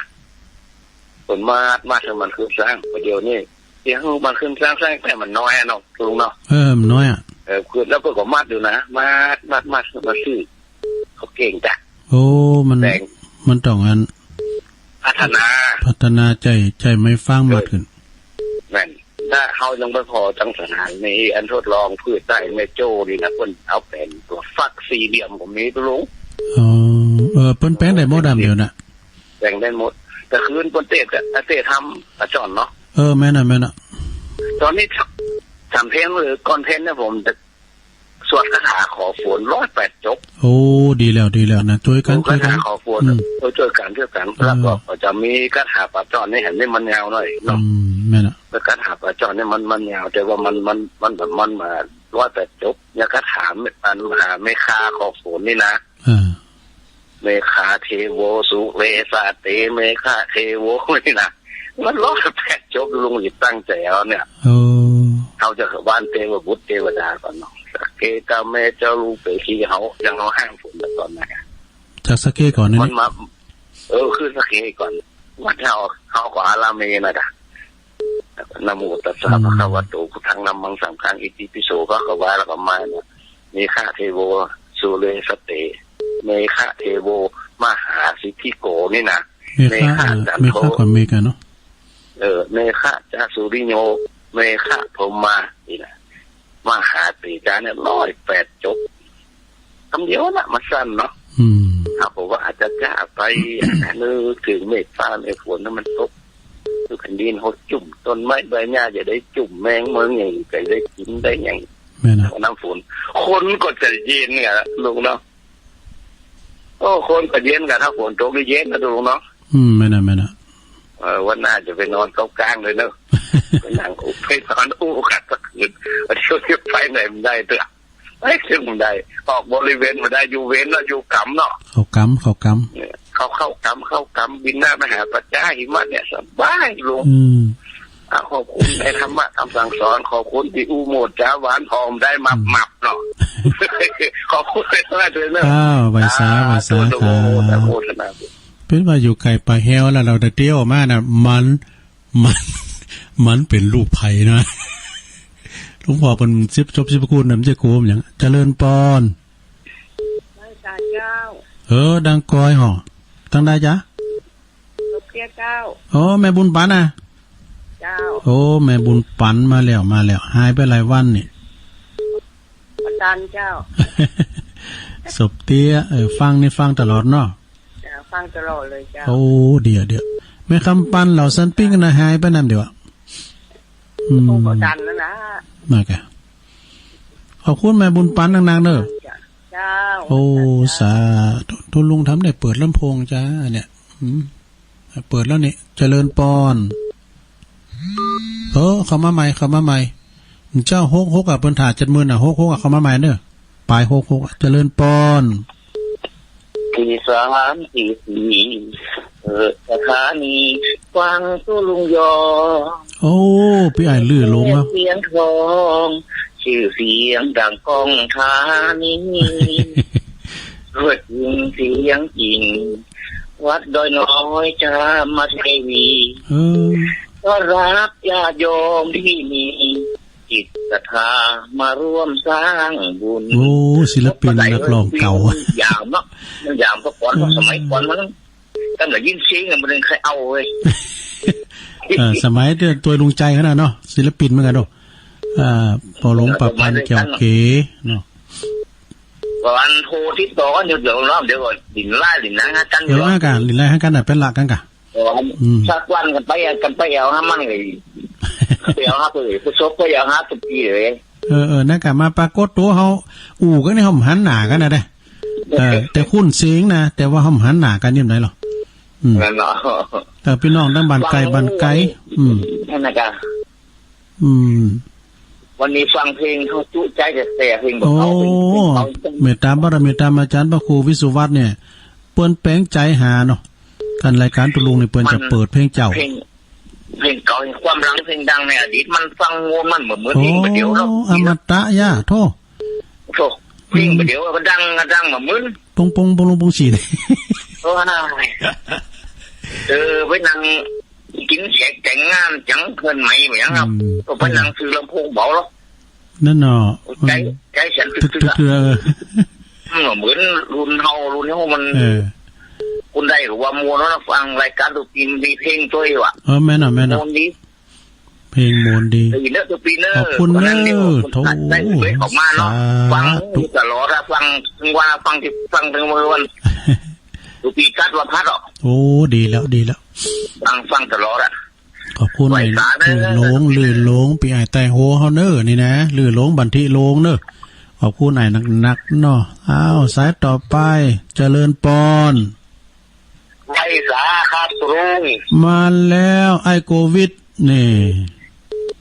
เปิ้นมัด มัดให้มันขึ้นซาง ประเดี๋ยวนี้ ที่เฮามันขึ้นซาง ซางแต่มันน้อยอะเนาะ ตะลุงเนาะ เออ มันน้อยอะ เออ คือแล้วเปิ้นก็มัดอยู่นะ มัด มัด มัด มาซื้อ เขาเก่งจ้ะ โอ้ มัน แบ่ง มันต้องอัน พัฒนา พัฒนาใจ๊ ใจ๊ไม้ฟางมัดขึ้น แม่น ถ้าเฮายังบ่พอจังสถานีอันทดลองพืชใต้แม่โจ้นี่นะ เปิ้นเอาแปลงตัวฟักสี่เหลี่ยมก็มี ตะลุง อ๋อ เออ เปิ้นแปลงได้หมดดำเดียวนะ แปลงได้หมด แต่คืนเปิ้นเตะ เตะทำปลาจ้อนเนาะ เออ แม่นอะ แม่นอะ ตอนนี้สำเพ็งหรือก่อนเพ็ญเนี่ย ผมจะ สวดคาถาขอฝนร้อยแปดจบ โอ้ ดีแล้ว ดีแล้วนะ ช่วยกัน โอ้ ช่วยกัน คาถาขอฝน อืม เออ ช่วยกัน ช่วยกัน เออ แล้วก็จะมีคาถาปลาจ้อนนี่ เห็นนี่มันยาวหน่อยเนาะ อืม แม่นอะ แล้วคาถาปลาจ้อนนี่มัน มันยาว แต่ว่ามัน มัน มันแบบ มันมาร้อยแปดจบ อย่างคาถาอันมหาเมฆาขอฝนนี่นะ เออ เมฆาเทโวสุเรสาเต เมฆาเทโวนี่นะ มันร้อยแปดจบ ลุงหยิบตั้งใจเอาเนี่ย เออ เขาจะว่านเทวบุตรเทวดาก่อนเนาะ สักเคกะเมจารูเปขี เขายังเอาห้ามฝนตะก่อนนะ จากสักเคก่อนนี่ มันมา เออ คือสักเคก่อน วัดเขา เขาก็อาราเมนะจ๊ะ นะโมตัสสะ อืม ภะคะวะโต พุทธังธัมมังสังฆัง อิติปิโส ภะคะวา แล้วก็มาเนี่ย เมฆะเทโว สุเรสเต เมฆะเทโว มหาสิทธิโก นี่นะ เมฆะ เมฆะ เออ จันโท เมฆะก่อน เมฆะเนาะ เออ เมฆะจาสุริโย เมฆะพรหมา นี่นะ มหาเตจาเนี่ย ร้อยแปดจบ คำเดียวนะ มันสั้นเนาะ อืม ถ้าผมว่าอาจจะจ้าไป นึกถึงเมฆฟ้าเมฆฝนให้มันตก คือแผ่นดินหดจุ่ม ต้นไม้ใบหญ้าจะได้จุ่ม แมงเมืองอย่างจะได้กินได้อย่าง แม่นนะ น้ำฝน คนก็จะเย็นไงลุงเนาะ โอ้ คนก็เย็นกัน ถ้าฝนตกนี่เย็นนะลุงเนาะ อืม แม่นนะ แม่นนะ เออ วันหน้าจะไปนอนเกาะกลางเลยเนอะ ไปนั่งอู้ ไปนอนอู้กันสักคืน เที่ยวเที่ยวไปไหนมันได้เถอะ ไปเที่ยวมันได้ ออกบริเวณมันได้ อยู่เวรเนาะ อยู่กรรมเนาะ เข้ากรรม เข้ากรรม เนี่ย เข้า เข้ากรรม เข้ากรรม บินหน้าไปหาพระเจ้าหิมะเนี่ย สบายลุง อืม อ่ะ ขอบคุณในธรรมะคำสั่งสอน ขอบคุณที่อู้โมดจาหวานหอมได้มับ อืม มับเนาะ ขอบคุณในธรรมะเทรนเนอร์ อ้าว ไหว้สา อ่า ไหว้สา สาธุ ครับ โมทนา เป็นว่าอยู่ไกลป่าแฮวแล้ว เราได้เที่ยวมานะ มัน มัน มันเป็นลูกไผ่นะ หลวงพ่อเปิ้นสิบ จบสิบคุณนะ มันจะโกมอย่าง เจริญปอน ไหว้สาเจ้า เออ ดังกอยห่อ ตั้งได้จ้ะ จบเตี้ยเจ้า โอ้ แม่บุญปันนะ เจ้า โอ้ แม่บุญปันมาแล้ว มาแล้ว หายไปหลายวันนี่ อาจารย์เจ้า สบเตี้ย เออ ฟังนี่ฟังตลอดเนาะ เจ้า ฟังตลอดเลยเจ้า โอ้ เดี๋ยว เดี๋ยว แม่คำปันเหล่าสันปิ้งนะ หายไปนำเดี๋ยวอะ อืม ของอาจารย์นั่นนะ นั่นกะ ขอบคุณแม่บุญปันนักๆ เนอะ เจ้า โอ้ สาธุ ทุนลุงทำได้เปิดลำโพงจ้าเนี่ย อืม เปิดแล้วนี่ เจริญปอน เออ เข้ามาใหม่ เข้ามาใหม่ เจ้า หกหก อ่ะ เปิ้นถ่า เจ็ดหมื่น อ่ะ หกหก อ่ะ เข้ามาใหม่เนอะ ปลาย หกหก อ่ะ เจริญปอน ที่สามที่สี่ เออ สถานีฟังตุลุงยอ โอ้ พี่อ้ายลื่นลงแล้ว เสียงทอง ชื่อเสียงดังก้องธานี ตัวจริงเสียงจริง วัดดอยน้อยจามเทวี เออ ต้อนรับญาติโยมที่มีจิตศรัทธามาร่วมสร้างบุญ โอ้ ศิลปินนักร้องเก่า ยามเนาะ มันยามเมื่อก่อนเนาะ อืม สมัยก่อนมัน ตั้งแต่ยินเสียงเนี่ยมันยังใครเอาเว้ย เออ สมัยเดียวตัวลุงใจขนาดเนาะ ศิลปินเหมือนกันเนาะ อ่า ปอหลวงประพันธ์แก้วเก๋เนาะ วันโทรติดต่อกันอยู่ เดี๋ยวเนาะ เดี๋ยวก็ดินไล่ดินนะฮะ กันอยู่ เดี๋ยวนะกะ ดินไล่ฮะกันน่ะ เป็นหลักกันกะ เออ อืม สักวันกันไปอ่ะ กันไปเอาฮะมันเลย ไปเอาฮะไปเลย ไปซบไปเอาฮะทุกทีเลย เออ เออ นั่นกะ มาปรากฏตัวเฮา อู้กันนี่เฮาหันหน้ากันนะเด้ เออ แต่คุ้นเสียงนะ แต่ว่าเฮาหันหน้ากันยังไงหรอ อืม นั่นเนาะ เออ พี่น้องทั้งบ้านไกลบ้านไกล อืม นั่นนะกะ อืม วันนี้ฟังเพลงเขาจุใจแท้ๆ เพลงแบบเขาเป็น โอ้ เพลงเขา เมตตาบารมีตามอาจารย์พระครูวิสุวัฒน์เนี่ย เปิ้นแปลงใจหาเนาะ การรายการตุลุงนี่เปิ้นจะเปิดเพลงเจ้า เพลง เพลงเก่า ความหลัง เพลงดังในอดีต มันฟังวนมันเหมือน เหมือนเพลงเดียวเนาะ โอ้ อมตะยะ โธ่ โธ่ เพลงเดียวก็ดัง ก็ดังมาเหมือน ปงปงปงลงปงสี โอ้ย เออ ไปนั่ง กินแขกแต่งงานจังเพื่อนใหม่บ่ยังครับ อืม ก็ไปนั่งซื้อลำโพงเบาแล้ว นั่นเนาะ ใจ อืม ใจสั่นตึกๆ ตึกๆ อะ เออ อืม เหมือนรุ่นเฮา รุ่นเฮามัน เออ คนใดก็ว่าม่วนแล้วนะ ฟังรายการทุกปีมันมีเพลงตัวเองว่ะ เออ แม่นอ่ะ แม่นอ่ะ ม่วนดี เพลงม่วนดี ได้ยินเนอะทุกปีเนอะ ขอบคุณเนอะ วันนั้นเนี่ย โธ่ ได้เผยออกมาเนาะ สาธุ ฟังตลอดอะ ฟัง ถึงว่าฟังที่ ฟังถึงเมื่อวัน ทุกปีจัดวันพัดออก โอ้ ดีแล้ว ดีแล้ว ฟัง ฟังตลอดอะ ขอบคุณ ไหว้สาเนอะ ไอ้ลื่นหลง ลื่นหลง ปีไอ้ไต้โฮเฮาเนอะ นี่นะ ลื่นหลงบันทิหลงเนอะ ขอบคุณไอ้หนักๆ เนาะ อ้าว สายต่อไป เจริญปอน ไหว้สาครับลุง มาแล้ว ไอ้โควิด นี่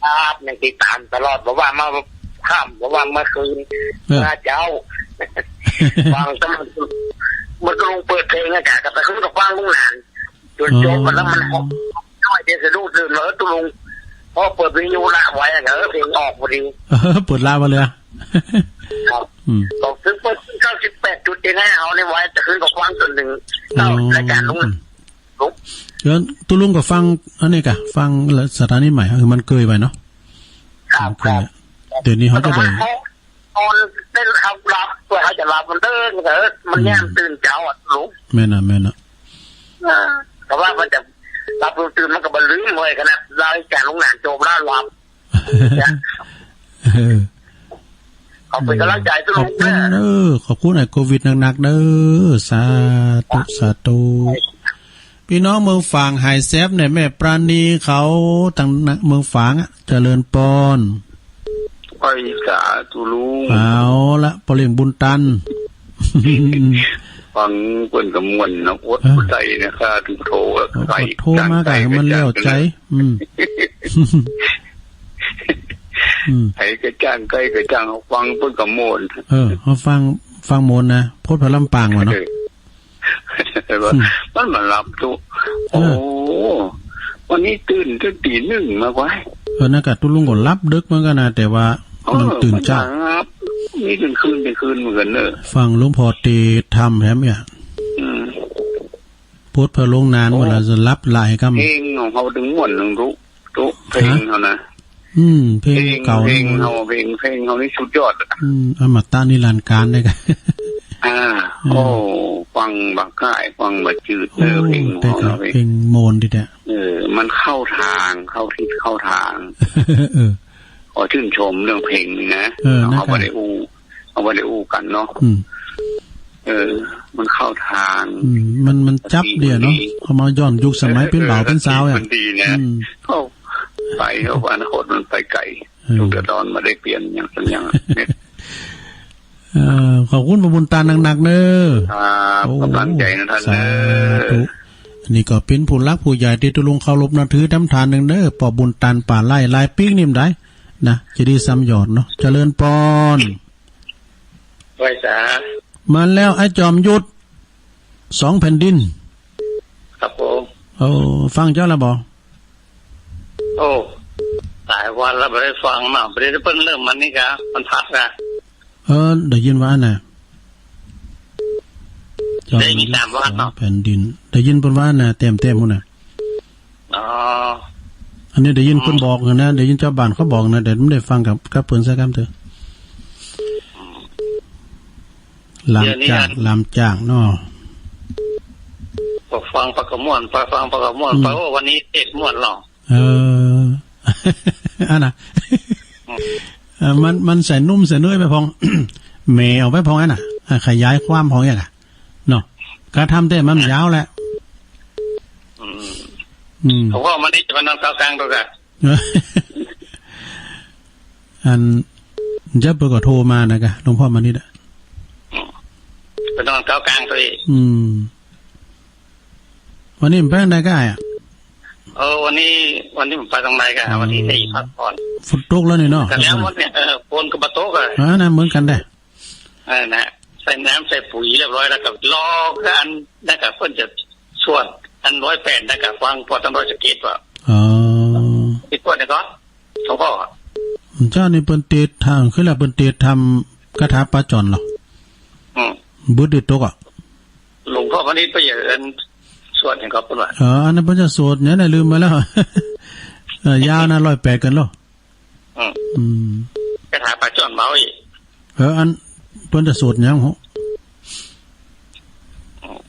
ครับ ยังติดตามตลอด บอกว่ามาค่ำ บอกว่าเมื่อคืน เออ เมื่อเช้า ฟังตลอด มันก็ลงเปิดเพลงอากาศ ก็ไปขึ้นกับฟังลุงหลาน จนจบ อ๋อ มันแล้วมันหอบ น้อยเดียวสะดุ้งตื่นมา เออ ตุลุง พอเปิดวิทยุละไว้อะ เออ เพลงออกพอดี เออ เปิดละมาเลยอะ ครับ อืม บอกถึงเปิดเก้าสิบแปดจุดเจ็ดห้า เอาในไว้ แต่ขึ้นกับฟังจนถึง อ๋อ เก้ารายการลุง ลุง เดี๋ยวตุลุงก็ฟังอันนี้กะ ฟังสถานีใหม่ เออ มันเกยไปเนาะ ครับ มันเกย ครับ เดี๋ยวนี้เขาจะได้ นอนเต้นครับ หลับ เพื่อเขาจะหลับมันเดิน เออ มันแย่งตื่นเช้าอะลุง แม่นน่ะ แม่นน่ะ เออ แต่ว่ามันจะหลับตื่นมันก็บ่ลืมเว้ย ขนาดเราจะลงหนังจบแล้วหลับ เออ ขอบคุณกำลังใจทุกคน ขอบคุณเด้อ ขอบคุณไอ้โควิดหนักๆ เด้อ สาธุ สาธุ พี่น้องเมืองฝางหายแซบเนี่ย แม่ปราณีเขา ตังเมืองฝางอะ เจริญปอน ไหว้สาตุลุง เอาละ ปอเลี้ยงบุญตัน ฟังเปิ้นก็ม่วนนะ อด เออ บ่ได้นะ ข้าถึงโทร เออ ใคร โทรมาก็ให้มันแล้วใจ อืม อืม ใครก็จ้าง ใครก็จ้าง ฟังเปิ้นก็ม่วน เออ เอาฟัง ฟังม่วนนะ โพธิ์พระลำปางว่ะเนาะ เออ แต่ว่า อืม มันมาหลับตุ๊ เออ โอ้ วันนี้ตื่นตั้งตีหนึ่งมากว่า เออ นั่นกะ ตุ๊ลุงก็หลับดึกเหมือนกันนะ แต่ว่า เออ มันตื่นเช้า มันหลับ นี่เป็นคืนเป็นคืนเหมือนกันเนอะ ฟังหลวงพ่อเตธรรมแถมเนี่ย อืม โพธิ์พระลงนาน โอ้ เวลาจะหลับหลายกำ เพลงของเขาถึงม่วนถึงรู้ ตุ๊ เพลงเขานะ อืม เพลงเก่า เพลง นี่ เขา เพลง เพลงเขานี่สุดยอดอะ อืม อมตะนิรันดร์กาลเลยกะ อ่า อืม โอ้ ฟังบ่ค่าย ฟังบ่จืด โอ้ เออ เพลง แต่ เขา ก็ นะ เพลง เพลงม่วนดีแท้ เออ มันเข้าทาง เข้าทิศเข้าทาง เออ ขอชื่นชมเรื่องเพลงนี่นะ เออ เอา นั่น เอาไป ก็ ได้อู้ เอาไว้ได้อู้กันเนาะ อืม เออ มันเข้าทาง อืม มัน มันจับเดี่ยเนาะ สติมันดี เอามาย้อนยุคสมัยเป็นบ่าวเป็นสาวอะ มันดีนะ อืม เข้าไป เข้าอนาคตมันไปไกล เออ ลูกเดือดร้อนมาได้เปลี่ยนอย่างสัญญาเนี่ย เอ่อ ขอบคุณพ่อบุญตาหนักๆ เด้อ ครับ โอ้ กำลังใจนะท่านเด้อ สาธุ อันนี้ก็เป็นผู้หลักผู้ใหญ่ที่ตุ๊ลุงเคารพนับถือตำท่านหนึ่งเด้อ พ่อบุญตาป่าไร่ หลายปีกนี่มันได้ นะ จะได้ซ้ำยอดเนาะ เจริญปอน ไหว้สา มาแล้วไอ้จอมยุทธ สองแผ่นดิน ครับผม โอ้ ฟังเจ้าแล้วบ่ โอ้ หลายวันแล้วบ่ได้ฟังมา บ่ได้เปิ้นเริ่มมันนี่กะ มันพักกะ เออ ได้ยินว่าอันน่ะ ได้มีสามวันเนาะ สองแผ่นดิน ได้ยินเปิ้นว่าอันน่ะ แต้มๆ พุ้นน่ะ อ๋อ อันนี้ได้ยินเปิ้นบอกอยู่นะ ได้ยินชาวบ้านเขาบอกนะ แต่ไม่ได้ฟังกับ กับเปิ้นสักคำเถอะ ลามจ้าง เดี๋ยวนี้อัน ลามจ้างเนาะ พอฟังปากกะม่วน พอฟังปากกะม่วน อืม ไป โอ้ วันนี้เทศน์ม่วนเนาะ เออ อันน่ะ อืม เออ มัน มันใส่นุ่มใส่เนื้อไปพอง แหมออกไปพองอันน่ะ อ่ะ ขยายความพองอย่างน่ะ เนาะ กะทำแต่มันยาวแหละ อืม อืม ผมว่ามันนี่จะมานอนเกากลางตัวกะ อัน เจ้าเปิ้นก็โทรมานะกะ หลวงพ่อมานิดอะ อืม ไปนอนเกากลางตัวเอง อืม วันนี้มันไปทางใดกะอ่ะ เออ วันนี้ วันนี้ผมไปตรงไหนกัน อืม วันที่สี่พักผ่อน ฝนตกแล้วนี่เนาะ แต่แล้ววันเนี่ย เออ ฝนก็บ่ตกอะ อ่า นั่นเหมือนกันแหละ เออ นะ ใส่น้ำใส่ปุ๋ยเรียบร้อยแล้วก็รอกัน แล้วก็เพิ่นจะสวดอันร้อยแปด แล้วก็ฟังพอตั้งร้อยสิบเจ็ดว่า อ๋อ ที่สวดเนี่ยก็ หลวงพ่อ เจ้านี่เปิ้นเตรียมทำ คือแล้วเปิ้นเตรียมทำคาถาปาจ๋อนเหรอ อืม บุตรได้ตกอ่ะ หลวงพ่อพานิชย์ไปอย่างนั้น สวดให้เขาเปิ้นว่า เออ อันนั้นเปิ้นจะสวดเนี่ยนะ ลืมไปแล้ว เออ ยาวนะ ร้อยแปด กันแล้ว อืม อืม คาถาปาจ๋อนเมาอีก เออ อันเปิ้นจะสวดหยังหรอ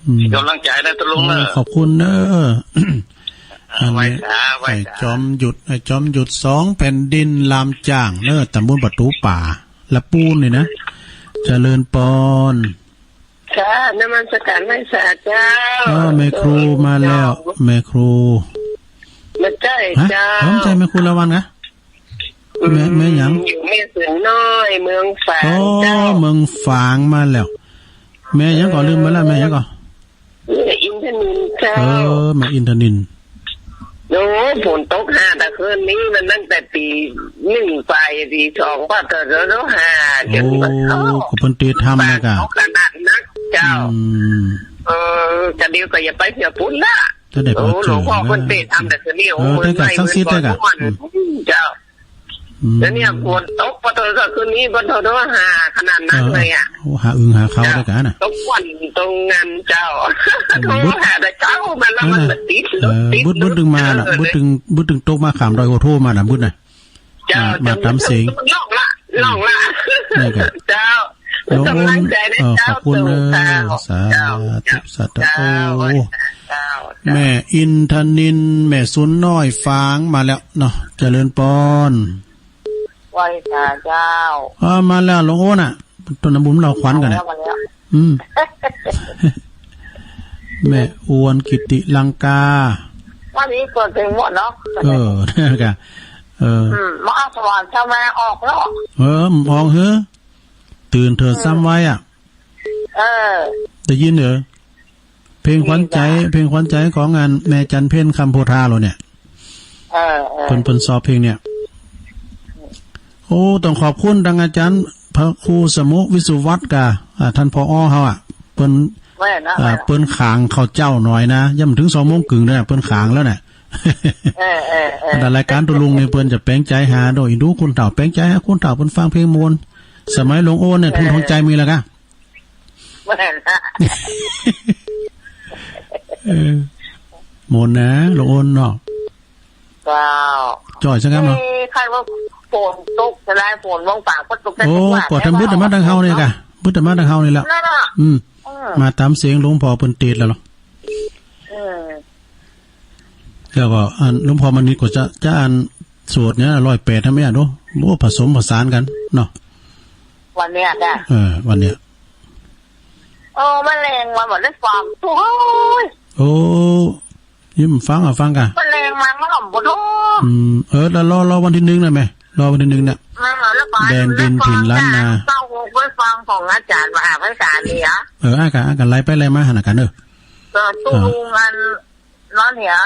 อืม กำลังใจนะตะลุงเนอะ โอ้ ขอบคุณเนอะ อ่า อันนี้ ไหว้สา ไหว้สา ไอ้จอมหยุด ไอ้จอมหยุดสองแผ่นดินลามจ้างเนอะ ตำบลประตูป่า ละปูนนี่นะ เจริญปอน ค่ะ นมัสการไหว้สาเจ้า เออ แม่ครูมาแล้ว เจ้า แม่ครู มาใจ้ ฮะ เจ้า อ๋อ ไม่ใช่แม่ครูละวันนะ แม่ แม่หยัง แม่สุนน้อย เมืองฝาง โอ้ เจ้า เมืองฝางมาแล้ว แม่หยังก่อ ลืมไปแล้ว แม่หยังก่อ แม่อินทนิลเจ้า เออ แม่อินทนิล โอ้ ฝนตกหาแต่คืนนี้ มันตั้งแต่ตีหนึ่งไป ตีสอง ก็เกิดแล้วหา โอ้ จนว่า โอ้ ก็เพิ่นเตรียมทำนะกะ ตกขนาดนักเจ้า อืม เออ จะเดียวก็อย่าไปเสียปุ้นละ จะได้ โอ้ พอเจอ หลวงพ่อเพิ่นเตรียมทำแต่เสียนี่ เออ โอ้ ได้กะ เงิน สักสิทธิ์ได้กะ เงิน อืม เจ้า อืม แล้วเนี่ยฝนตกปะโทก็คืนนี้ปะโทโทหาขนาดนั้นเลยอะ เออ เออ โอ้ หาอึ่งหาเขาได้กะนะ ตกวันตรงงานเจ้า อืม โทรหาแต่เจ้ามาแล้วมัน นั่นน่ะ ติดรถ เออ ติด บึด บึด รถ ดึงมาน่ะ เออ บึดดึง บึดดึงตกมาขามดอยโหโทมาน่ะ บึดน่ะ เจ้า มา มาตามเสียง ล่องละ ล่องละ นี่กะ เจ้า หลวง กำลังใจนะ เออ เจ้า ขอบคุณเนอะ เจ้า สาธุ เจ้า สาธุ เจ้า โอ้ เจ้า แม่อินทนิล แม่สุนน้อยฝางมาแล้วเนาะ เจริญปอน ไหว้สาเจ้า เออ มาแล้วหลวงโอ้น่ะ ต้นน้ำบุญเราขวัญกันน่ะ มาแล้ว มาแล้ว อืม แม่อวนกิติลังกา วันนี้เปิดเพลงหมดเนาะ เออ นั่นกะ เออ อืม มาสวรรค์ทำไมออกแล้ว เออ ออกเหอะ ตื่นเถิด อืม ซ้ำไว้อ่ะ เออ ได้ยินเหรอ เพลงขวัญใจ ได้ยินจ้ะ เพลงขวัญใจของงานแม่จันเพ็ญคำโพธาเราเนี่ย เออ เออ เปิ้น เปิ้นชอบเพลงเนี่ย โอ้ ต้องขอบคุณทางอาจารย์พระครูสมุวิสุวัฒน์กะ อ่า ท่าน ผอ เฮาอ่ะ เปิ้น แม่นนะ อ่า แม่นนะ เปิ้นขางข้าวเจ้าหน่อยนะ ยังบ่ถึงสองโมงครึ่งเลย เปิ้นขางแล้วเนี่ย เออ เออ เออ อันนั้นรายการตะลุงนี่เปิ้นจะแปลงใจหาโดยอินดูคนเฒ่า แปลงใจหาคนเฒ่า เปิ้นฟังเพลงม่วน สมัยหลวงโอนเนี่ย เออ ทุนทองใจมีแล้วกะ แม่นนะ เออ ม่วนนะ หลวงโอนเนาะ เจ้า จ่อยซะครับเนาะ เอ้ย คันว่าฝนตกจะได้ ฝนลงฝางก็ตกได้ โอ้ ทุกวัน ปอดทำบึดแต่มาทางเฮานี่กะ บึดแต่มาทางเฮานี่แหละ นั่นน่ะ อืม เออ มาตามเสียงหลวงพ่อเปิ้นเตรียมแล้วเหรอ เออ แล้วก็อันหลวงพ่อมณีก็จะ จะอันสวดเนี่ย ร้อยแปด ทำไมอ่ะดู โอ้ ผสมผสานกันเนาะ วันเนี้ยจ้ะ เออ วันเนี้ย โอ้ แมลงวันหมดได้ฟัง โอ้ย โอ้ ยิ้มฟังอ่ะ ฟังกะ แมลงวันมันหอมบ่ทุก อืม เออ แล้วรอ รอวันที่หนึ่งได้ไหม รอวันที่หนึ่งเนี่ย มาแล้วก็ แดนดินถิ่นล้านนา เก้าหกไว้ฟังของอาจารย์มหาไพศาลนี่เหรอ เออ อ่ะกะ อ่ะกะ ไล่ไปไล่มาหั่นน่ะกะเนอะ เออ ตู้ อ่า ลุงอัน นั่นเหรอ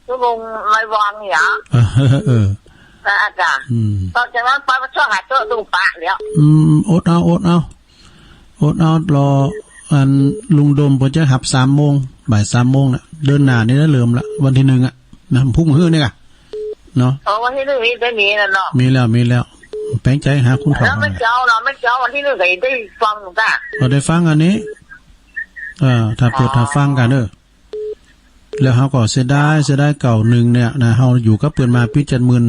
ตู้ลุงไล่วังเหรอ เออ เออ เออ อ่ะกะ อืม ตอนจากนั้นไปมาช่วยหาเจ้าตู้ปะแล้ว อืม อดเอา อดเอา อดเอา รอ อัน ลุงโดมเปิ้นจะหับสามโมง บ่ายสามโมงน่ะ เดือนหน้านี่นะ เริ่มละ วันที่หนึ่งอะ นะ พรุ่งมื้อนี่กะ เนาะ อ๋อ วันที่หนึ่งนี่ได้มีแล้วเนาะ มีแล้ว มีแล้ว แปลงใจหาคุณพ่อ แล้วไม่เจ้าเหรอ ไม่เจ้า วันที่หนึ่งก็ได้ฟังจ้ะ ก็ได้ฟังอันนี้ เออ ถ้าเปิด อ๋อ ถ้าฟังกันเด้อ แล้วเฮาก็เสียดาย เสียดายเก่าหนึ่งเนี่ยนะ เฮาอยู่กับเปิ้นมาปีจัดหมื่น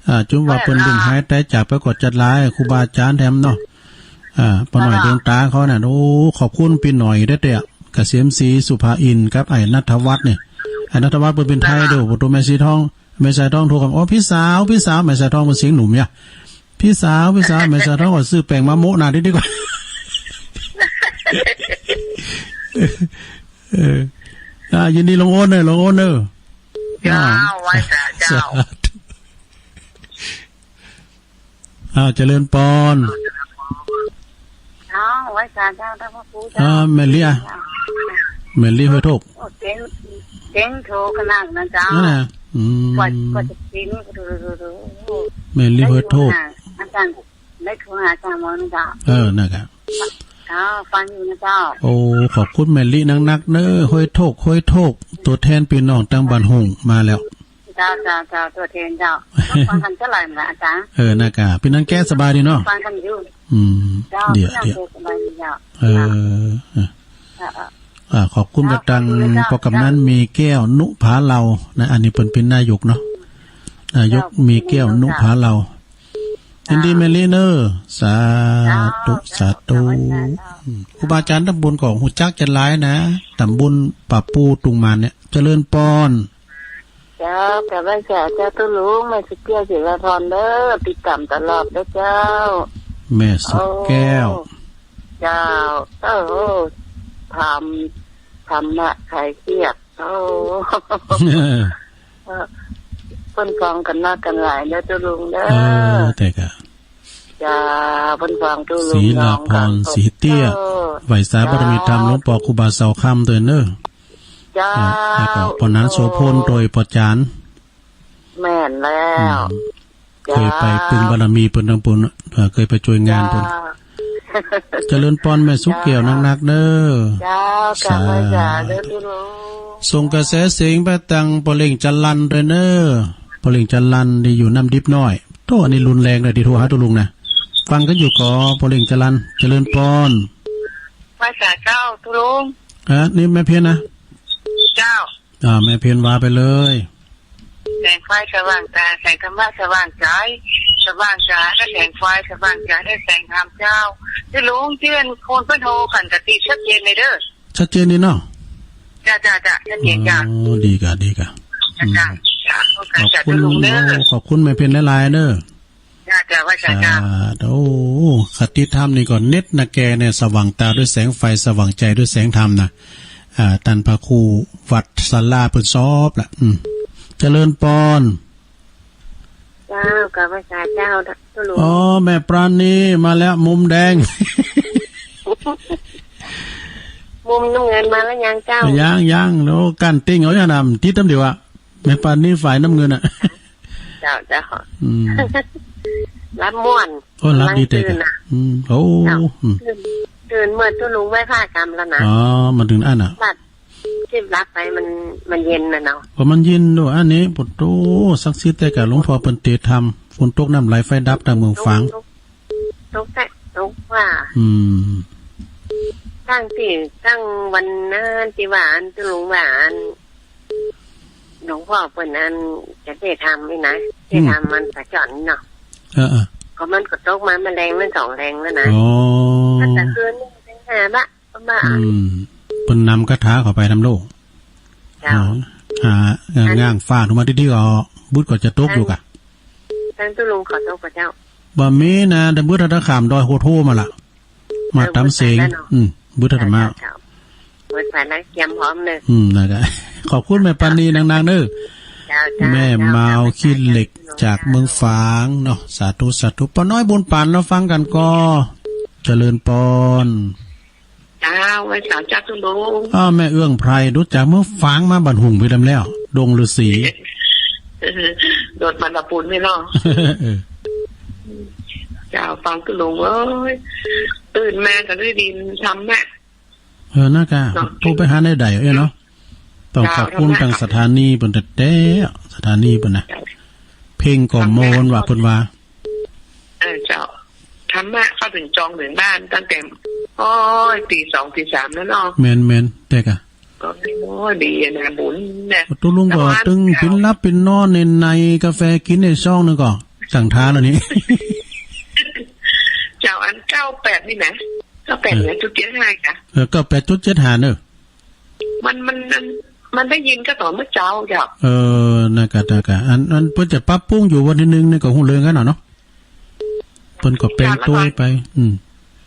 อ่า จนว่าเปิ้น แม่นนะ เพิ่งหายตายจากไปก็จัดหลาย ครูบาอาจารย์แถมเนาะ อ่า ป้าน้อย อ่า ดวงตาเขาน่ะ โอ้ ขอบคุณพี่น้อยเด้อเตี้ย เกษมศรีสุภาอินทร์กับไอ้ณัฐวัฒน์นี่ ไอ้ณัฐวัฒน์เปิ้นเป็นไทยเด้อ ประตูแม่สีทอง แม่สายทองโทรเข้ามา โอ้ พี่สาว พี่สาว แม่สายทองเปิ้นเสียงหนุ่มเนี่ย พี่สาว พี่สาว แม่สายทองก็ซื้อแป้งมาโมะหน้าดีๆกว่า เออ อ่า ยินดีหลวงโอนเนอะ หลวงโอนเนอะ เจ้า อ่า ไหว้สาเจ้า สาธุ อ้าว เจริญปอน เจ้า ไหว้สาเจ้า ท่านพระครูเจ้า อ่า แม่เลี้ย แม่เลี้ยห้วยโทก โอ้ เจ๋ง เจ๋งโทขนาดนั้นเจ้า นั่นน่ะ อืม กว่า กว่าจะปีนี้ ดู ดู ดู ดู แม่นลิ ได้ ห้วยโทก โทรหาอาจารย์ ได้โทรหาอาจารย์หมอนะเจ้า เออ นะครับ เจ้า ฟังอยู่นะเจ้า โอ้ ขอบคุณแม่ลินักๆ เนอะ ห้วยโทก ห้วยโทก ตัวแทนพี่น้องตางบ้านหงส์มาแล้ว เจ้า เจ้า เจ้า ตัวแทนเจ้า ฟังกันเท่าไหร่เหมือนกันอาจารย์ เออ นะครับ พี่นันแก้สบายดีเนาะ ฟังกันอยู่ อืม เจ้า เดี๋ยว พี่นัน เดี๋ยว แก้สบายดีเจ้า เออ เออ เออ เออ อ่า ขอบคุณกระตัง ขอบคุณนะเจ้า พ่อกำนันมีแก้ว นุภาเหล่า นะ อันนี้เปิ้นเป็นนายกเนาะ นายก เจ้า มีแก้ว นุภาเหล่า เจ้า ยินดีแม่ลิเนอะ สาธุ เจ้า สาธุ เจ้า เจ้า อืม ครูบาอาจารย์ตำบลก็ฮู้จักจะหลายนะ ตำบลป่าปูตุงมานเนี่ย เจริญปอน เจ้า กราบไหว้สาเจ้าตุ๊ลุง แม่สุแก้ว ศิลาพรเด้อ ติดตามตลอดเด้อเจ้า แม่สุแก้ว โอ้ เจ้า โอ้โห ธรรม ธรรมะคลายเครียด โอ้ เออ เปิ้นฟ้องกันนักกันหลายเด้อตุ๊ลุงเด้อ เออ แต่กะ เจ้า เปิ้นฟ้องตุ๊ลุง ศิลาพร น้องกัน ศรีเตี้ย เออ ไหว้สาบารมีธรรม เจ้า หลวงปอครูบาเสาคำด้วยเนอะ เจ้า อ่า แล้วก็ปอหนานโสภณ โอ้ โดยปอจาน แม่นแล้ว อืม เจ้า เคยไปปึงบารมีเปิ้นตังปูน เอ่อ เคยไปช่วยงานเปิ้น เจ้า เจริญปอนแม่สุแก้ว เจ้า นักๆ เด้อ เจ้า สาธุ กราบไหว้สาเด้อตุ๊ลุง ส่งกระแสเสียงไปตังปอเล่งจรันด้วยเนอะ ปอเล่งจรันที่อยู่น้ำดิบน้อย โธ่ อันนี้รุนแรงเลยที่โทรหาตุ๊ลุงนะ ฟังกันอยู่ก่อ ปอเล่งจรัน เจริญปอน ไหว้สาเจ้าตุ๊ลุง อ่ะ นี่แม่เพี้ยนนะ เจ้า อ่า แม่เพี้ยนว่าไปเลย แสงไฟสว่างตา แสงธรรมะสว่างใจ สว่างตาและแสงไฟสว่างใจและแสงธรรมเจ้า ที่หลวงเจื้อนคนเปิ้นโฮกันกะติชัดเจนเลยเด้อ ชัดเจนดีเนาะ จ้ะ จ้ะ จ้ะ ชัดเจนจ้ะ อ๋อ ดีกะ ดีกะ จ้ะ อืม จ้ะ จ้ะ ขอบคุณ จ้ะ ลุงเด้อ โอ้ ขอบคุณแม่เพี้ยนหลายๆ เด้อ จ้ะ จ้ะ ว่าจ้ะ จ้ะ สาธุ โอ้ คติธรรมนี่ก็เน็ตนะแกเนี่ย สว่างตาด้วยแสงไฟ สว่างใจด้วยแสงธรรมนะ อ่า ต้านพระครูวัดสาราเปิ้นชอบละ อืม เจริญปอน เจ้า กราบไหว้สาเจ้าตุ๊ลุง อ๋อ แม่ปราณีมาแล้ว มุมแดง มุมน้ำเงินมาแล้วยังเจ้า ยัง ยัง โอ้ กั้นติ่งเอาอย่างนั้น ติดตามเดียวอะ แม่ปราณีฝ่ายน้ำเงินอะ เจ้า เจ้า อืม หลับม่วน โอ้ หลับดีเต็ก กำลังตื่นน่ะ อืม โอ้ เจ้า อืม ตื่น ตื่นเมื่อตุ๊ลุงไหว้พระกำแล้วนะ อ๋อ มาถึงอันน่ะ หลับ ที่หลับไปมัน มันเย็นน่ะเนาะ ก็มันเย็นด้วย อันนี้ โอ้โห ศักดิ์สิทธิ์แต่กะ หลวงพ่อเปิ้นเตธรรม ฝนตกน้ำไหลไฟดับตางเมืองฝาง ตก ตก ตกแต่ ตกว่า อืม ตั้งที่ ตั้งวันนั้นที่ว่าอันตุ๊ลุงว่าอัน หลวงพ่อเปิ้นอันจะได้ทำนี่นะ อืม ได้ทำมันประจอนเนาะ เออ เออ ก็มันก็ตกมามาแรงมันสองแรงแล้วนะ อ๋อ ตั้งแต่คืนนี้ตั้งแต่ละประมาณ อืม เปิ้นนำคาถาเข้าไปนำโลก เจ้า หา หา อัน ง้างฟ้าลงมาที่ๆ ก็บุตรก็จะตกอยู่กะ ทั้งตุ๊ลุงขอโทษพระเจ้า บ่มีนะ แต่บุตรตะขามดอยโหดโหมาละ มาตามเสียง เออ เปิดไฟแล้วเนาะ อืม บุตรธรรมะ เจ้า เจ้า เปิดไฟแล้วเตรียมพร้อมเลย อืม นะครับ ขอบคุณแม่ปราณีนักๆ เด้อ เจ้า เจ้า แม่ เจ้า เมา เจ้า ขี้เหล็ก เจ้า จากเมืองฝางเนาะ สาธุ สาธุ ป้าน้อยบุญปาน เราฟังกันก็ เจริญปอน เจ้า ไหว้สาเจ้าตุ๊ลุง อ้าว แม่เอื้องไพร รู้จักเมืองฝางมาบ้านหงส์ไปดำแล้ว ดงฤาษี เออ โดดมันละปูนไม่รอด เออ เจ้า ฟังตุ๊ลุงเอ้ย ตื่นมาก็ได้ยินธรรมะ เออ นะกะ เนาะ โทรไปหาในใดเอ้ยเนาะ ต้องขอบคุณ เจ้า ทางสถานีเปิ้นแต๊ๆ สถานีเปิ้นนะ เจ้า เพลงก็ม่วนว่าเปิ้นว่า เออ เจ้า ธรรมะเข้าถึงจองถึงบ้านตั้งแต่ โอ้ย ตีสองตีสามแล้วเนาะ แม่นๆ แต่กะ ก็ โอ้ย ดีนะ บุญนะ ตุ๊ลุงก็ตึงปินหลับปินนอนใน ในกาแฟกินในซองนึงก็สั่งทานแล้วนี่ เจ้า อันเก้าแปดนี่นะ เก้าแปด เออ เนี่ย จุดเจ็ดห้าค่ะ เออ เก้าแปดจุดเจ็ดห้า เนอะ มัน มัน มัน มันได้ยินก็ตอนเมื่อเช้าจ้ะ เออ นะกะ นะกะ อัน อันเปิ้นจะปรับปรุงอยู่วันที่หนึ่งนี่ก็ฮู้เรื่องกันเนาะ เปิ้นก็แปลงตัวไป อืม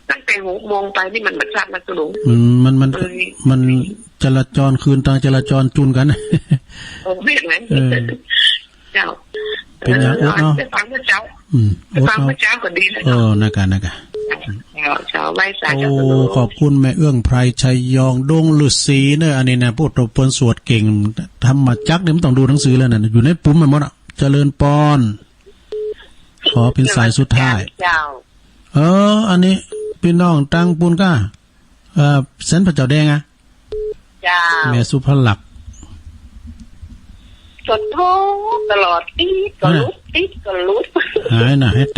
ตั้งแต่หกโมงไปนี่มันบ่ชัดนะตุ๊ลุง มัน มัน มัน เอ้ย มันจราจรคืนตางจราจรจูนกัน โอ้ แม่นไหม เออ เจ้า เป็นอย่าง เออ อดเนาะ ไปฟังเมื่อเช้า อืม ไปฟัง อดเนาะ เมื่อเช้าก็ดีแล้ว เออ นะกะ นะกะ จ้ะ เจ้า เจ้า ไหว้สา โอ้ เจ้า ขอบคุณแม่เอื้องไพร ชัยยอง ดงฤๅษีเนอะ อันนี้นะ พวกตัวเปิ้นสวดเก่ง ธรรมจักรนี่มันต้องดูหนังสือแล้วนะ อยู่ในปุ้มไปหมดอะ เจริญปอน ขอเป็นสายสุดท้าย เจ้า เออ อันนี้ พี่น้องตังปุ้นก้า เอ่อ เซนต์พระเจ้าแดงอะ เจ้า แม่สุภลักษณ์ กดโทรตลอด ติดก็หลุด อ่า ติดก็หลุด หายนะ เฮ็ด